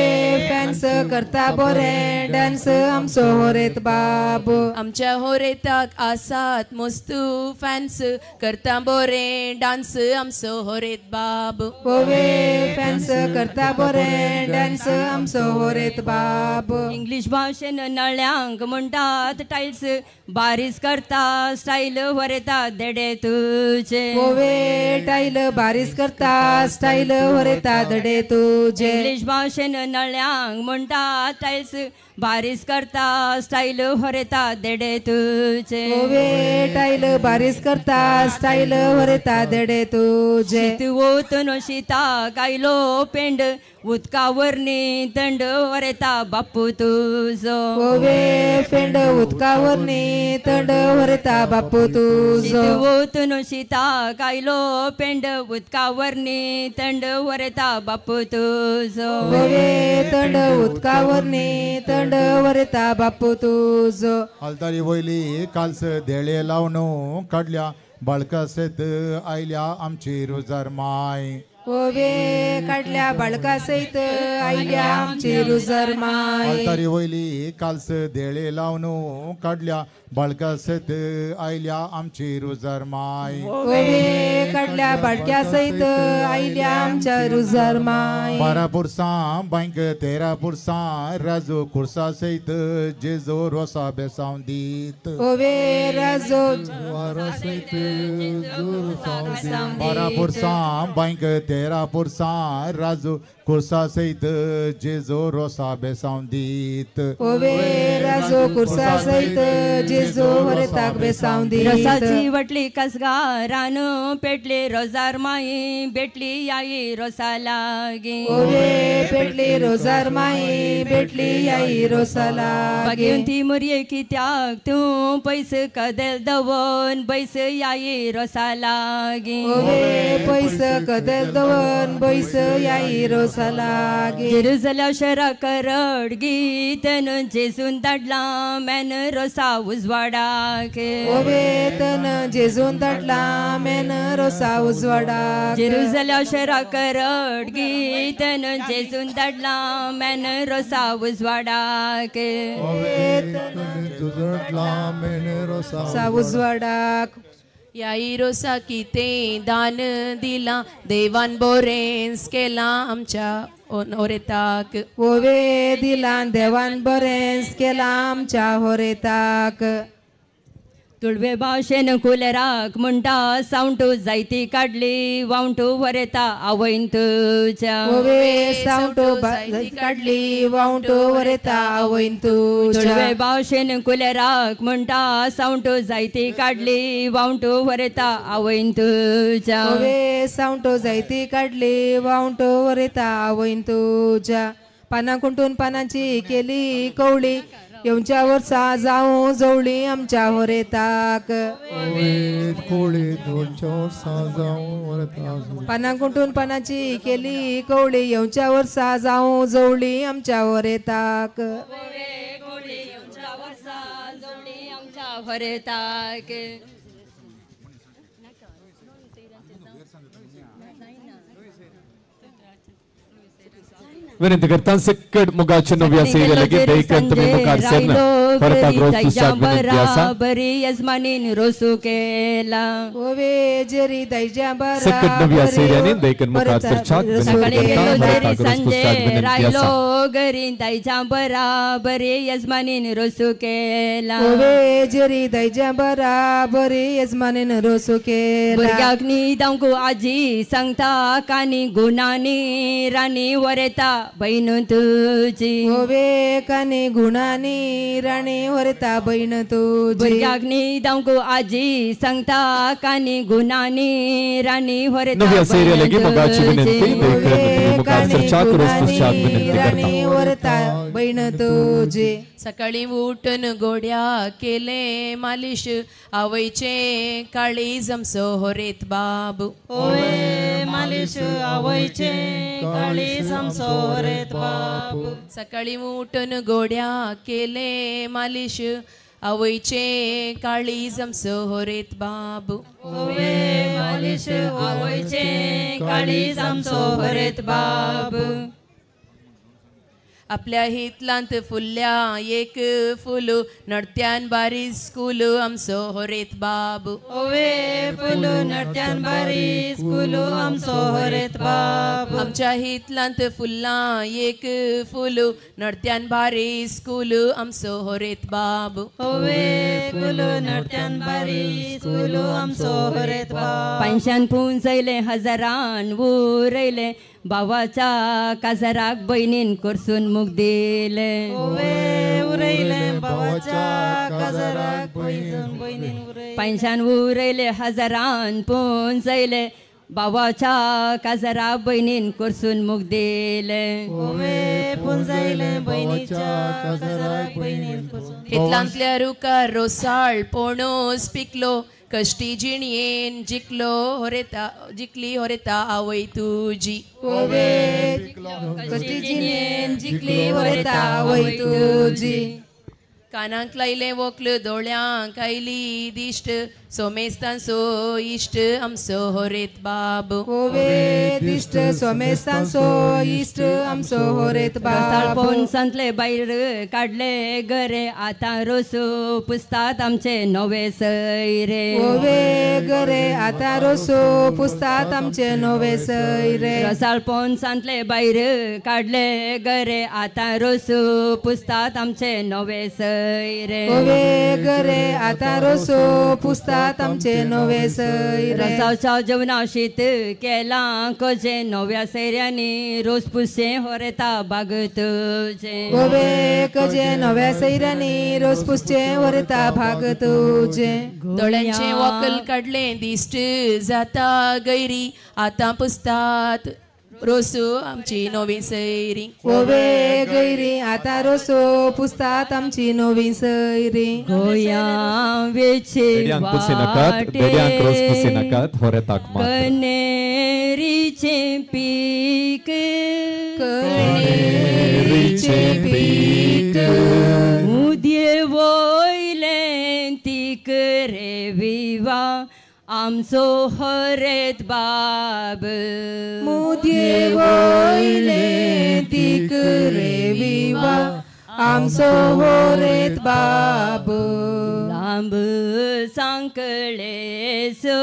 Speaker 18: फॅन्स करता बोरें डान्स आमचो होरेत बाब.
Speaker 19: आमच्या होरेताक आसात मोस्तू फॅन्स करता बोरें डान्स आमचो होरेत बाब.
Speaker 18: होवे फॅन्स करता बोरें डान्स आमचो होरेत बाब.
Speaker 8: इंग्लीश भाशेन नळ्यांक म्हणटात टायल्स बारीस करता स्टायल वरेता देडे तुजे.
Speaker 18: होवे टायल बारीस करता स्टायल वरेता दडे तुजे.
Speaker 8: इंग्लीश भाशेन नळ्यांक म्हणटात टायल्स बारीस करता स्टायल वरेता देडे तुजे.
Speaker 18: होवे टायल बारीस करता स्टायल वरेता देडे तुजे.
Speaker 8: शीत वोतून शिताक आयलो पेंड उदका वरनी दंड वरेता बापू तुजो.
Speaker 18: होवे पेंड उदका वरनी दंड वरेता बापू तुजो.
Speaker 8: शीत वोतून शिताक आयलो पेंड उदका वरनी दंड वरेता बापू तुजो.
Speaker 18: होवे तंड उदका वरनी तंड वरेता बापू तुजो.
Speaker 17: आलतारी वयली कालस देळे लावन काडल्या बाळका सयत आयल्या आमची रुजार माय.
Speaker 18: होवे काडल्या बाळका सयत आयल्या आमची रुजार माय.
Speaker 17: आलतारी वयली कालस देळे लावन काडल्या बाळका सयत आयल्या आमची रुजार माय.
Speaker 18: होवे काडल्या बाळक्या सयत आयल्या आमच्या रुजार माय.
Speaker 17: 12 पुरसां बांयक 13 पुरसां राजू कुर्सा सयत जेजो रोसा बेसांव दीत.
Speaker 18: होवे राजू
Speaker 17: 12 पुरसां बांयक 13 पुरसां राजू कुर्सा सयत जेजो रोसा बेसांव दीत.
Speaker 18: होवे राजू कुर्सा सयत जेजो वरेताक बेसांव दीत.
Speaker 8: रोसाची वटली कसगारान पेटली रोजार माई भेटली आई रोसा लागी.
Speaker 18: होवे पेटली रोजार माई भेटली आई रोसा लागी.
Speaker 8: बागेवन ती मुरये कित्याक तूं पयस कदेल दवर बैस आई रोसा लागी.
Speaker 18: होवे पयस कदेल दवर बैस आई रोसा लागी.
Speaker 8: जेरुजल्या शहरा करड गीतन जेजून धाडला मॅन रोसा उजवाडाक.
Speaker 18: होवे तन जेजून धाडला मॅन रोसा उजवाडाक.
Speaker 8: जेरुजल्या शहरा करड गीतन जेजून धाडला मॅन रोसा उजवाडाक.
Speaker 18: उजवाडाक.
Speaker 19: याई रोसा कितें दान दिला देवान बोरेंस केला आमच्या होरेताक.
Speaker 18: होवे दिला देवान बरेंस केला आमच्या होरेताक.
Speaker 8: तुळवे भाशेन कुलेराक म्हणटा सावंटू जायती काडली वावंटू वरेता आवयन तुज्या.
Speaker 18: होवे सावंटू काडली वावंटू वरेता आवयन तुज्या.
Speaker 8: तुळवे भाशेन कुलेराक म्हणटा सावंटू जायती काडली वावंटू वरेता आवयन तुज्या.
Speaker 18: होवे सावंटू जायती काडली वावंटू वरेता आवयन तुज्या. पानां कुंटून पानांची केली कवळी येवच्या वर्सा जावं जवळी आमच्या होरेताक. पानां कुंटून पानांची केली कवळी येवच्या वर्सा जावं जवळी आमच्या होरेताक.
Speaker 8: होरेताक.
Speaker 1: विनंती करता सकट मुगाचे नव्या सेरे लगे देख तुम्ही मुखार सरना. हरताक रोस पुसच्याक विनंती आसा.
Speaker 8: बराबरी यजमानीन रोसू केला.
Speaker 18: ओवे जेरी दायज्या
Speaker 1: सकट नव्या सैऱ्यांनी देखून मुखार सरच्याक विनंती
Speaker 8: सकाळी
Speaker 1: करता.
Speaker 8: गेलो जरी
Speaker 1: हरताक रोस पुसच्याक
Speaker 8: सांजे
Speaker 1: विनंती
Speaker 8: रायलो
Speaker 1: आसा.
Speaker 8: घरी दायच्या बराबरी यजमानीन रोसू केला.
Speaker 18: ओवे जेरी दायज्या बराबरी यजमानीन रोसू केला.
Speaker 8: भुरग्याक न्हिदांक आजी सांगता कानी गुणांनी राणी वरेता बहीण तुजी.
Speaker 18: ओवे कानी गुणांनी राणी वरता बहीण तुजी.
Speaker 8: भुरग्याक न्हिदांक आजी सांगता कानी गुणांनी राणी वरेता
Speaker 1: नव्या सैऱ्या
Speaker 8: बहीण
Speaker 1: लेगीत मोगाची विनंती
Speaker 8: तुजी.
Speaker 1: देखून मुखार सरच्याक रोस पुसच्याक विनंती करता.
Speaker 18: राणी वरता बहीण तुजी.
Speaker 19: सकाळी उठून गोड्या केले मालिश आवयचे काळीज आमचो होरेत बाब.
Speaker 4: ओवे मालिश आवयचे काळीज आमचो होरेत बाब.
Speaker 19: सकाळी उठून गोड्या केले मालिश आवयचे काळीज आमचो होरेत बाब.
Speaker 4: ओवे मालिश आवयचे काळीज आमचो होरेत बाब.
Speaker 19: आपल्या हितलांत फुल्ल्या एक फुल नडत्यान बारी स्कूल आमचो होरेत बाब.
Speaker 4: ओवे फुल नडत्यान बारी स्कूल आमचो होरेत बाब.
Speaker 19: आमच्या हितलांत फुल्ला एक फुल नडत्यान बारी स्कूल आमचो होरेत बाब.
Speaker 4: ओवे फुल नडत्यान बारी स्कूल आमचो होरेत बाब.
Speaker 8: पांचशान पुंजयले हजारान उरयले भावाच्या काजराक बहिणीन करसून मुख दिले.
Speaker 4: ओवे उरयले भावाच्या काजराक बहिणीन उरयले.
Speaker 8: पांचशान उरयले हजारान पुंजयले भावाच्या काजरा बहिणीन करसून मुख दिले.
Speaker 4: ओवे पुंजयले बहिणीच्या काजराक बहिणीन करसून.
Speaker 19: हितलांतल्या रुखार रोसाळ पणस पिकलो कश्टी जिणयेन जिखलो होरेता जिखली होरेता आवय तुजी.
Speaker 18: ओवे कश्टी जिणयेन जिखली होरेता आवय तुजी.
Speaker 19: कानाक लायलें वोक्ल दोळ्यांक आयली दिश्ट सोमेस्तांचो इश्ट आमचो होरेत बाब.
Speaker 18: ओवे दिश्ट सोमेस्तांचो इश्ट आमचो होरेत बाब.
Speaker 8: पोनसांतले भायर काडले गरे आतां रोसू पुसतात आमचे नवे सैरे.
Speaker 18: ओवे गरे आतां रोसू पुसतात आमचे नवे सैरे.
Speaker 8: रसाळ पोनसांतले भायर काडले गरे आतां रोसू पुसतात आमचे नवे सैरे.
Speaker 18: ओवे गरे आतां रोसू पुसतात आमचे नवे सैरे.
Speaker 8: रसाच्या जेवणा शीत केलां कजें नव्या सैऱ्यांनी रोस पुसचें होरेता बाग तुजें.
Speaker 18: ओवे कजें नव्या सैऱ्यांनी रोस पुसचें होरेता भाग तुजें.
Speaker 19: दोळ्यांचें वकल काडलें दिश्ट जाता गैरी आतां पुसतात रोसू आमची नवी सैरी.
Speaker 18: ओवे गैरी आतां रोसू पुसतात आमची नवी सैरी.
Speaker 8: गोंया वेचे कनेरीचें पीक
Speaker 16: कनेरीचें पीक
Speaker 8: मुदये वयलें तीक रे विवा आमचो हरेत बाब.
Speaker 18: मुदये वयलें तीक रे विवा आमचो हरेत बाब.
Speaker 8: लांब सांकळेचो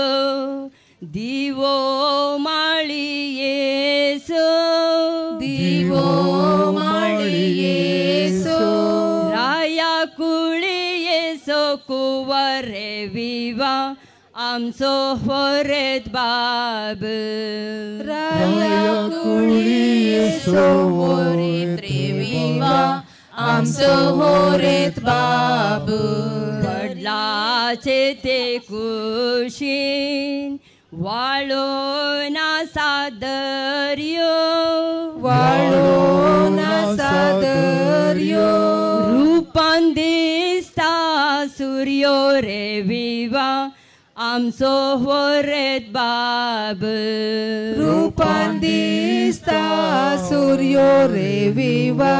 Speaker 8: दिवो माळयेचो
Speaker 18: दिवो माळयेचो
Speaker 8: राया कुळयेचो कुंवर रे विवा आमचो होरेत बाब.
Speaker 18: राया कुळयेचो
Speaker 19: होरेत रे विवा आमचो होरेत बाब.
Speaker 8: वडलाचे ते कुशीन वाळून आसा दर्यो
Speaker 18: वाळून आसा दर्यो
Speaker 8: रुपान दिसता सुर्यो रे विवा आमचो होरेत बाब.
Speaker 18: रुपान दिसता सुर्यो रे विवा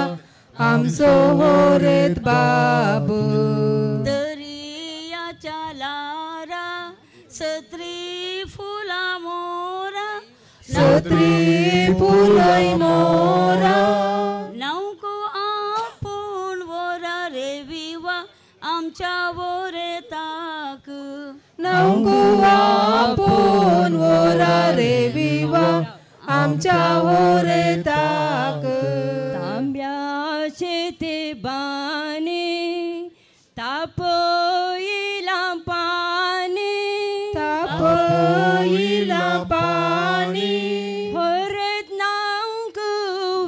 Speaker 18: आमचो होरेत बाब.
Speaker 4: दर्याच्या लारा सत्री फुलां मोरा
Speaker 18: सत्री फुलां मोरा
Speaker 4: न्हावंक आपूण वोरा रे विवा आमच्या वोरेताक
Speaker 18: नावंकू आपोवन वोरा रे विवा आमच्या वोरेताक
Speaker 8: तांब्याचे ते बानी तापयला पानी
Speaker 18: तापयला पानी
Speaker 8: होरेत नावंक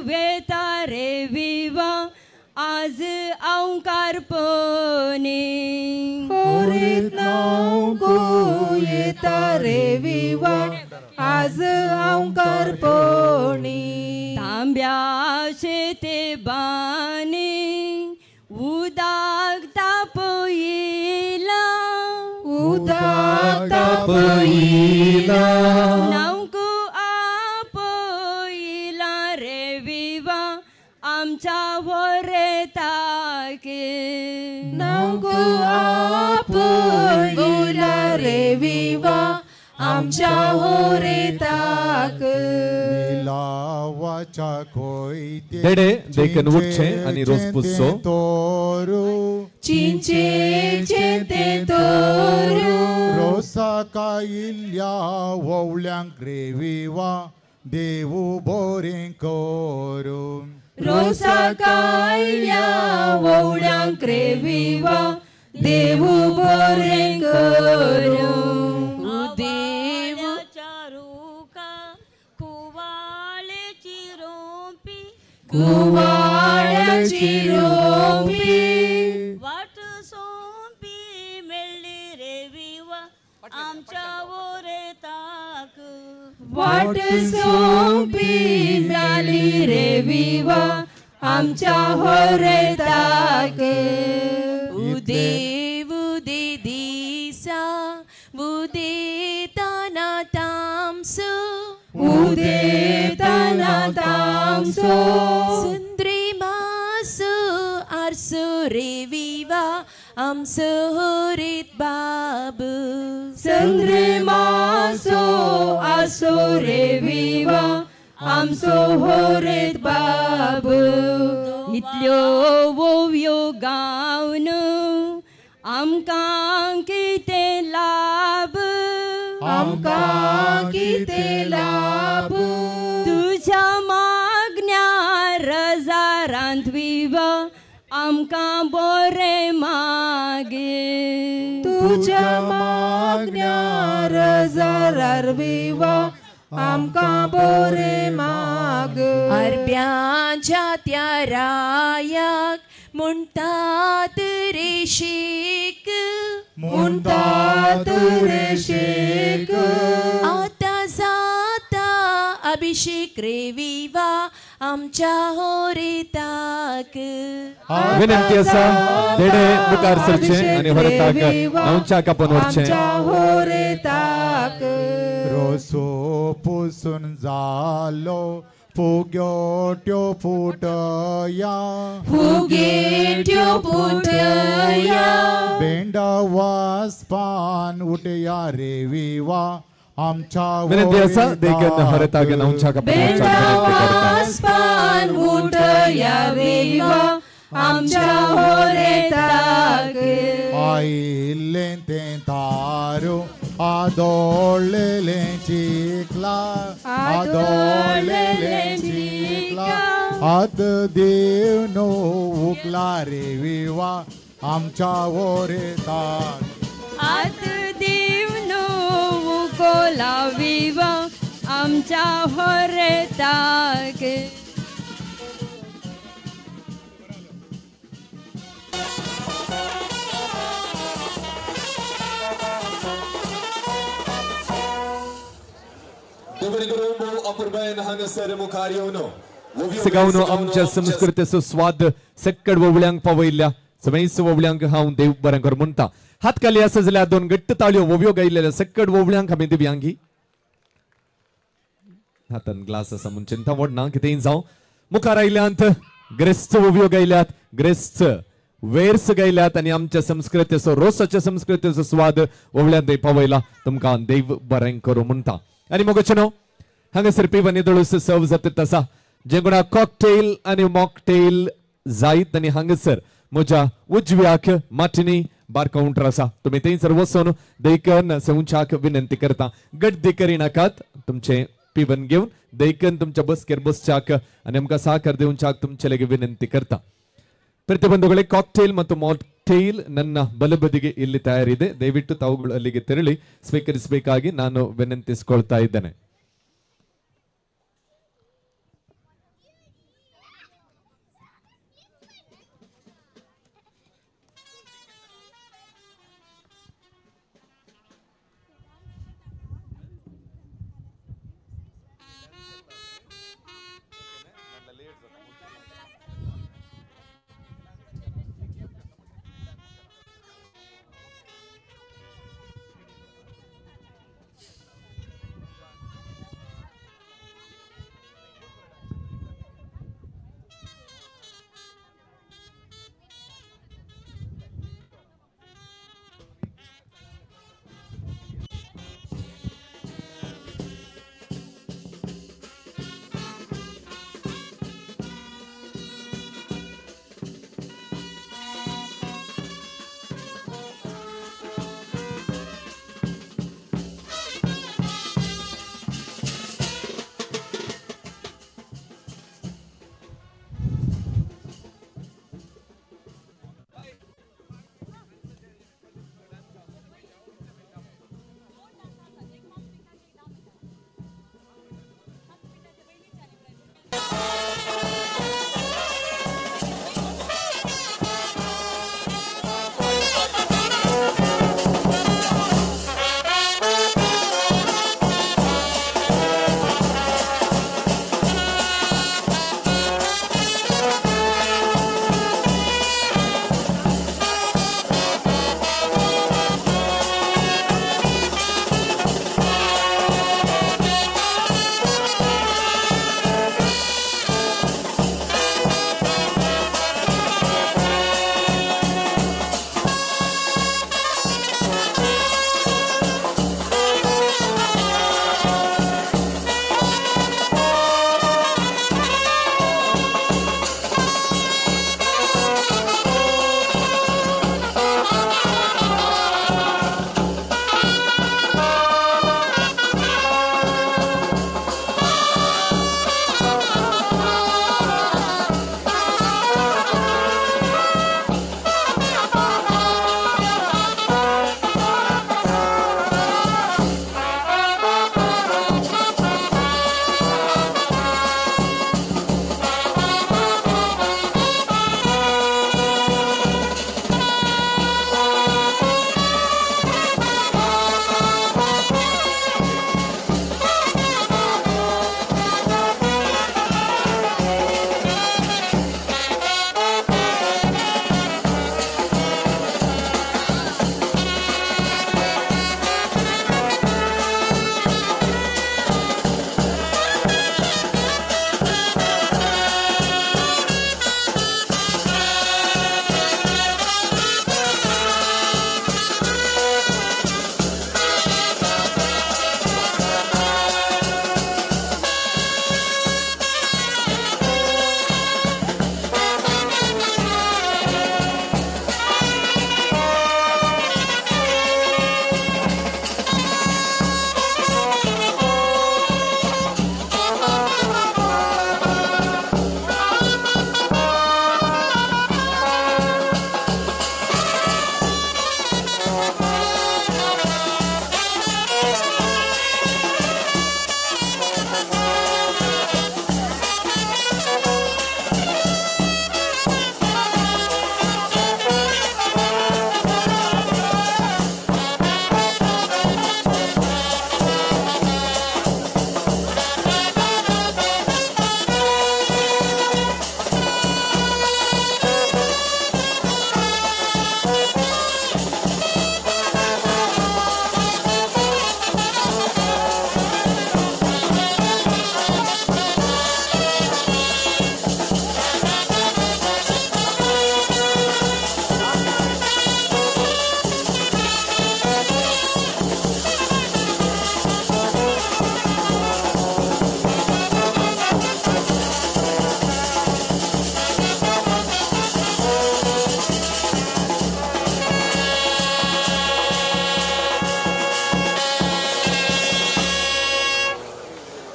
Speaker 8: वेता रे विवा आज अंकारपणी
Speaker 18: होरेत नावंक येता रे विवा आज अंकारपणी
Speaker 8: तांब्याचे ते बानी उदाक तापयला
Speaker 18: उदाक तापयला
Speaker 8: नावंकू आपयला रे विवा आमच्या वोरेताक
Speaker 18: नावंकू आपयला रे विवा आमच्या होरेताक
Speaker 17: मिलावाच्या कोयते
Speaker 1: देडे देखन उठचे आणि रोज पुसो
Speaker 17: तोरू
Speaker 18: चिंचेचे ते तोरू
Speaker 17: रोसा कायिल्ल्या वोवळ्यांक रेविवा देवू बोरें करू
Speaker 18: रोसा कायिल्ल्या वोवळ्यांक रेविवा देवू बोरें करू कुवाळ्याची रोपी
Speaker 4: वाट सोंपी मेळ्ळी रे विवा आमच्या वोरेताक
Speaker 18: वाट सोंपी जाली रे विवा आमच्या होरेताक
Speaker 19: उदेव उदे दिसा उदेताना तामसो
Speaker 18: उदेताना तामसो
Speaker 19: सुंद्री मासो आरसो रे विवा आमसो होरेत बाब
Speaker 18: सुंद्री मासो आसो रे विवा आमसो होरेत बाब
Speaker 8: इतल्यो वोव्यो गावन आमकां कितें लाभ
Speaker 18: आमकां कितें लाभ
Speaker 8: तुज्या मागण्या रजारांत विवा आमकां बरें मागे
Speaker 18: तुज्या मागण्या रजारार विवा आमकां बरें माग
Speaker 19: अरब्यांच्या त्या रायाक म्हणटात रे शीक
Speaker 17: म्हणटात रे शीक
Speaker 19: आतां जाता अभिषेक रे विवा आमच्या होरेताक
Speaker 1: विनंती आसा देडे मुखार सरचे आनी होरेताक नावच्या कापून व्हरचें
Speaker 18: आमच्या होरेताक
Speaker 17: रोसो पुसून जालो फुग्योट्यो फुटया
Speaker 19: फुगेट्यो फुटया
Speaker 17: बेंडा वासपान उठया रे विवा आमच्या
Speaker 1: विनंती आसा देखन होरेताक नावच्या कापून
Speaker 18: बेंडा वासपान उठया विवा आमच्या होरेताक
Speaker 17: आयिल्लें तें तारू आदोळलेलें चिखला आदोळलेलें चिखला आत देव नो उकला रे विवा आमच्या वोरेताक
Speaker 8: आत देव नो उकोला विवा आमच्या होरेताक
Speaker 1: गावनो आमच्या संस्कृतीचो स्वाद सक्कड वोवळ्यांक पावयल्ल्या समेस वोवळ्यांक हांव देव बरें कर म्हणटा. हातकाली आसा जाल्यार दोन घट्ट ताळयो वोव्यो गायलेल्या सक्कड वोवळ्यांक आमी दिव्यांगी. हातान ग्लास आसा म्हूण चिंता मोडना कितेंय जावं. मुखार आयल्यांत ग्रेस्त वोव्यो गायल्यात, ग्रेस्त वेर्स गायल्यात आनी आमच्या संस्कृतीचो रोसाच्या संस्कृतीचो स्वाद वोवळ्यांत पावयला. तुमकां देव बरें करूं म्हणटा. आनी मोगचें न्हू हांगासर पिवन निदळूस सर्व जाता तसा जे कोणा कॉकटेल आनी मॉकटेल जायत आनी हांगासर म्हज्या उजव्याक माटिनी बार काउंटर आसा, तुमी थंयसर वचून देखन सेवच्याक विनंती करता. गर्दी करिनाकात, तुमचे पिवन घेवन देखन तुमच्या बसकेर बसच्याक आनी आमकां साकर दिवच्याक तुमचे लागीं विनंती करता. ಪ್ರತಿಬಂಧುಗಳೇ, ಕಾಕ್ಟೇಲ್ ಮತ್ತು ಮಾಕ್ಟೇಲ್ ನನ್ನ ಬಲಬದಿಗೆ ಇಲ್ಲಿ ತಯಾರಿದೆ. ದಯವಿಟ್ಟು ತಾವುಗಳು ಅಲ್ಲಿಗೆ ತೆರಳಿ ಸ್ವೀಕರಿಸಬೇಕಾಗಿ ನಾನು ವಿನಂತಿಸಿಕೊಳ್ತಾ ಇದ್ದೇನೆ.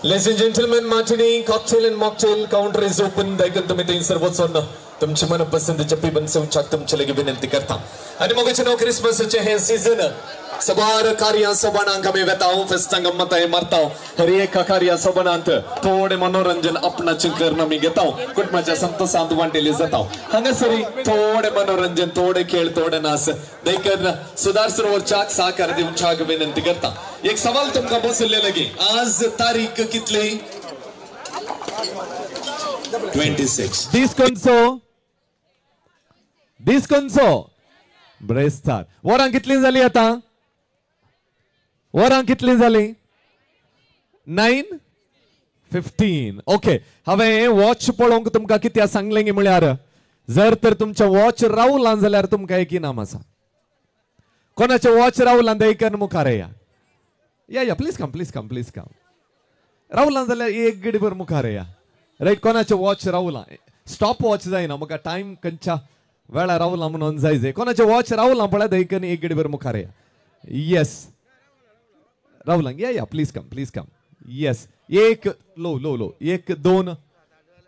Speaker 1: Ladies and gentlemen, martini, cocktail and mocktail counter is open. दयकन तुम्ही थंयसर वचून तुमची मनपसंतीचे पिबन सेवच्याक तुमचे लागीं विनंती करता. आनी मोगाचे नांव क्रिसमसाचें हें सीजन सबार कार्यां सोबाणांक आमी वेता, फेस्तांक गम्मताय मारता. हर एका कार्या सोबाणांत थोडें मनोरंजन आपणाचें करून आमी घेता, कुटुंबाच्या संतोशांत वांटेली जाता. हांगासर थोडें मनोरंजन, थोडे खेळ, थोडे नाच. देखून सुधार सरोवरच्याक साकार दिवच्याक विनंती करता. एक सवाल तुमकां बसयल्ले लागीं, आज तारीख कितली? 26. दीस खंयचो? दीस खंयचो? ब्रेस्तार. वरां कितलीं जालीं आतां? वरां कितलीं जालीं? 9:15. ओके, हांवें वॉच पळोवंक तुमकां कित्याक सांगलें गी म्हळ्यार जर तर तुमचें वॉच रावलां जाल्यार तुमकां एक इनाम आसा. कोणाचें वॉच रावलां देकर मुखार या. या या, please come, please come, please come. रावलां जाल्यार एक गडीभर मुखार या. रायट, कोणाचें वॉच रावलां? स्टॉप वॉच जायना, म्हाका टायम खंयच्या वेळार रावलां म्हणून जाय जाय. कोणाचें वॉच रावलां पळय देकर एक गडीभर मुखार या. येस, रावलां. या या, please come, please come. Yes, एक लो लो लो, 1 2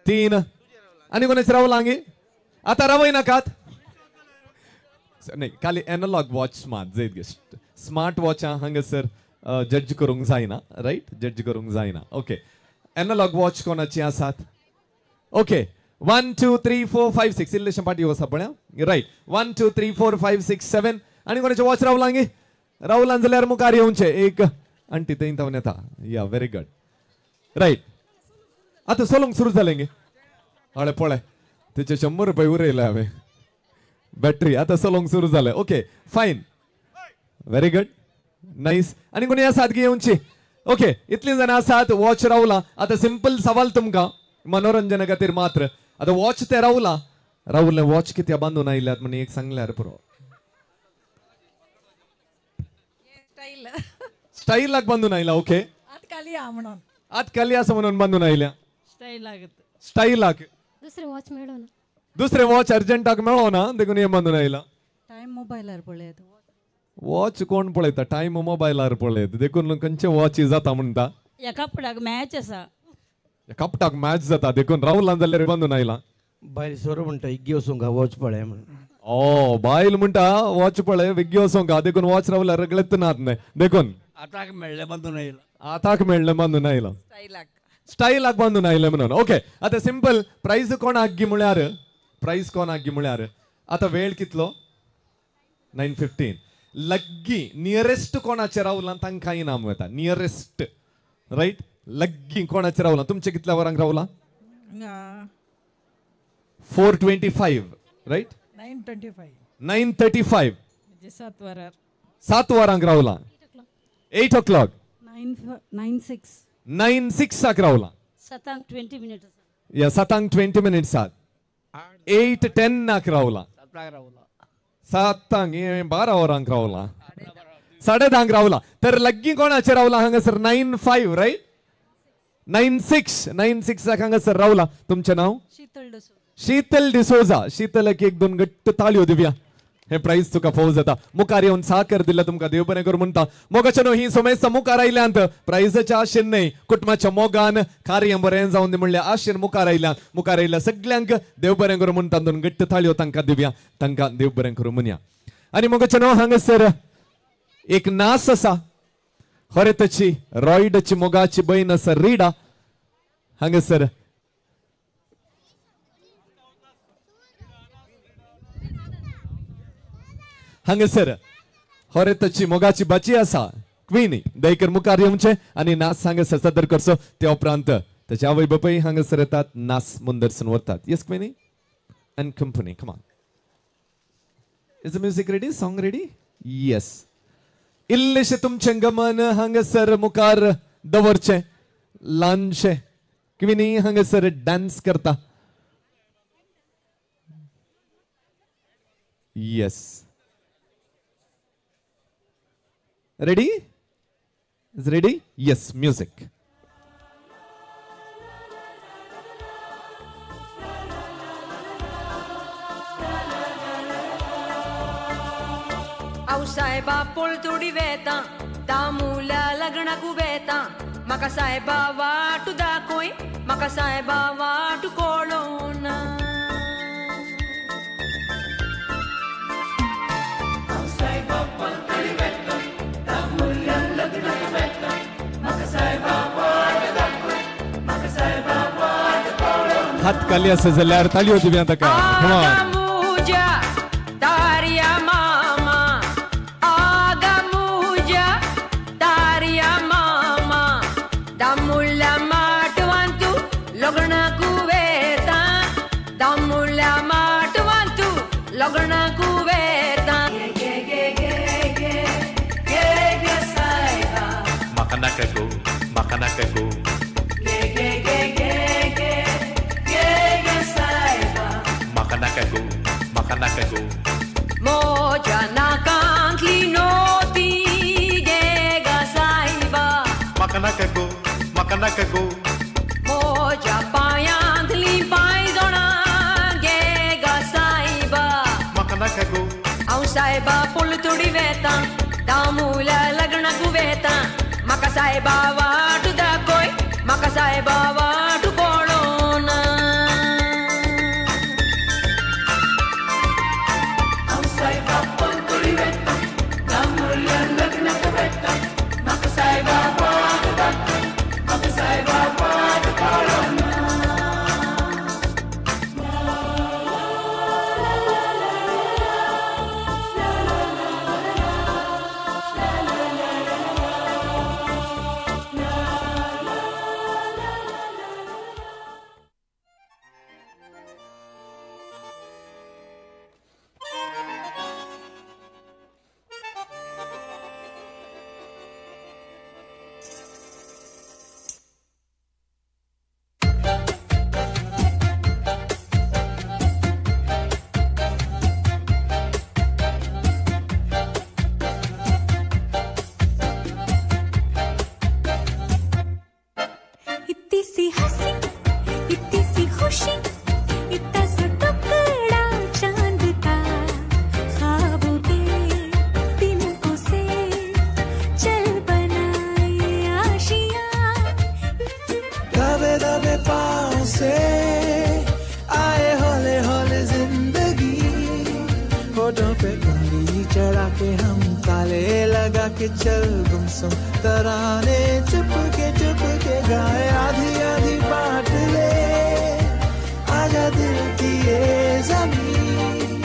Speaker 1: 3. आनी कोणाचें रावलां गे? आतां रावय नाकात. न्ही, खाली एनलॉग वॉच मात जयत गे. स्मार्ट वॉचां हांगासर जज करूंक जायना, रायट? जज करूंक जायना. ओके, एनलॉग वॉच कोणाची आसात? ओके, 1 2 3 4 5 6. इल्लेशें पाटी वसा पळया. रायट, 1 2 3 4 5 6 7. आनी कोणाचें वॉच रावलां गे? रावलां जाल्यार मुखार येवचें. एक आंटी थंय थावन येता. या, व्हेरी गुड. रायट, आतां चलोवंक सुरू जालें गे. हय पळय, तेचे 100 रुपये उरयले हांवें बॅटरी. आतां चलोवंक सुरू जालें. Okay, fine, very good, nice. आनी कोणी आसात गी येवची? ओके, इतलीं जाणां आसात. वॉच रावलां. आतां सिंपल सवाल तुमकां मनोरंजना खातीर मात्र. आतां वॉच तें रावलां, रावलें वॉच कित्याक बांदून आयल्यात म्हण एक सांगल्यार पुरो. स्टायलाक बांदून आयला. ओके, आत खाली आसा म्हणून बांदून आयल्या. स्टायलाक
Speaker 14: दुसरें वॉच मेळना,
Speaker 1: दुसरें वॉच अर्जंटाक मेळना देखून हें बांदून आयला.
Speaker 8: टायम मोबायलार पळयत.
Speaker 1: वॉच कोण पळयता? टायम मोबायलार पळयत देखून खंयचे वॉच जाता म्हणटा.
Speaker 4: ह्या कपडाक मॅच आसा.
Speaker 1: कपटाक मॅच जाता देखून रावलां जाल्यार बांदून आयला.
Speaker 6: बायल सोरो म्हणटा इग्गी वचूंक वॉच पळय म्हणून.
Speaker 1: ओ, बायल म्हणटा वॉच पळय विग्गी वचूंक, देखून वॉच रावल्यार रगलेत नात न्हय देखून
Speaker 6: आताक मेळ्ळें बांदून आयला.
Speaker 1: आताक मेळ्ळें बांदून आयला, स्टायलाक बांदून आयलें म्हणून. ओके, आतां सिंपल प्रायज कोणाक गी म्हळ्यार, प्रायज कोणाक गी म्हळ्यार आतां वेळ कितलो? 9:15. लग्गी नियरेस्ट कोणाचें रावलां तांकां इनाम वता. Nearest, right? लग्गी कोणाचें रावलां? तुमचें कितल्या वरांक रावलां? 4:25, रायट?
Speaker 22: 9:25.
Speaker 1: 9:35.
Speaker 22: 7 वरार.
Speaker 1: 7 वरांक रावलां. 8 o'clock.
Speaker 22: 9:06.
Speaker 1: 9:06 रावलां.
Speaker 4: 7:20 मिनट.
Speaker 1: या, 7:20 मिनट्साक. 8:10 रावलां. 7 12 वरांक रावलां. 10:30 रावलां. तर लग्गी कोणाचें रावलां हांगासर? 9:05, रायट? 9:06. 9:06 हांगासर रावलां. तुमचें नांव?
Speaker 22: शीतल डिसोजा.
Speaker 1: शीतल डिसोजा. शीतलाक 1 2 घट्ट ताळयो दिवया. हे प्रायज तुका फोव जाता. मुखार येवन साकर दिला तुमकां देव बरें करूं म्हणटा. मोगाच्या न्हू ही सोमेस्तां मुखार आयल्यांत प्रायजाच्या आशेन न्हय, कुटुंबाच्या मोगान कार्य बरें जावन दी म्हणल्या आशेन मुखार आयल्या. मुखार आयल्या सगल्यांक देव बरें करूं म्हणटा. 2 घट्ट ताळयो तांकां दिवया, तांकां देव बरें करूं म्हणया. आनी मोगाच्या न्हू हांगासर एक नास आसा. हरेताची रॉयडाची मोगाची बयन आसा रिडा. हांगासर हांगासर हरेताची मोगाची बाची आसा क्विनी. दयकर मुखार येवचें आनी नाच हांगासर सादर करचो. त्या उपरांत ताचे आवय बापूय हांगासर येतात, नाच मुंदरसून व्हरतात. Yes Queenie and company, come on. Is the music ready? Song ready? Yes. इल्लेशें तुमचें गमन हांगासर मुखार दवरचें. ल्हानशें क्विनी हांगासर डान्स करता. Yes, ready? Is ready? Yes, music.
Speaker 23: साहेबा पोळतोडी वेता दामुल्या लग्नाक वेता
Speaker 8: म्हाका सायबा वाट दाखय म्हाका सायबा वाट कळोना.
Speaker 2: सायबा पलतडी वेता दामुल्या लग्नाक वेता म्हाका सायबा वाट दाखय म्हाका सायबा वाट कळोना.
Speaker 1: हात खाली आसा जाल्यार ताळयो दिवया ताका.
Speaker 8: मुजा तारिया मामा आगा मुजा तारिया मामा दामुल्या माटवांतू लग्नाक वेता दामुल्या माटवांतू लग्नाक वेता.
Speaker 2: गे गे गे गे गे गे सायबा
Speaker 10: म्हाका नाका गो म्हाका नाका गो
Speaker 2: गे गे गे गे गे गे गे सायबा
Speaker 10: म्हाका नाका गो म्हाका नाका गो.
Speaker 8: मोजा नाकांतली नोती गे गा सायबा
Speaker 10: म्हाका नाका गो म्हाका नाका गो
Speaker 8: मोजा पांयांतली पांयजणां गे गा सायबा
Speaker 10: म्हाका नाका गो.
Speaker 8: हांव सायबा पलतडी वेता दामुल्या लग्नाक वेता म्हाका सायबा वाट दाखय म्हाका सायबा वाट कळोना.
Speaker 2: सायबा पलतडी वेता दामुल्या लग्नाक वेता म्हाका सायबा वाट दाखय म्हाका सायबा वाट कळोना.
Speaker 11: इतनी सी हंसी इतनी सी खुशी इतना सा टुकड़ा चांद का ख्वाबों के तिनकों से चल बनाए आशिया.
Speaker 23: दबे दबे पाँव से आए हौले हौले जिंदगी होठों पे कुंडी चढ़ा के हम ताले लगा के चल गुमसुम तराने चुपके चुपके गाए आधी आधी बांट ले आजा दिल की ये जमीन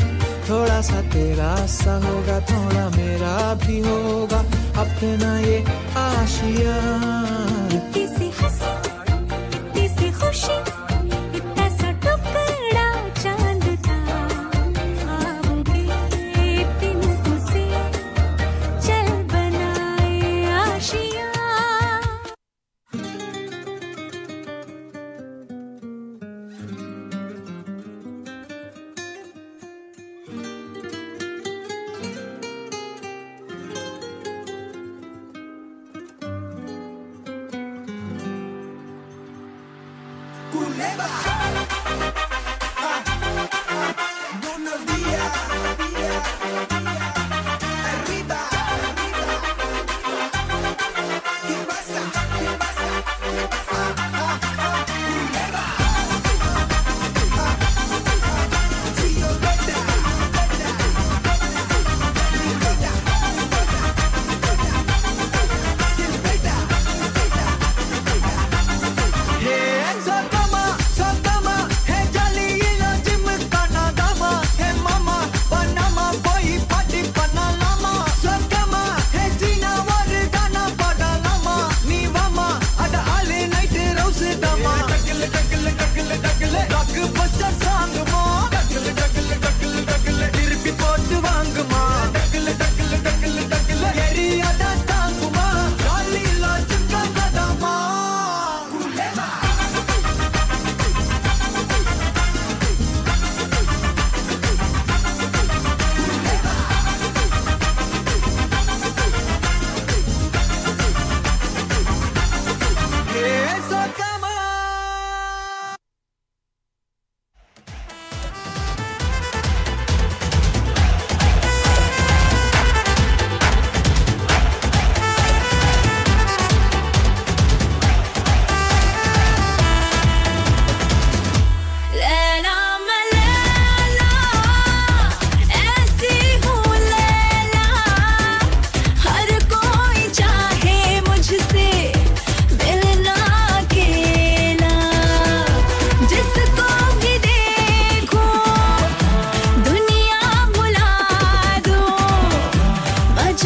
Speaker 23: थोड़ा सा तेरा सा होगा थोड़ा मेरा भी होगा अपना ये आशिया.
Speaker 11: इतनी सी हंसी इतनी सी खुशी इतना सा टुकड़ा चांद का ख्वाबों के तिनकों से चल बनाए आशिया.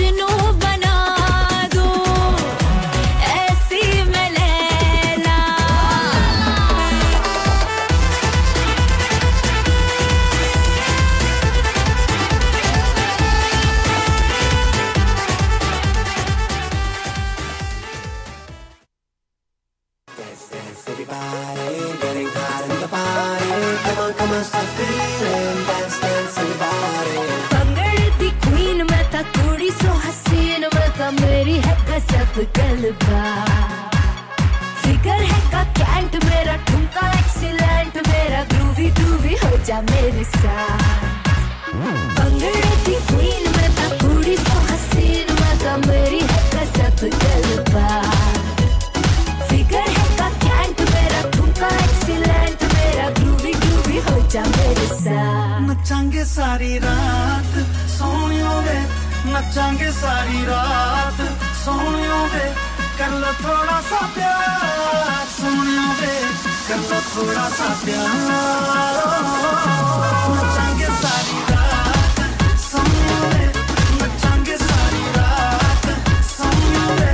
Speaker 11: मजनू बना दूं ऐसी मैं Laila.
Speaker 23: Dance, dance, everybody, getting hot in the party. Come on, come on, start feeling. Dance, dance, everybody.
Speaker 11: भंगड़े the queen मैं ता कुड़ी सो हसीन मैं ता मेरी है गजब गलबा। फिगर है का कैंट मेरा ठुमका एक्सीलेंट मेरा ग्रूवी ग्रूवी हो जा मेरे साथ। भंगड़े दी क्वीन मैं ता कुड़ी सो हसीन मैं ता मेरी है गजब गलबा। फिगर है का कैंट मेरा ठुमका एक्सीलेंट मेरा ग्रूवी ग्रूवी हो जा मेरे साथ।
Speaker 9: नचांगे सारी रात सोहणियों वे, नचांगे सारी रात सोहणियों वे, कर लो थोड़ा सा प्यार सोहणियों वे, कर लो थोड़ा सा प्यार। नचांगे सारी रात सोहणियों वे, नचांगे सारी रात सोहणियों वे,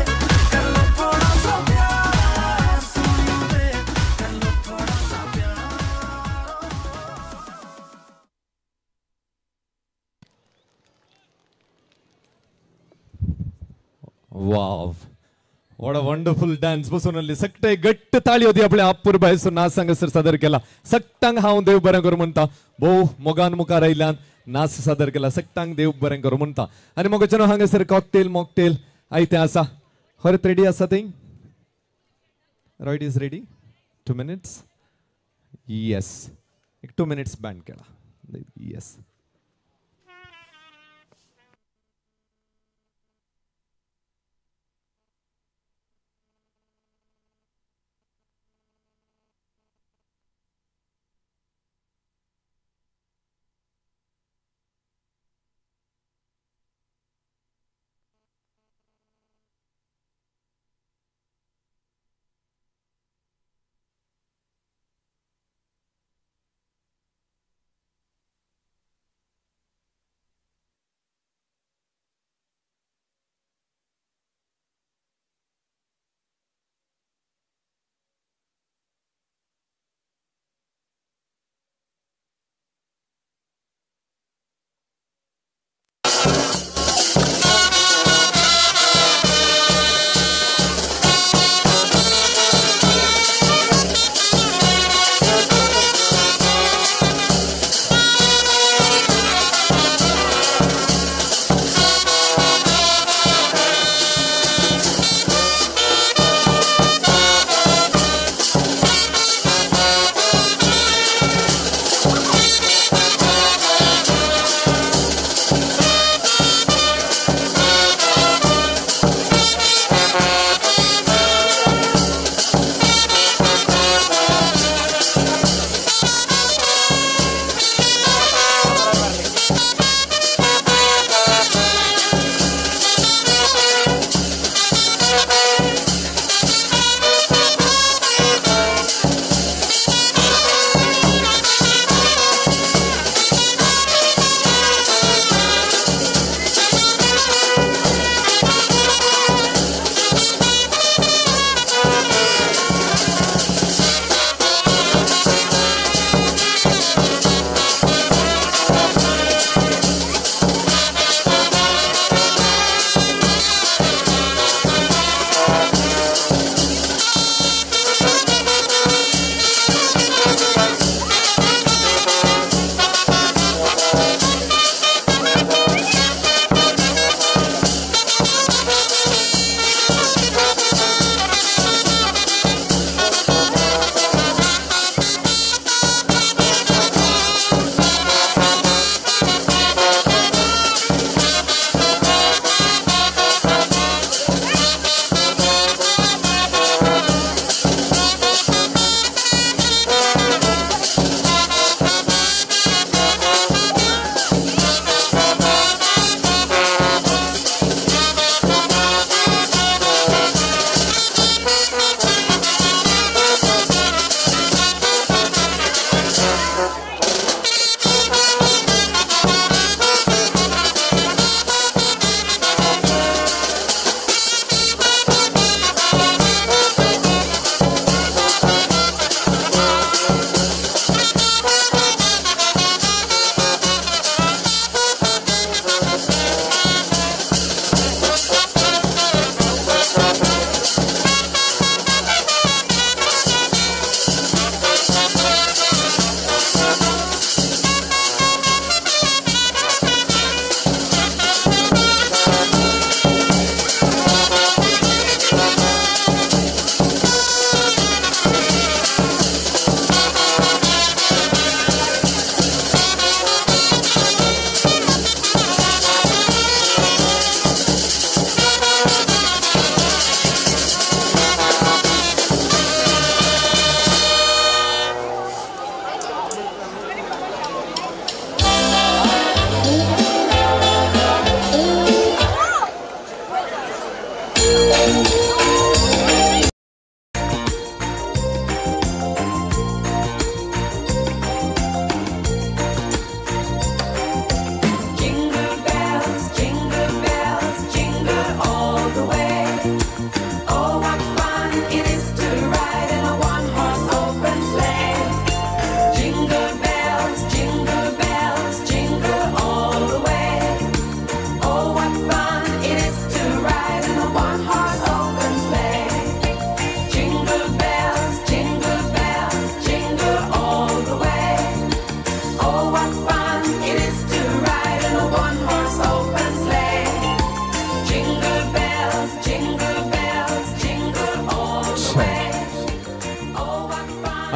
Speaker 9: कर लो थोड़ा सा प्यार सोहणियों वे, कर लो थोड़ा सा प्यार।
Speaker 1: Wow, what a wonderful dance. बसून सगळे घट्ट ताळी होती आपल्या अप्पुरबाय सो नाच हांगासर सादर केला. सगटांक हांव देव बरें करूं म्हणटा. भोव मोगान मुखार आयल्यान नाच सादर केला. सगटांक देव बरें करूं म्हणटा. आनी मोगाच्यानो हांगासर कॉकटेल मॉकटेल आयतें आसा. हरत रेडी आसा थंय? Right is ready. 2 minutes. Yes, एक 2 मिनट्स बँड केला. येस.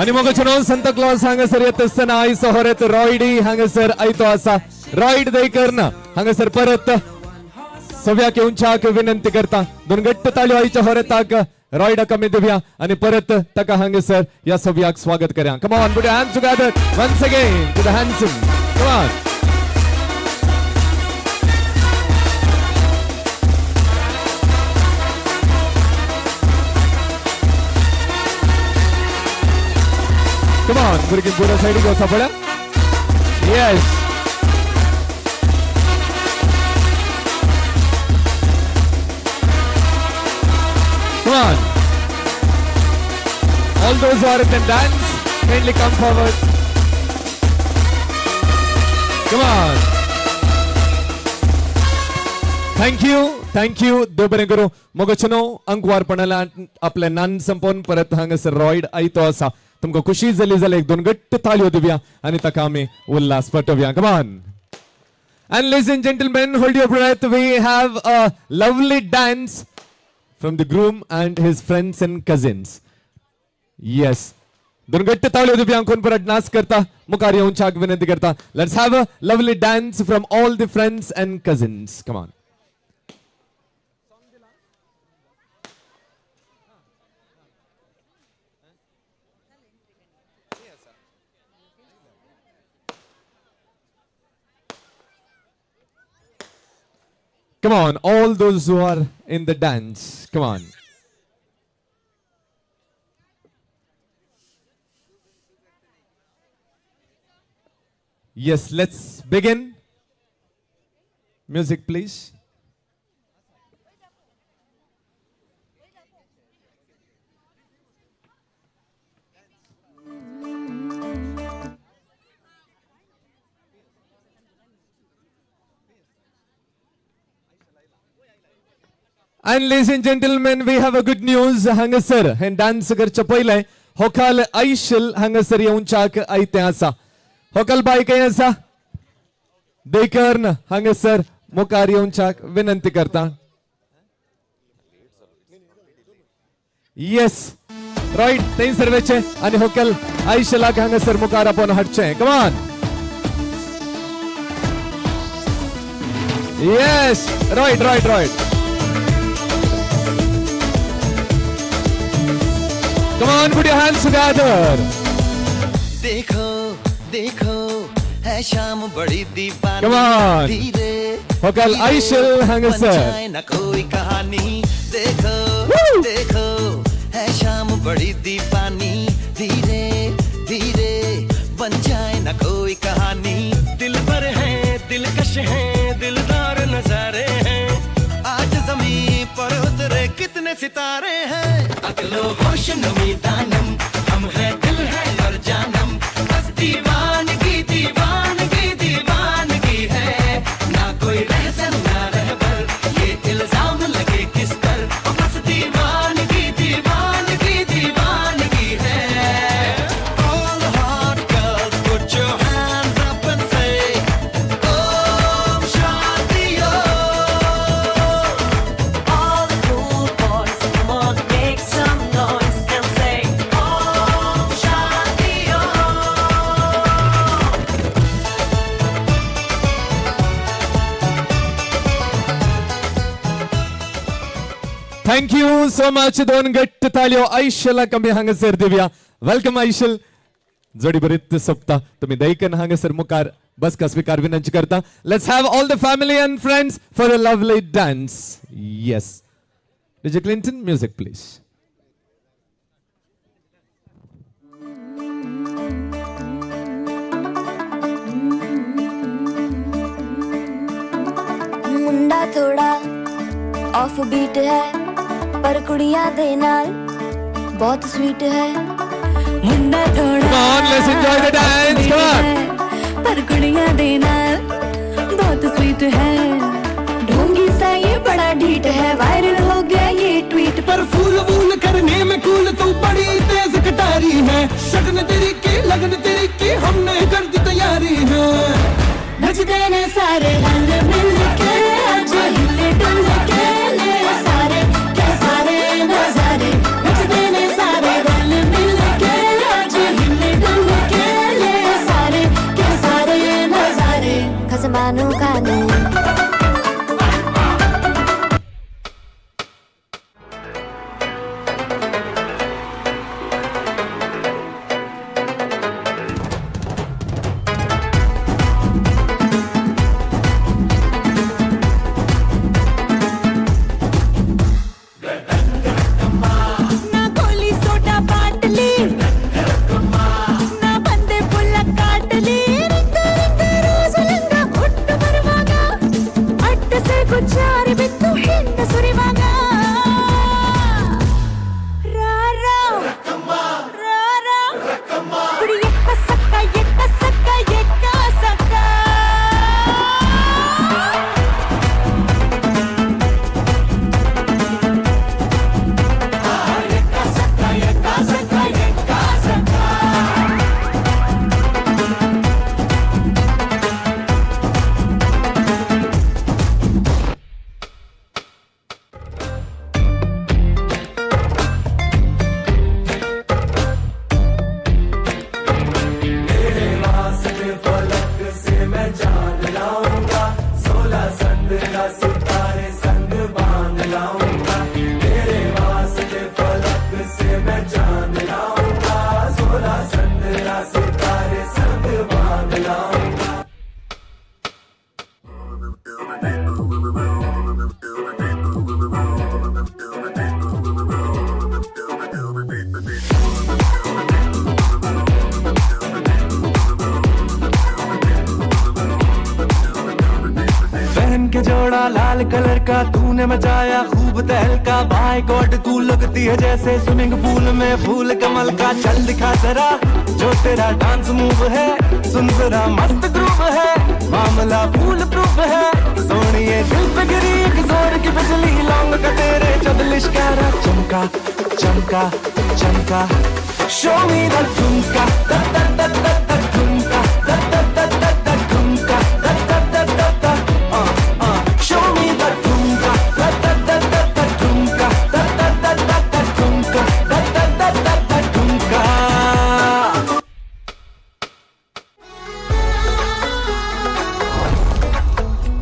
Speaker 1: आनी मोगाचें सांता क्लॉज हांगासर येत आसतना आयचो होरेत रॉयडी हांगासर आयतो आसा. रॉयड दैकर हांगासर परत सव्याक येवच्याक विनंती करता. दोन घट्ट ताळयो आयच्या होरेताक रॉयडाक आमी दिवया आनी परत ताका हांगासर ह्या सव्याक स्वागत करया. Come on, put your hands together once again to the handsome. Come on. Come on, भुरगीं पुरो सायडीक वचा पळया. Yes. Come on. All those who are in the dance, kindly come forward. Come on. Thank you, thank you. देव बरें करूं. मोगाचेनो अंकवारपणाला आपलें नान संपोवन परत हांगासर रॉयड आयतो आसा. तुमकां खुशी जाली जाल्यार एक दोन घट्ट ताळयो दिवया आनी ताका आमी Ulhas पटोवया. Come on. And ladies and gentlemen, hold your breath. We have a lovely dance from the groom and his friends and cousins. Yes. दोन घट्ट ताळयो दिवया. कोण परत नाच करता मुखार येवच्याक विनंती करता. Let's have a lovely dance from all the friends and cousins. Come on. Come on, all those who are in the dance, come on. Yes, let's begin. Music, please. And ladies and gentlemen, we have a good news. हांगासर हे dance करचे पयले होकाल आयशल हांगासर येवच्याक आयतें आसा. होकाल बाय खंय आसा? देकर्न हांगासर मुखार येवच्याक विनंती करता. येस, रायट, थंयसर वचचें आनी होकल आयशलाक हांगासर मुखार आपोवन हाडचें. Come on. Yes, right, right, right. Come on, put your hands together.
Speaker 9: देखो देखो है शाम बड़ी दीवानी.
Speaker 1: Come on.
Speaker 9: धीरे
Speaker 1: होकल आयशल हांगासर.
Speaker 9: न कोई कहानी. देखो देखो है शाम बड़ी दीवानी. धीरे धीरे बन जाए न कोई कहानी. दिल पर है दिलकश है दिलदार नजारे हैं. आज जमीन पर उतरे कितने सितारे हैं. अकलो होश नमी दानम हम है दिल है और जानम. बस दीवानगी दीवानगी दीवानगी है. ना कोई रहसन ना रहबर ये इल्जाम लगे किस पर. बस दीवानगी दीवानगी दीवानगी है. All hot girls put your hands up and say Om Shanti Om.
Speaker 7: All the cool boys, come on, make some noise and say Om Shanti Om.
Speaker 1: Thank you so much. दोन घट्ट ताळयो आयशलाक आमी हांगासर दिवया. Welcome आयशल. जोडी बरीच सोपता. तुमी दैकन हांगासर मुखार बसका स्वीकार विनंती करता. Let's have all the family and friends for a lovely dance. Yes. DJ Clinton, music please.
Speaker 11: Munda थोड़ा ऑफ बीट है पर कुड़ियां दे नाल बहुत स्वीट है.
Speaker 12: मुंडा थोड़ा
Speaker 1: Come on, let's enjoy the dance. Come on.
Speaker 12: पर कुड़ियां दे नाल बहुत स्वीट है.
Speaker 11: ढोंगी सा ये बड़ा ढीठ है वायरल हो गया ये ट्वीट
Speaker 23: पर. फूल वूल करने में कूल तू बड़ी तेज कटारी है. शगन तेरी की लगन तेरी की हमने कर दी तैयारी है.
Speaker 11: नचते ने सारे रल मिल के आज हिले डुल के ले सारे के सारे नजारे. नचते ने सारे रल मिल के आज
Speaker 23: लाऊंगा, तेरे वास्ते फलक से मैं चांद लाऊंगा, 16-17 सितारे संग बांध लाऊंगा।
Speaker 3: पहन के जोड़ा लाल कलर का तूने मचाया खूब तहलका, बाय गॉड तू लगती है जैसे स्विमिंग पूल में फूल कमल का। चल दिखा जरा जो तेरा डांस मूव है, सुन जरा मस्त ग्रूव है, मामला फूल प्रूफ है। सोनिए दिल पे गिरी एक जोर की बिजली, लौंग का तेरे जब लिश्कारा चमका चमका चमका। शो मी the ठुमका दा दा दा दा दा ठुमका दा दा दा दा दा ठुमका दा दा दा दा दा। Show me the ठुमका da da da da da ठुमका da da da da da ठुमका da da da da da ठुमका।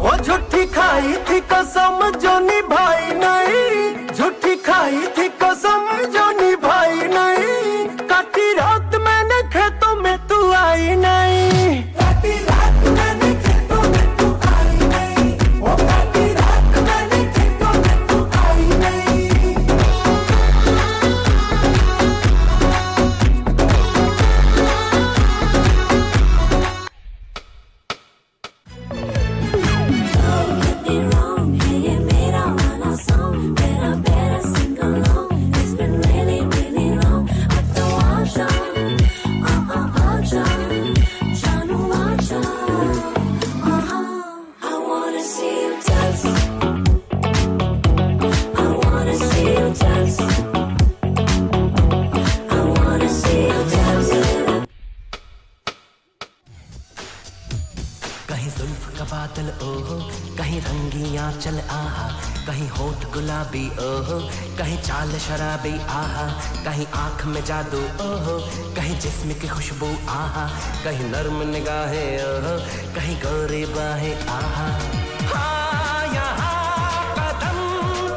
Speaker 23: ओ झूठी खाई थी कसम जो निभाई नहीं, झूठी खाई थी कसम जो निभाई नहीं, काटी रात मैंने खेतों में तू आई नहीं, काटी रात मैंने खेतों में तू आई नहीं, ओ काटी रात मैंने खेतों में तू आई नहीं।
Speaker 11: ये मेरा वाला सॉन्ग, मेरा मेरा sing along, it's been really really long। अब तो आजा आ आ आजा जानू आजा, I wanna see you dance, I wanna see you dance, I wanna see you dance।
Speaker 7: कहीं जुल्फ का बादल ओहो, कहीं रंगियां चल आहा, कहीं होठ गुलाबी ओहो, कहीं चाल शराबी आहा, कहीं आंख में जादू ओहो, कहीं जिस्म की खुशबू आहा, कहीं नर्म निगाहें ओहो, कहीं गोरी बाहें आहा।
Speaker 3: हाँ यहाँ कदम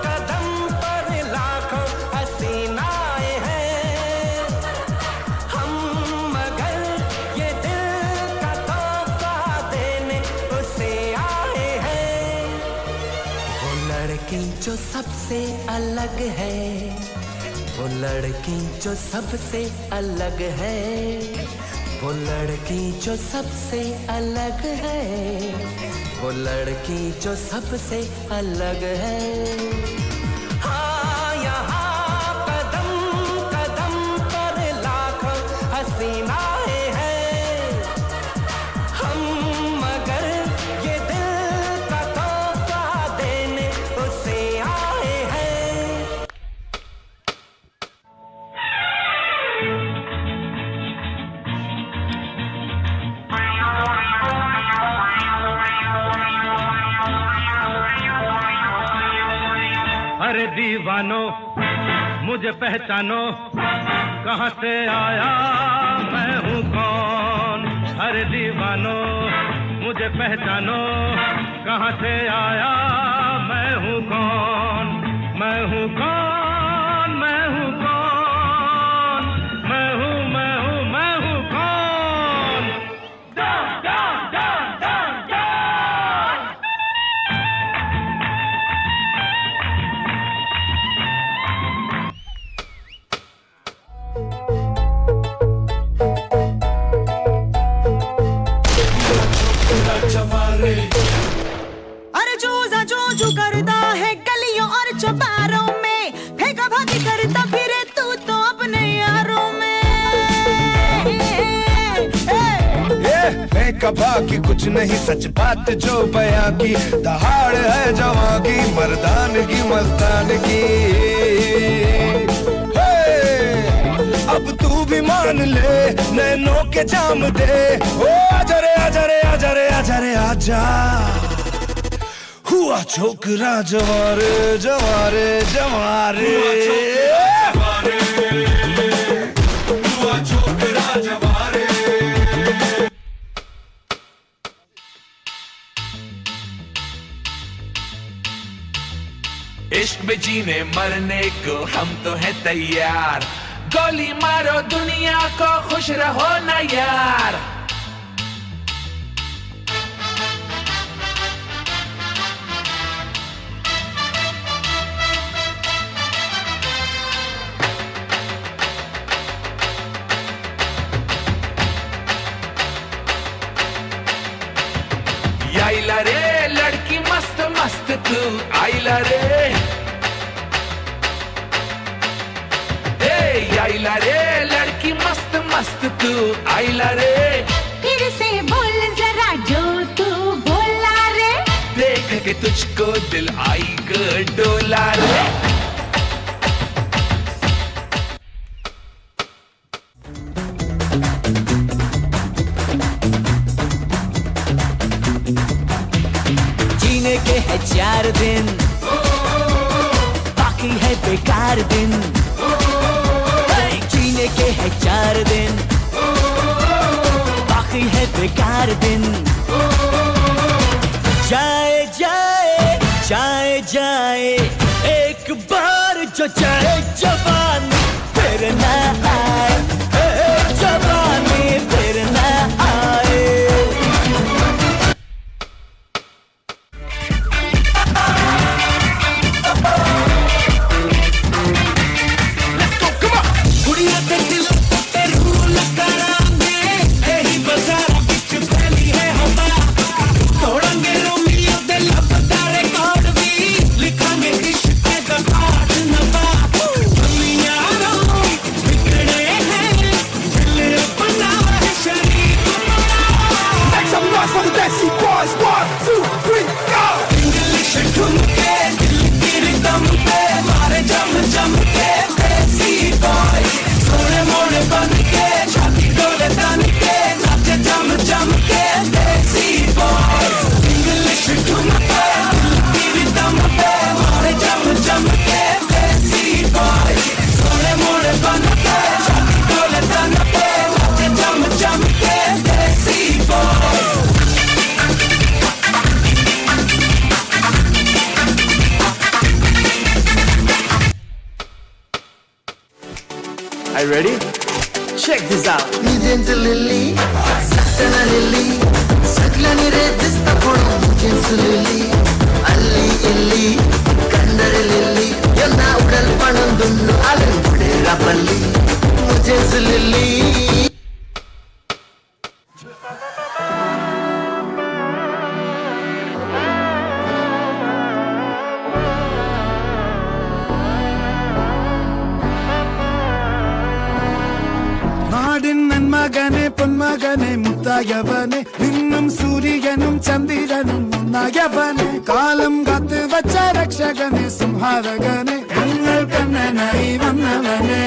Speaker 3: कदम पर लाखों हसीनाएं हैं हम, मगर ये दिल का तोहफा देने उसे आए हैं।
Speaker 7: वो लड़की जो सबसे अलग है, वो लड़की जो सबसे अलग है, वो लड़की जो सबसे अलग है, वो लड़की जो सबसे अलग है।
Speaker 3: हाँ यहाँ कदम कदम पर लाखों हसीनाएं हैं हम, मगर ये दिल का तोहफा देने उसे आए हैं।
Speaker 13: अरे दीवानो मुझे पहचानो, कहाँ से आया मैं हूँ कौन। अरे दीवानो मुझे पहचानो, कहाँ से आया मैं हूँ कौन। मैं हूँ कौन, मैं हूँ कौन, मैं हूँ मैं हूँ मैं हूँ कौन। डॉन डॉन डॉन डॉन don.
Speaker 15: अरे जोजा जोजू करता है गलियों और चौबारों में, फेंका भागी करता फिरे तू तो अपने यारों में।
Speaker 24: ये कभा की कुछ नहीं, सच बात जो बयां की, दहाड़ है जवां की, मर्दान की मस्तान की। अब तू भी मान ले, नैनों के जाम दे, ओ आजा रे आजा रे आजा रे आजा रे आजा। हुआ छोकरा जवारे जवारे जवारे,
Speaker 23: हुआ छोकरा जवारे।
Speaker 5: इश्क में जीने मरने को हम तो हैं तैयार, गोली मारो दुनिया को, खुश रहो ना यार। आईला रे लड़की मस्त मस्त तू आईला रे, ए आईला रे लड़की मस्त मस्त तू आईला रे।
Speaker 16: फिर से बोल जरा जो तू बोला रे,
Speaker 5: देख के तुझको दिल आई ग डोला रे।
Speaker 7: जीने के है 4 दिन, बाकी है बेकार दिन। जीने के है 4 दिन, बाकी है बेकार दिन। जाए जाए जाए जाए एक बार जो जाए जवानी फिर ना आए, जवानी फिर ना आए।
Speaker 23: Are you ready? Check this out.
Speaker 20: Lily, Satana Lily, Saklani re dista podu Jinsu Lily, Alli Illi, Kandare Lily, Yonna udal panondunnu alan pudera palli, Jinsu Lily.
Speaker 23: മകനെ പൊന്മകനെ മുത്തായവനെ നിന്നും സൂര്യനും ചന്ദ്രനും ഒന്നായവനെ കാലം കാത്തു വച്ച രക്ഷകനെ സംഹാരകനെ ഞങ്ങൾ കണ്ണനായി വന്നവനെ.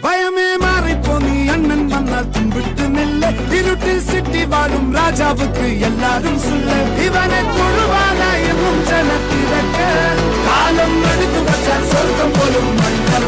Speaker 23: ഭയമേ മാറിപ്പോ നീ അണ്ണൻ വന്നാൽ തുമ്പിട്ട് നില്ല, ഇരുട്ടിൽ സിറ്റി വാഴും രാജാവുക്ക് എല്ലാരും സുല്ല, ഇവനെ തൊഴുവാനായി എന്നും ജനത്തിരക്ക് കാലം എടുത്തു വച്ചാൽ സ്വർഗം പോലും Mannal.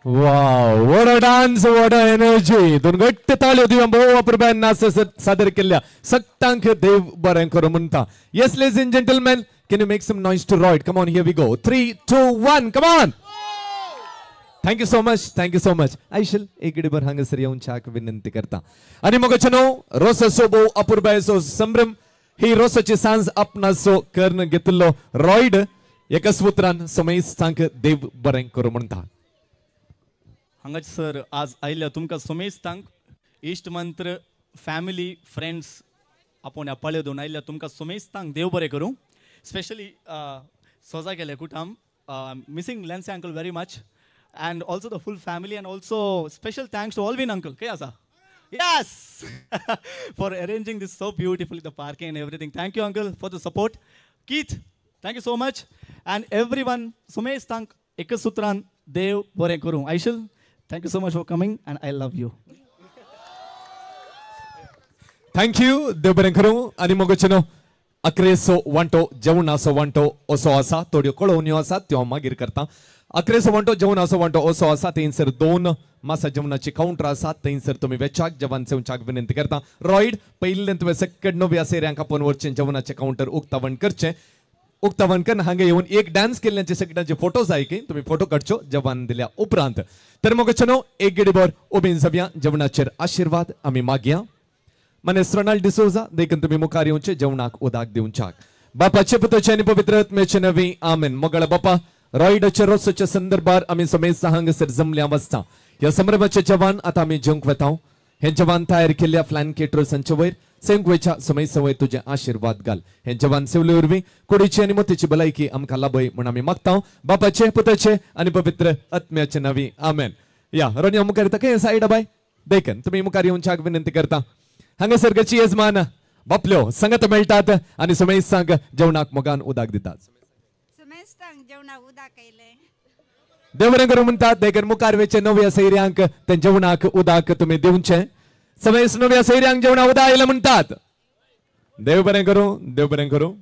Speaker 1: Wow, what a dance, what a energy. दोन घट्ट ताळयो दिवया भोव अपुरबायेन नाच सादर केल्ल्या सट्टांक देव बरें करूं म्हणटा. Yes, ladies and gentlemen, can you make some noise to Royd? Come on, here we go. 3, 2, 1, come on. Thank you so much, thank you so much. आयशल एक गडीभर हांगासर येवच्याक विनंती करता. आनी मोगाचेनो रोसाचो भोव अपुरबायेचो संभ्रम ही रोसाची सांज आपणाचो कर्ण घेतिल्लो रॉयड एकाच उतरान समेस्तांक देव बरें करूं म्हणटा.
Speaker 9: हांगाच सर आज आयिल्ल्या तुमकां समेस्तांक इश्ट मंत्र फॅमिली फ्रेंड्स आपोवण्या पाळयो दोन आयिल्ल्या तुमकां समेस्तांक देव बरें करूं. स्पेशली सोजा गेले कुटाम missing Lancy uncle very much and also the full family and also special thanks to Alvin uncle. खंय आसा? Yes, for arranging this so beautifully, the parking and everything. Thank you uncle for the support. Keith, thank you so much and everyone. समेस्तांक एकच सुत्रान देव बरें करूं. आयशल, thank you so much for coming and I love you.
Speaker 1: Thank you देव बरें करूं. आनी मोगोचें न्हू अकरेचो वांटो जेवणाचो वांटो असो आसा, थोड्यो कळोवण्यो आसा त्यो हांव मागीर करता. अकरेचो वांटो जेवणाचो वांटो असो आसा, थंयसर 2 मासा जेवणाची कावंटर आसा, थंयसर तुमी वेचाक जेवण सेवच्याक विनंती करता. रॉयड पयिल्लें तुवें सकट नव्या सेऱ्यांक आपोवन वचचें, जेवणाचें कावंटर उक्तावण करचें. उक्तावण करून हांगा येवन एक डान्स केल्ल्याचे सगळ्यांचे फोटो जाय की तुमी फोटो काडच्यो जेवण दिल्या उपरांत. तर मोगोचें न्हू एक गेडीभर उबीन जावया, जेवणाचेर आशिर्वाद आमी मागया. मनेस रोनाल्ड डिसोजा देखून तुमी मुखार येवचे जेवणाक उदक दिवच्याक. बापाचे पुताचे आनी पवित्र आत्म्याचे नवी आमेन. मोगाळ बापा, रॉयडाच्या रोसाच्या संदर्भार आमी समेस्त हांगासर जमल्या वचता. ह्या संभ्रमाचे जेवण आतां आमी जेवंक वता. हें जेवण तयार केल्ल्या फ्लॅन केटरर्सांचे वयर सेवंक वयच्या समय सवय तुजे आशिर्वाद घाल. हें जेवण सेवले वरवीं कुडीची आनी मोतीची भलायकी आमकां लाभय म्हूण आमी मागता. बापाचे पुताचे आनी पवित्र आत्म्याचे नवी आमेन. या रोनिया मुखार येता खंय सायडा बाय देखून तुमी मुखार येवच्याक विनंती करता. हांगासर घरची येजमान बापल्यो संगत मेळटात आनी समेस्तांक जेवणाक मोगान उदक दितात. देव बरें करूं म्हणटात. देखून मुखार वेचे नव्या सैऱ्यांक ते जेवणाक उदक तुमी दिवचें. समेस्त नव्या सैऱ्यांक जेवणाक उदक आयलें म्हणटात. देव बरें करूं, देव बरें करूं.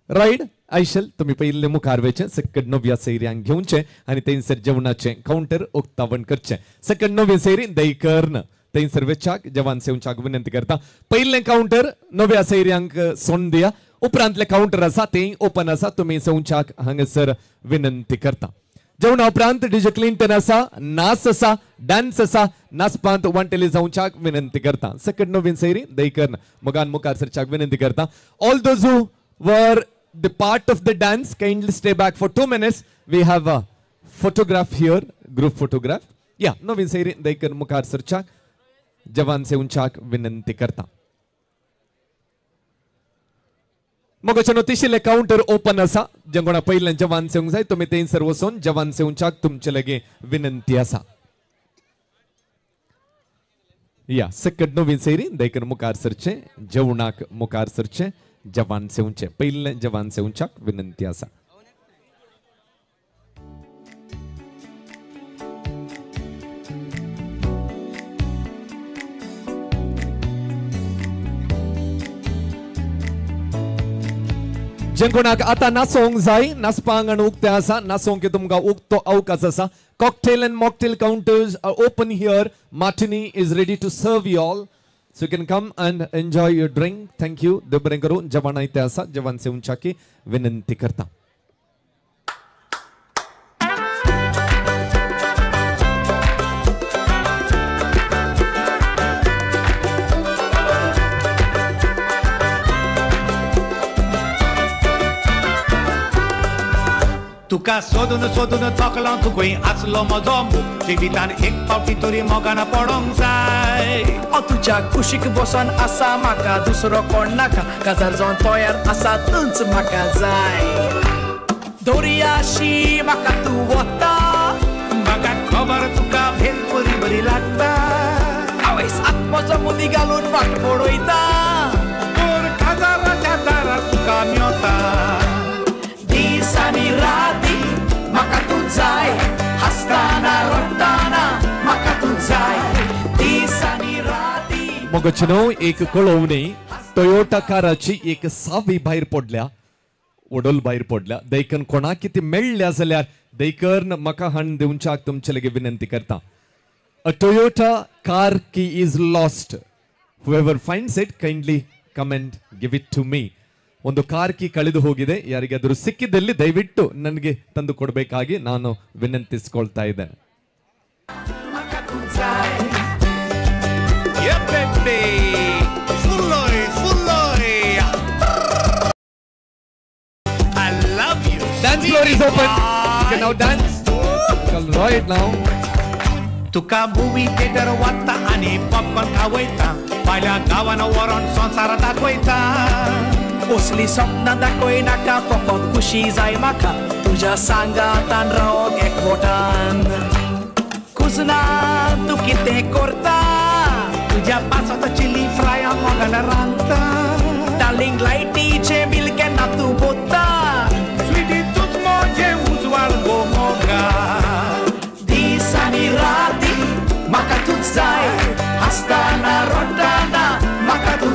Speaker 1: रायट आयशल तुमी पयिल्ले मुखार वेचें सकट नव्या सैऱ्यांक घेवचें आनी थंयसर जेवणाचें कावंटर उक्तावण करचें. सकट नव्या सैरी दयकर्ण थंयसर वेचाक जेवण सेवच्याक विनंती करता. पयिल्लें कावंटर नव्या सैऱ्यांक सोंड दिया, उपरांतलें कावंटर आसा तें ओपन आसा, तुमी सेवच्याक हांगासर विनंती करता. जेवणा उपरांत डीजे क्लिंटन आसा, नाच आसा, डान्स आसा, नाचपांत वांटेली जावच्याक विनंती करता. सकट नवीन सैरी दयकर्ण मोगान मुखार सरच्याक विनंती करता. All those who were the part of the dance kindly stay back for 2 minutes. We have a photograph here, group photograph. या नवीन सैरी दयकर्ण मुखार सरच्याक जवान सेवच्याक विनंती करता. मोगाच्यानो तिशिल्लें कावंटर ओपन आसा, जे कोणा पयलें जवान सेवंक जाय तुमी थंयसर वचून जवान सेवच्याक तुमचे लागीं विनंती आसा. या सकट नवीन सैरी देखून मुखार सरचें, जेवणाक मुखार सरचें, जवान सेवचें, पयलें जवान सेवच्याक विनंती आसा. जे कोणाक आतां नाचोंक जाय, नाचपा आंगण उक्तें आसा, नाचोंक तुमकां उक्तो अवकाश आसा. Cocktail and mocktail counters are open here. Martini is ready to serve you all, so you can come and enjoy your drink. Thank you. देव बरें करूं. जेवण आयतें आसा, जेवण सेवच्याकी विनंती करता.
Speaker 10: तुका सोदून सोदून थकलो तूं खंय आसलो म्हजो मोग, जिवितान एक फावटी तरी मोगान पडोंक जाय.
Speaker 9: हांव तुज्या कुशीक बसोन आसा, म्हाका दुसरो कोण नाका, काजार जावन तयार आसा तूंच म्हाका जाय. दर्याशी म्हाका तूं वता,
Speaker 10: म्हाका खबर तुका भेलपुरी बरी लागता.
Speaker 9: आवयस आत्मोचो मुदी घालून वाट पळयता,
Speaker 10: तोर काजाराच्या दारार तुका मेवता.
Speaker 9: दीस आनी राती म्हाका तूं जाय, हांसतना रडटना म्हाका तूं जाय, दीस आनी राती.
Speaker 1: मोगाचें न्हू एक कळोवणी, टोयोटा काराची एक सावी भायर पडल्या, वडोल भायर पडल्या. देखून कोणाक कितें मेळ्ळ्या जाल्यार देखून म्हाका हाडून दिवच्याक तुमचे लागीं विनंती करता. A Toyota car key is lost. Whoever finds it kindly come and give it to me. ಒಂದು ಕಾರ್ ಕೀ ಕಳೆದು ಹೋಗಿದೆ, ಯಾರಿಗಾದರೂ ಸಿಕ್ಕಿದಲ್ಲಿ ದಯವಿಟ್ಟು ನನಗೆ ತಂದು ಕೊಡಬೇಕಾಗಿ ನಾನು ವಿನಂತಿಸಿಕೊಳ್ತಾ ಇದ್ದೇನೆ. Dance floor is open. You can now dance. Right now.
Speaker 10: तुका मूवी थिएटर वता आनी पॉपकॉर्न खावयता, फाल्यां गांवान व्हरोन संवसार दाखयता.
Speaker 9: असली सपनां दाखय नाका, फकत खुशी जाय म्हाका, तुज्या सांगातान रावोंक एकवटान. कुजना तूं कितें करता,
Speaker 10: तुज्या पासत चिली फ्राय मोगान रांदता.
Speaker 9: डार्लिंग लायटीचें बील केन्ना तूं बोत्ता,
Speaker 10: स्वीटी तूंच म्हजें उजवाड गो मोगा.
Speaker 9: दीस आनी राती म्हाका तूंच जाय, हांसतना रडटना म्हाका तूं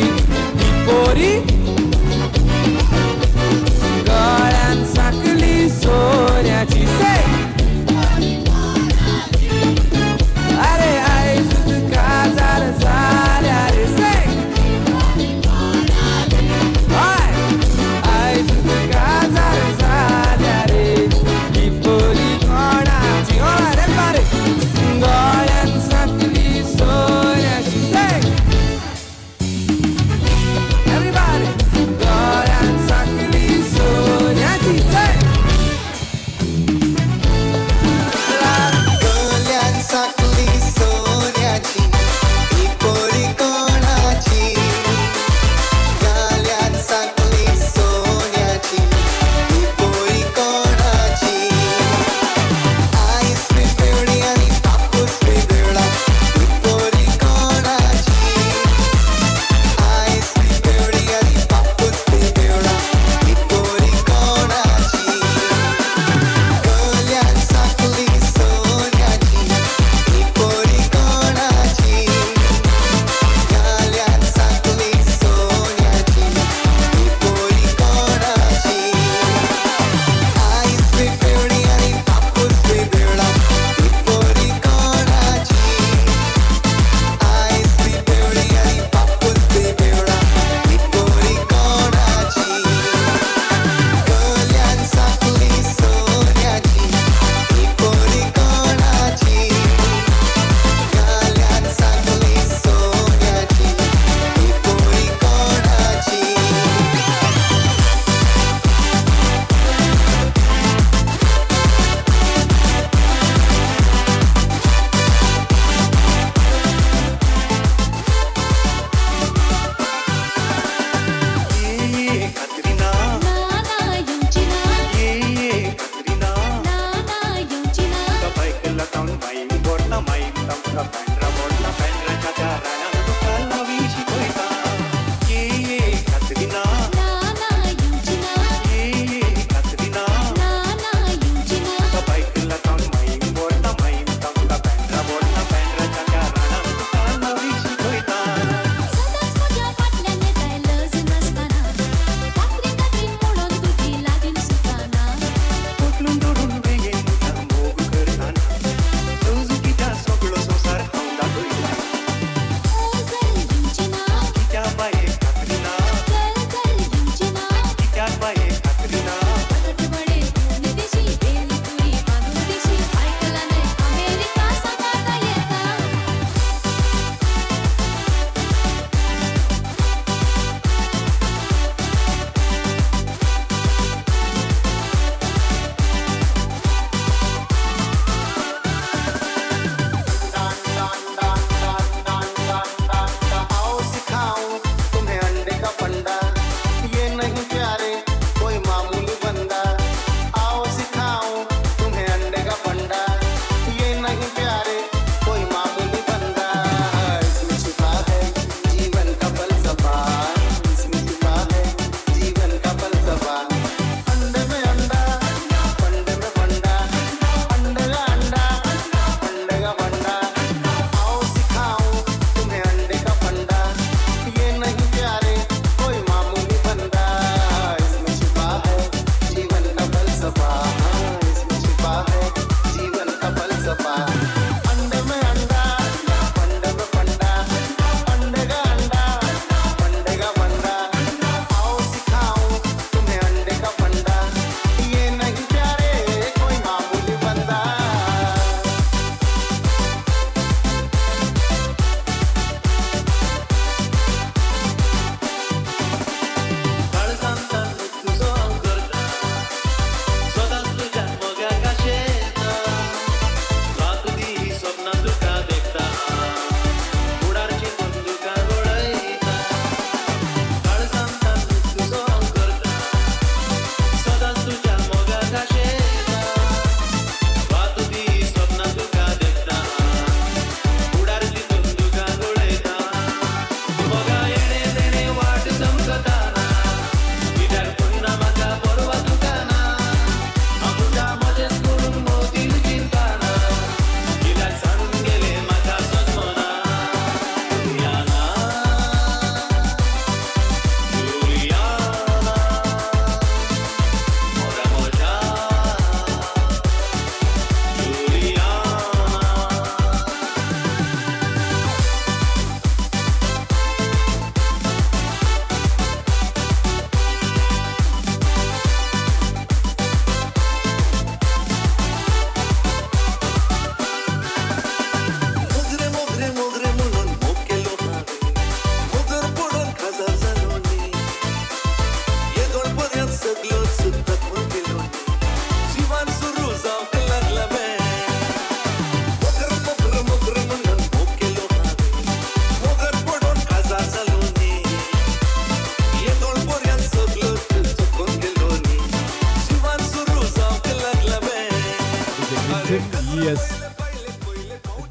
Speaker 1: येस,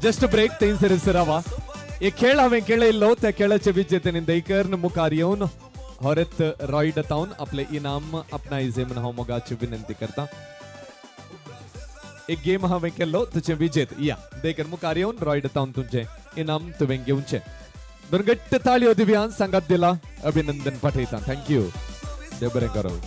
Speaker 1: जस्ट ब्रेक थंयसर सरावा. एक खेळ हांवें खेळयल्लो, त्या खेळाचे विजेतेनी दैकर मुखार येवन हरेत रॉयड तावन आपले इनाम आपणायजे म्हूण हांव मोगाची विनंती करता. एक गेम हांवें केल्लो, तुजे विजेत या देकर मुखार येवन रॉयड तावन तुमचें इनाम तुवें घेवचें. दोन घट्ट ताळयो दिव्यान सांगात दिला, अभिनंदन पाठयता. Thank you, देव बरें करूं.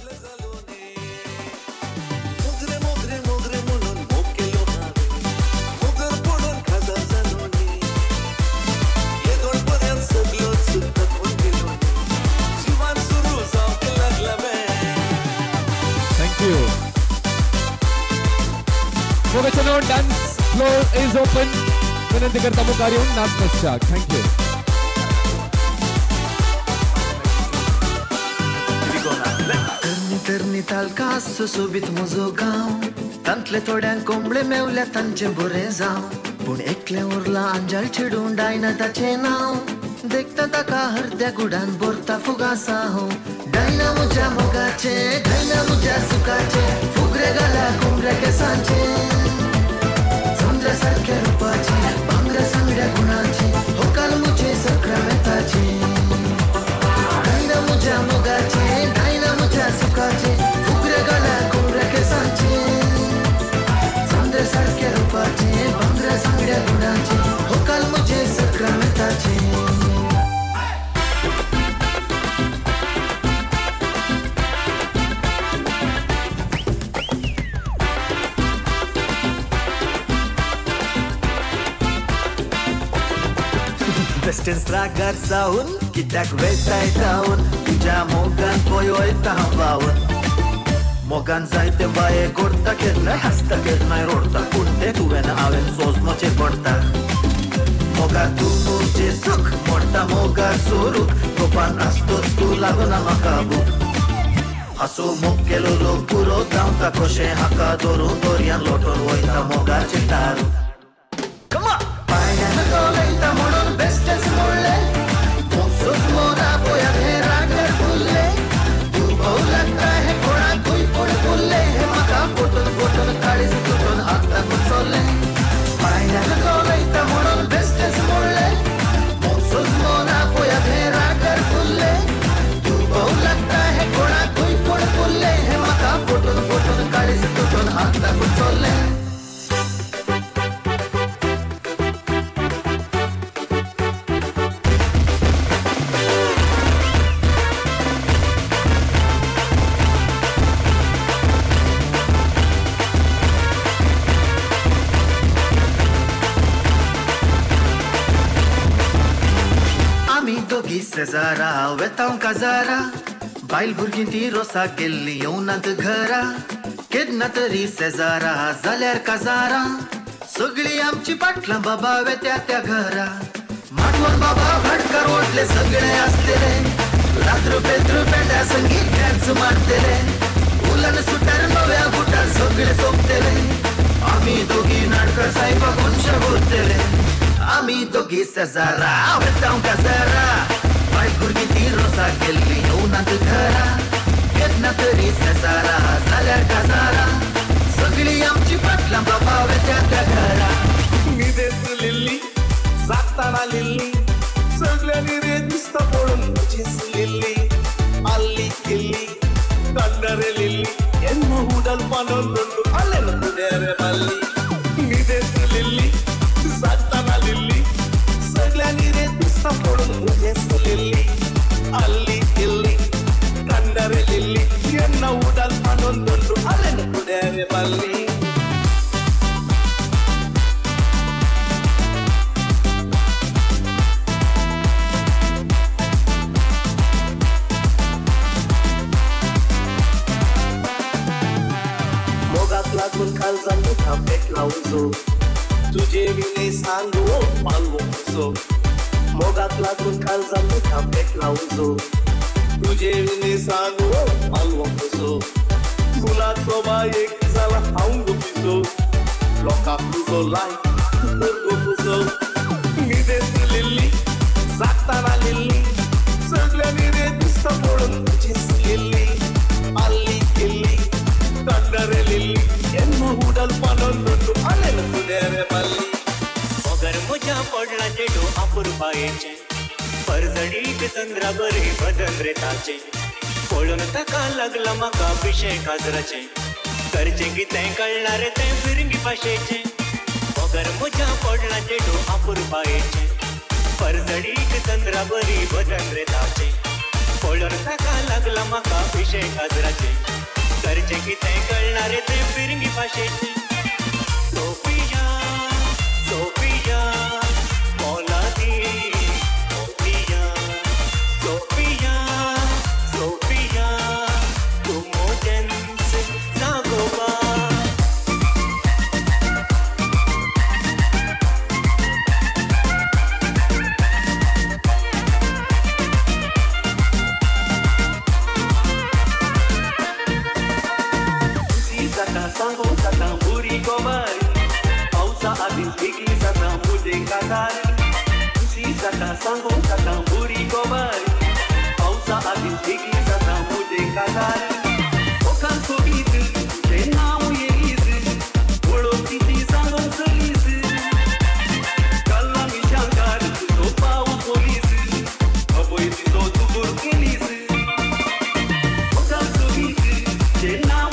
Speaker 1: Dance floor is open. विनंती करता मुखार येवन नाच. Thank you.
Speaker 20: तरणी तरणी तालका सुसोबीत म्हजो गांव, तांतले थोड्यांक कोंबळे मेवल्या तांचें बरें जावं, पूण एकलें उरलां आंजाल चेडूं डायना ताचें नांव, देखता ताका हरद्या गुडान भरता फुगासांव. डायना म्हज्या मोगाचें, डायना म्हज्या सुखाचें, फुगरे घाल्या कोंबऱ्या केसांचें, चंद्रा सारक्या रुपाचें, भांगरा सांगड्या गुणाचें, होकाल म्हजें सक्रामेताचें. डायना म्हज्या मोगाचें, डायना म्हज्या सुखाचें, फुगरे घाल्या कोंबऱ्या केसांचें, चंद्रा सारक्या रुपाचें, भांगरा सांगड्या गुणाचें, होकाल म्हजें सक्रामेताचें.
Speaker 17: वेस्टर्न रागार जावन कित्याक वेताय धांवन, तुज्या मोगान पळय वयता हांव व्हांवन, मोगान जायते बाये करता केन्नाय हांसता केन्नाय रोडता, पूण तें तुवें हांवें सोजमोचें पडटा. मोगार तूं म्हजें सूख मोडटा, मोगार चोरूक गोपान आसतोच तूं लागना म्हाका भूक. हांसो मोग केलो लोक पुरो धांवता कशें हाका धरून दर्यान लोटून वयता मोगाचें तारू. म्हणून बेस्टच मोडले मोरा पोया हे रागर फुलले, तूं भोव लागता हे कोणाकूय पूण फुलले, हे म्हाका फोटून फोटून काळीज तुटून आतां कुचोले. पांयान गोलयता म्हणून बेस्टच मोडले मोरा पोया हे रागर फुलले, तूं भोव लागता हे कोणाकूय पूण फुलले, हे म्हाका फोटून फोटून काळीज तुटून आतां कुचोले. शेजारा वेतांव काजारा, बायल भुरगीं ती रोसाक गेल्ली येवनात घरा, केन्ना तरी शेजारा जाल्यार काजारा, सगळीं आमची पाटलां बाबा वेत्या त्या घरा. माटवान बाबा भाटकार ओडले सगळे आसतले, रात्र पेत्र पेंड्या संगीत डान्स मारतले, उलन सुटार नव्या बुटार सगळे सोंपतले, आमी दोगी नाटकार सायबा कोनशा उरतले. आमी दोगी शेजारा वेतांव काजारा, बायल भुरगीं ती रोसाक गेल्ली येवनात घरा, केन्ना तरी शेजारा जाल्यार काजारा, सगळीं आमची पाटलां बाबा वेत्या त्या घरा.
Speaker 18: न्हिदेंत लिल्ली जागताना लिल्ली, सगळ्यांनी रे दिसता पळोवन म्हजेच लिल्ली, आल्ली किल्ली कंडरे लिल्ली, एन्न उडल पानोन दोंडू आलेन कुडेरे बाल्ली. न्हिदेंत लिल्ली जागताना लिल्ली, सगळ्यांनी रे दिसता पळोवन म्हजेच लिल्ली, आल्ली किल्ली कंडरे लिल्ली, एन्न उडल पानोन दोंडू आलेन कुडेरे बाल्ली. मोगाक लागून काळजान दुखा पेटला उजो, तुजे विणे सांगो पालवो म्हजो, मोगाक लागून काळजान दुखा पेटला उजो, तुजे विणे सांगो पालवो म्हजो, फुलाचो बायेक जाला हांव गो पिसो, लोकांक तुजो लाय तूं कर गो पुसो. न्हिदेंत लिल्ली जागताना लिल्ली, सगळ्यांनी रे दिसता पळोवन तुजेच लिल्ली, आल्ली किल्ली कंडरे लिल्ली, एन्न उडल पानोन दोंडू आलेन कुडेरे
Speaker 6: चंद्रा बरी बदन रे ताचें पळोवन ताका लागला म्हाका पिशें काजराचें करचें कितें कळना रे तें फिरंगी भाशेचें मगर म्हज्या पडलां चेडूं अपुरबायेचें परजडीक चंद्रा बरी बदन रे ताचें पळोवन ताका लागला म्हाका पिशें काजराचें करचें कितें कळना रे तें फिरंगी भाशेचें सोफिया सोफिया मोलादी सोफिया सोफिया सोफिया तूं म्हजेंच जागोबा.
Speaker 18: जाता सांगो जाता बुरी गोबारी पावसा आदींच बेगीन जाता मुजे काजार खुशी जाता सांगो जाता बुरी गोबारी पावसा आदींच बेगीन जाता मुजे काजार लोकांक सोबीत तुजें नांव येईज वळख तिची सांगो चलीज कल्ला मिशांकार तुजो पाव पोलीस अबय तिचो दुगूर केलीस लोकांक सोबीत तुजें नांव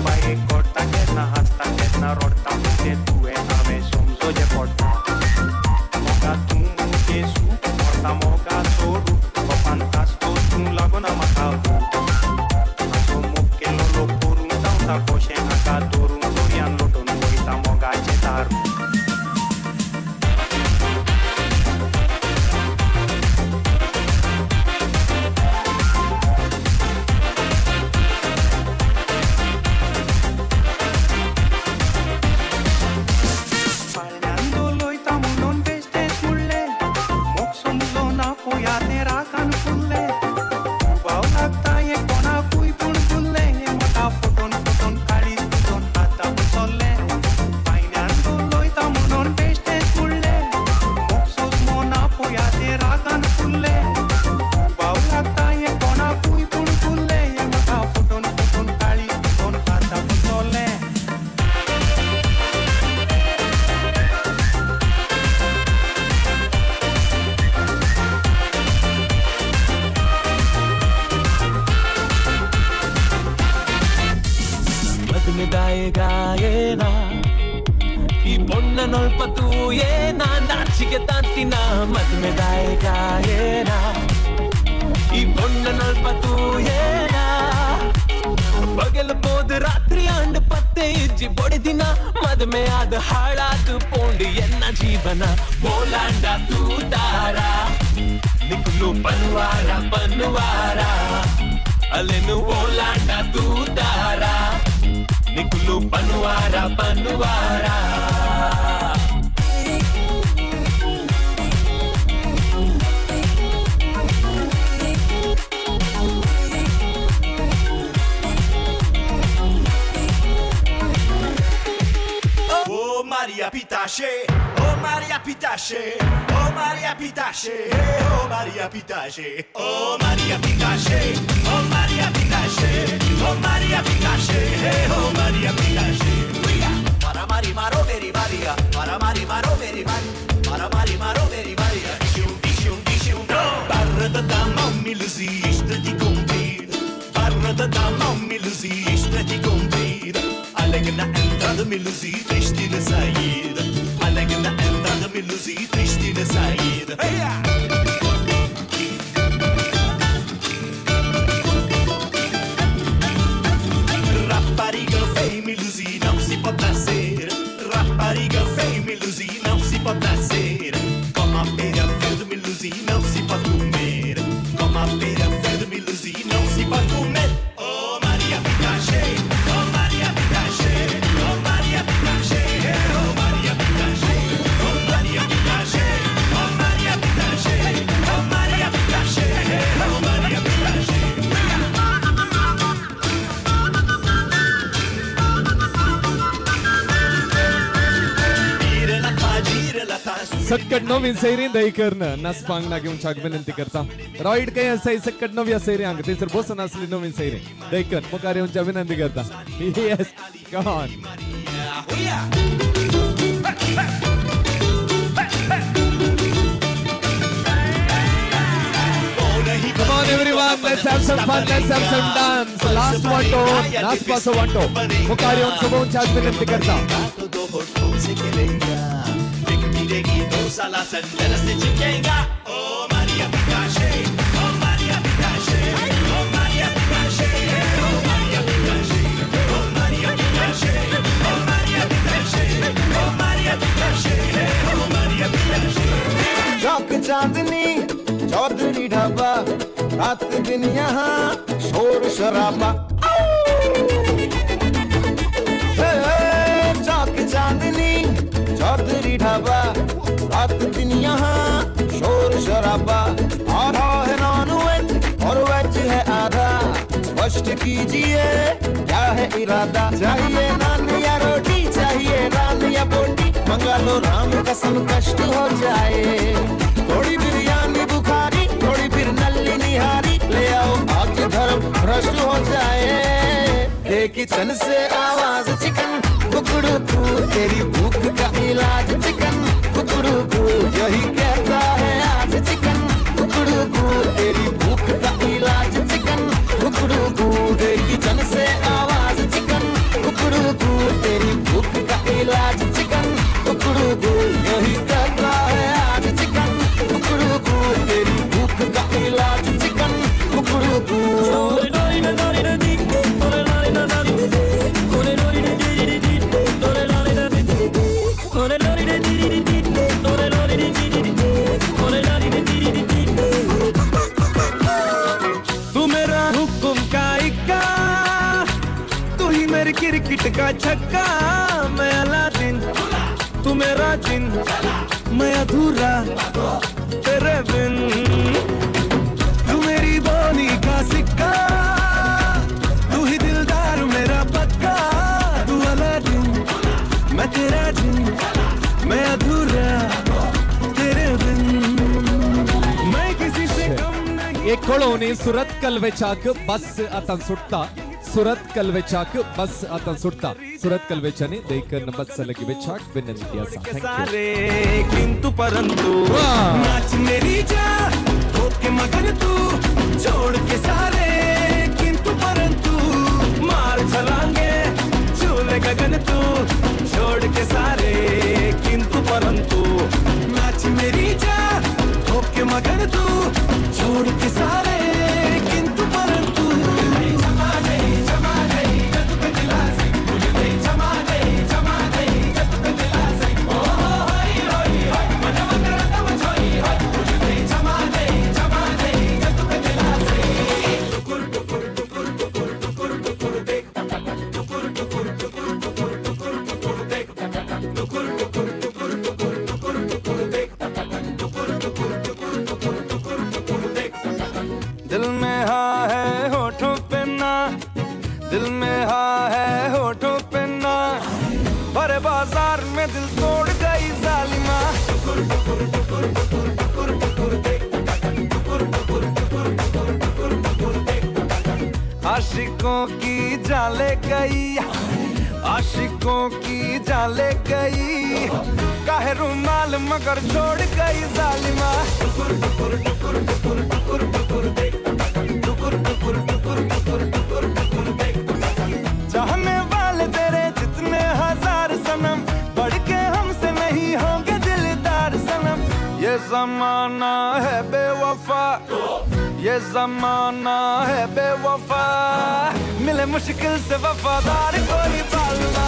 Speaker 4: बाये कोडता केन्ना हांसता केन्ना रोडता तें तुवें हांवें समजोचें पडटा. मोगा तूं मुगे सूख मोडता मोगा सोडू कोपान आसतो तूं लागना म्हाका हाचो मोग केलो लोक करूंक धांवता कशें हाका दवरूंक दर्यान लोटून वयता मोगाचें दारू.
Speaker 1: सक्कट नवीन सैरी दहीकरण नाचपांक ना घेवच्याक विनंती करता. रॉयड काय आसा सक्कट नव्या सैरी हांगा थंयसर बसून आसली नवीन सैरी दहीकर मुखार येवच्या विनंती करता. Yes, come on. Come on everyone, let's have some fun, let's have some dance. Last one to, नाचपाचो वांटो मुखार येवन सगळ्यांच्याक विनंती करता.
Speaker 14: Sala sendera se chiquenga. Oh Maria Picache, oh Maria Picache, oh Maria Picache, oh Maria Picache, oh Maria Picache, oh Maria Picache, oh Maria Picache, oh Maria Picache.
Speaker 19: Chowk Chandni Chaudhary dhaba रात दिन यहाँ शोर शराबा. चौक चांदनी चौधरी ढाबा रात दिन यहाँ शोर शराबा. आधा है नॉन वेज और वेज है आधा. स्पष्ट कीजिए क्या है इरादा. चाहिए नान या रोटी चाहिए नान या बोटी. मंगा लो राम कसम कष्ट हो जाए. थोड़ी बिरयानी बुखारी थोड़ी फिर नल्ली निहारी. ले आओ आज धर्म भ्रष्ट हो जाए. किचन से आवाज चिकन कुकड़ू कू तेरी भूख का इलाज चिकन कुकड़ू कू. यही कहता है आज चिकन कुकड़ू कू तेरी भूख का इलाज चिकन कुकड़ू कू. किचन से आवाज चिकन
Speaker 23: तू मेरी क्रिकेट का छक्का, मैं अलादीन तू मेरा जिन, मैं अधूरा तेरे बिन। तू मेरी बोनी का सिक्का, तू ही दिलदार मेरा पक्का, तू अलादीन मैं तेरा जिन, मैं अधूरा तेरे बिन। मैं किसी से कम
Speaker 1: एक कळोवणी सुरतकल वेचाक बस आतां सुटता, सुरतकल वेचाक बस आतां सुटता, सुरतकल वेचानी देखन बस लगी वेचाक विनंती आसा।
Speaker 23: सारे किंतु परंतु नाच मेरी जा होके मगन तू, छोड़ के सारे किंतु परंतु, मार छलांगे झूले गगन तू, छोड़ के सारे किंतु परंतु, नाच मेरी जा होके मगन तू, छोड़ के सारे किंतु परंतु। दिल में हाँ है होठों पे ना, दिल में हाँ है होठों पे ना, भरे बाजार में दिल तोड़ गई जालिमा। आशिकों की जाले गई, आशिकों की जाले गई, काहे रुमाल मगर छोड़ गई जालिमा। चाहने वाले तेरे जितने हजार सनम, बढ़ के हमसे नहीं होंगे दिलदार सनम। ये जमाना है बेवफा, ये जमाना है बेवफा, मिले मुश्किल से वफादार कोई बालमा।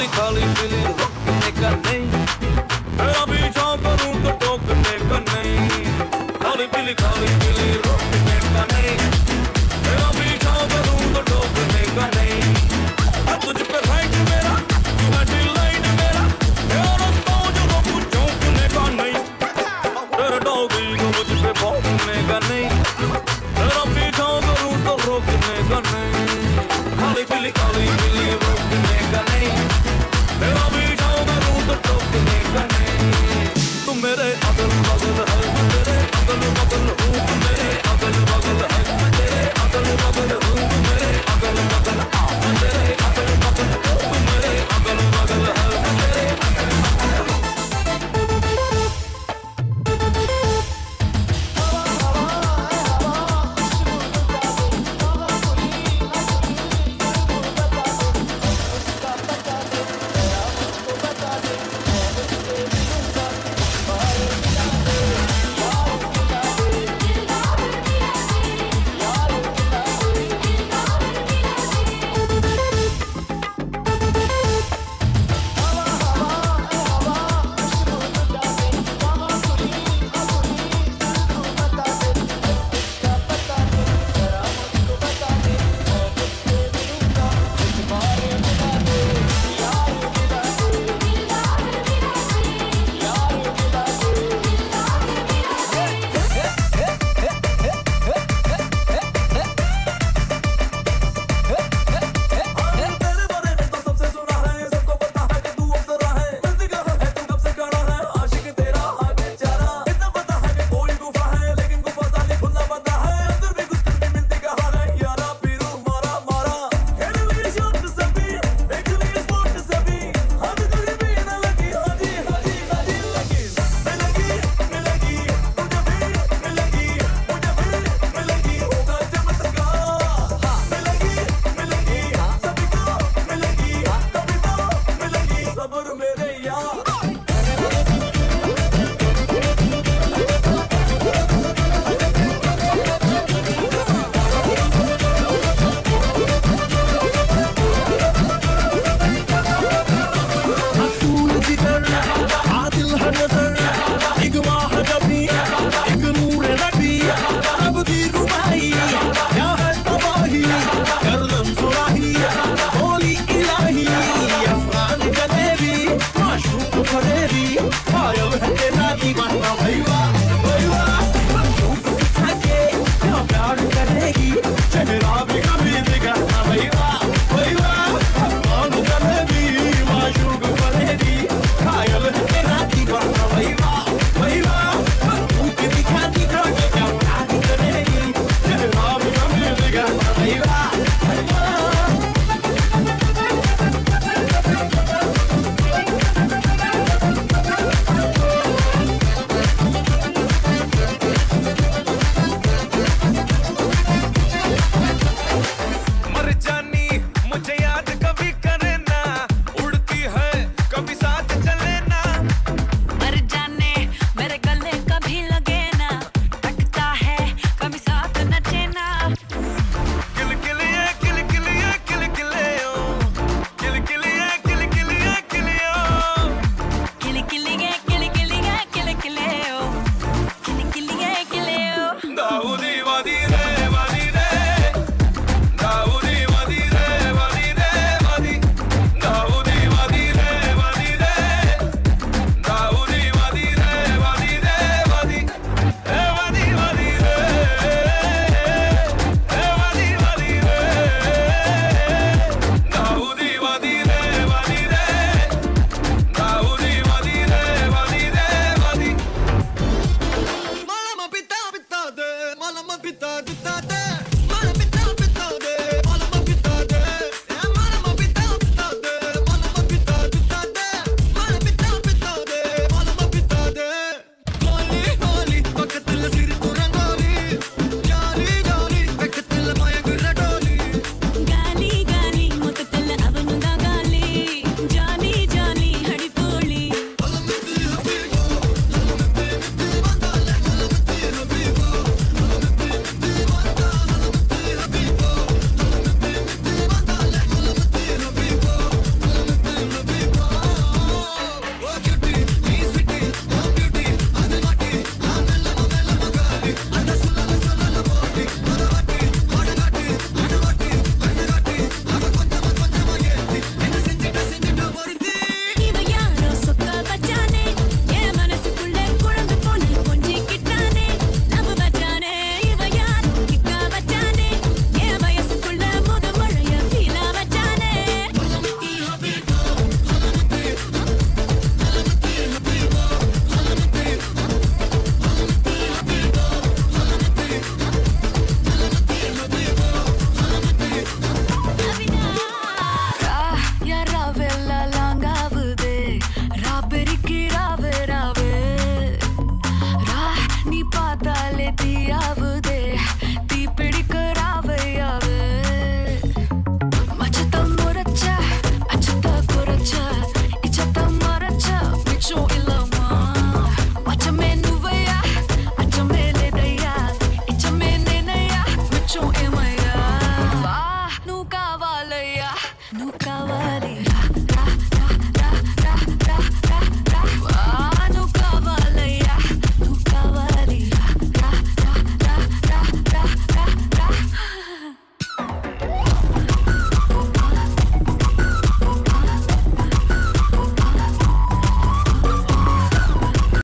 Speaker 2: पीली खाली पीली रोकने का नहीं, तेरा पीछा करूं तो टोकने का नहीं। खाली पीली रोकने का नहीं, तेरा पीछा करूं तो टोकने का नहीं। मैं तुझ पे राइट मेरा, तू है डिलाइट मेरा, तेरा रास्ता जो रोकूं चौंकने का नहीं। तेरा डॉगी को मुझ पे भौंकने का नहीं, तेरा पीछा करूं तो रोकने का नहीं। खाली पीली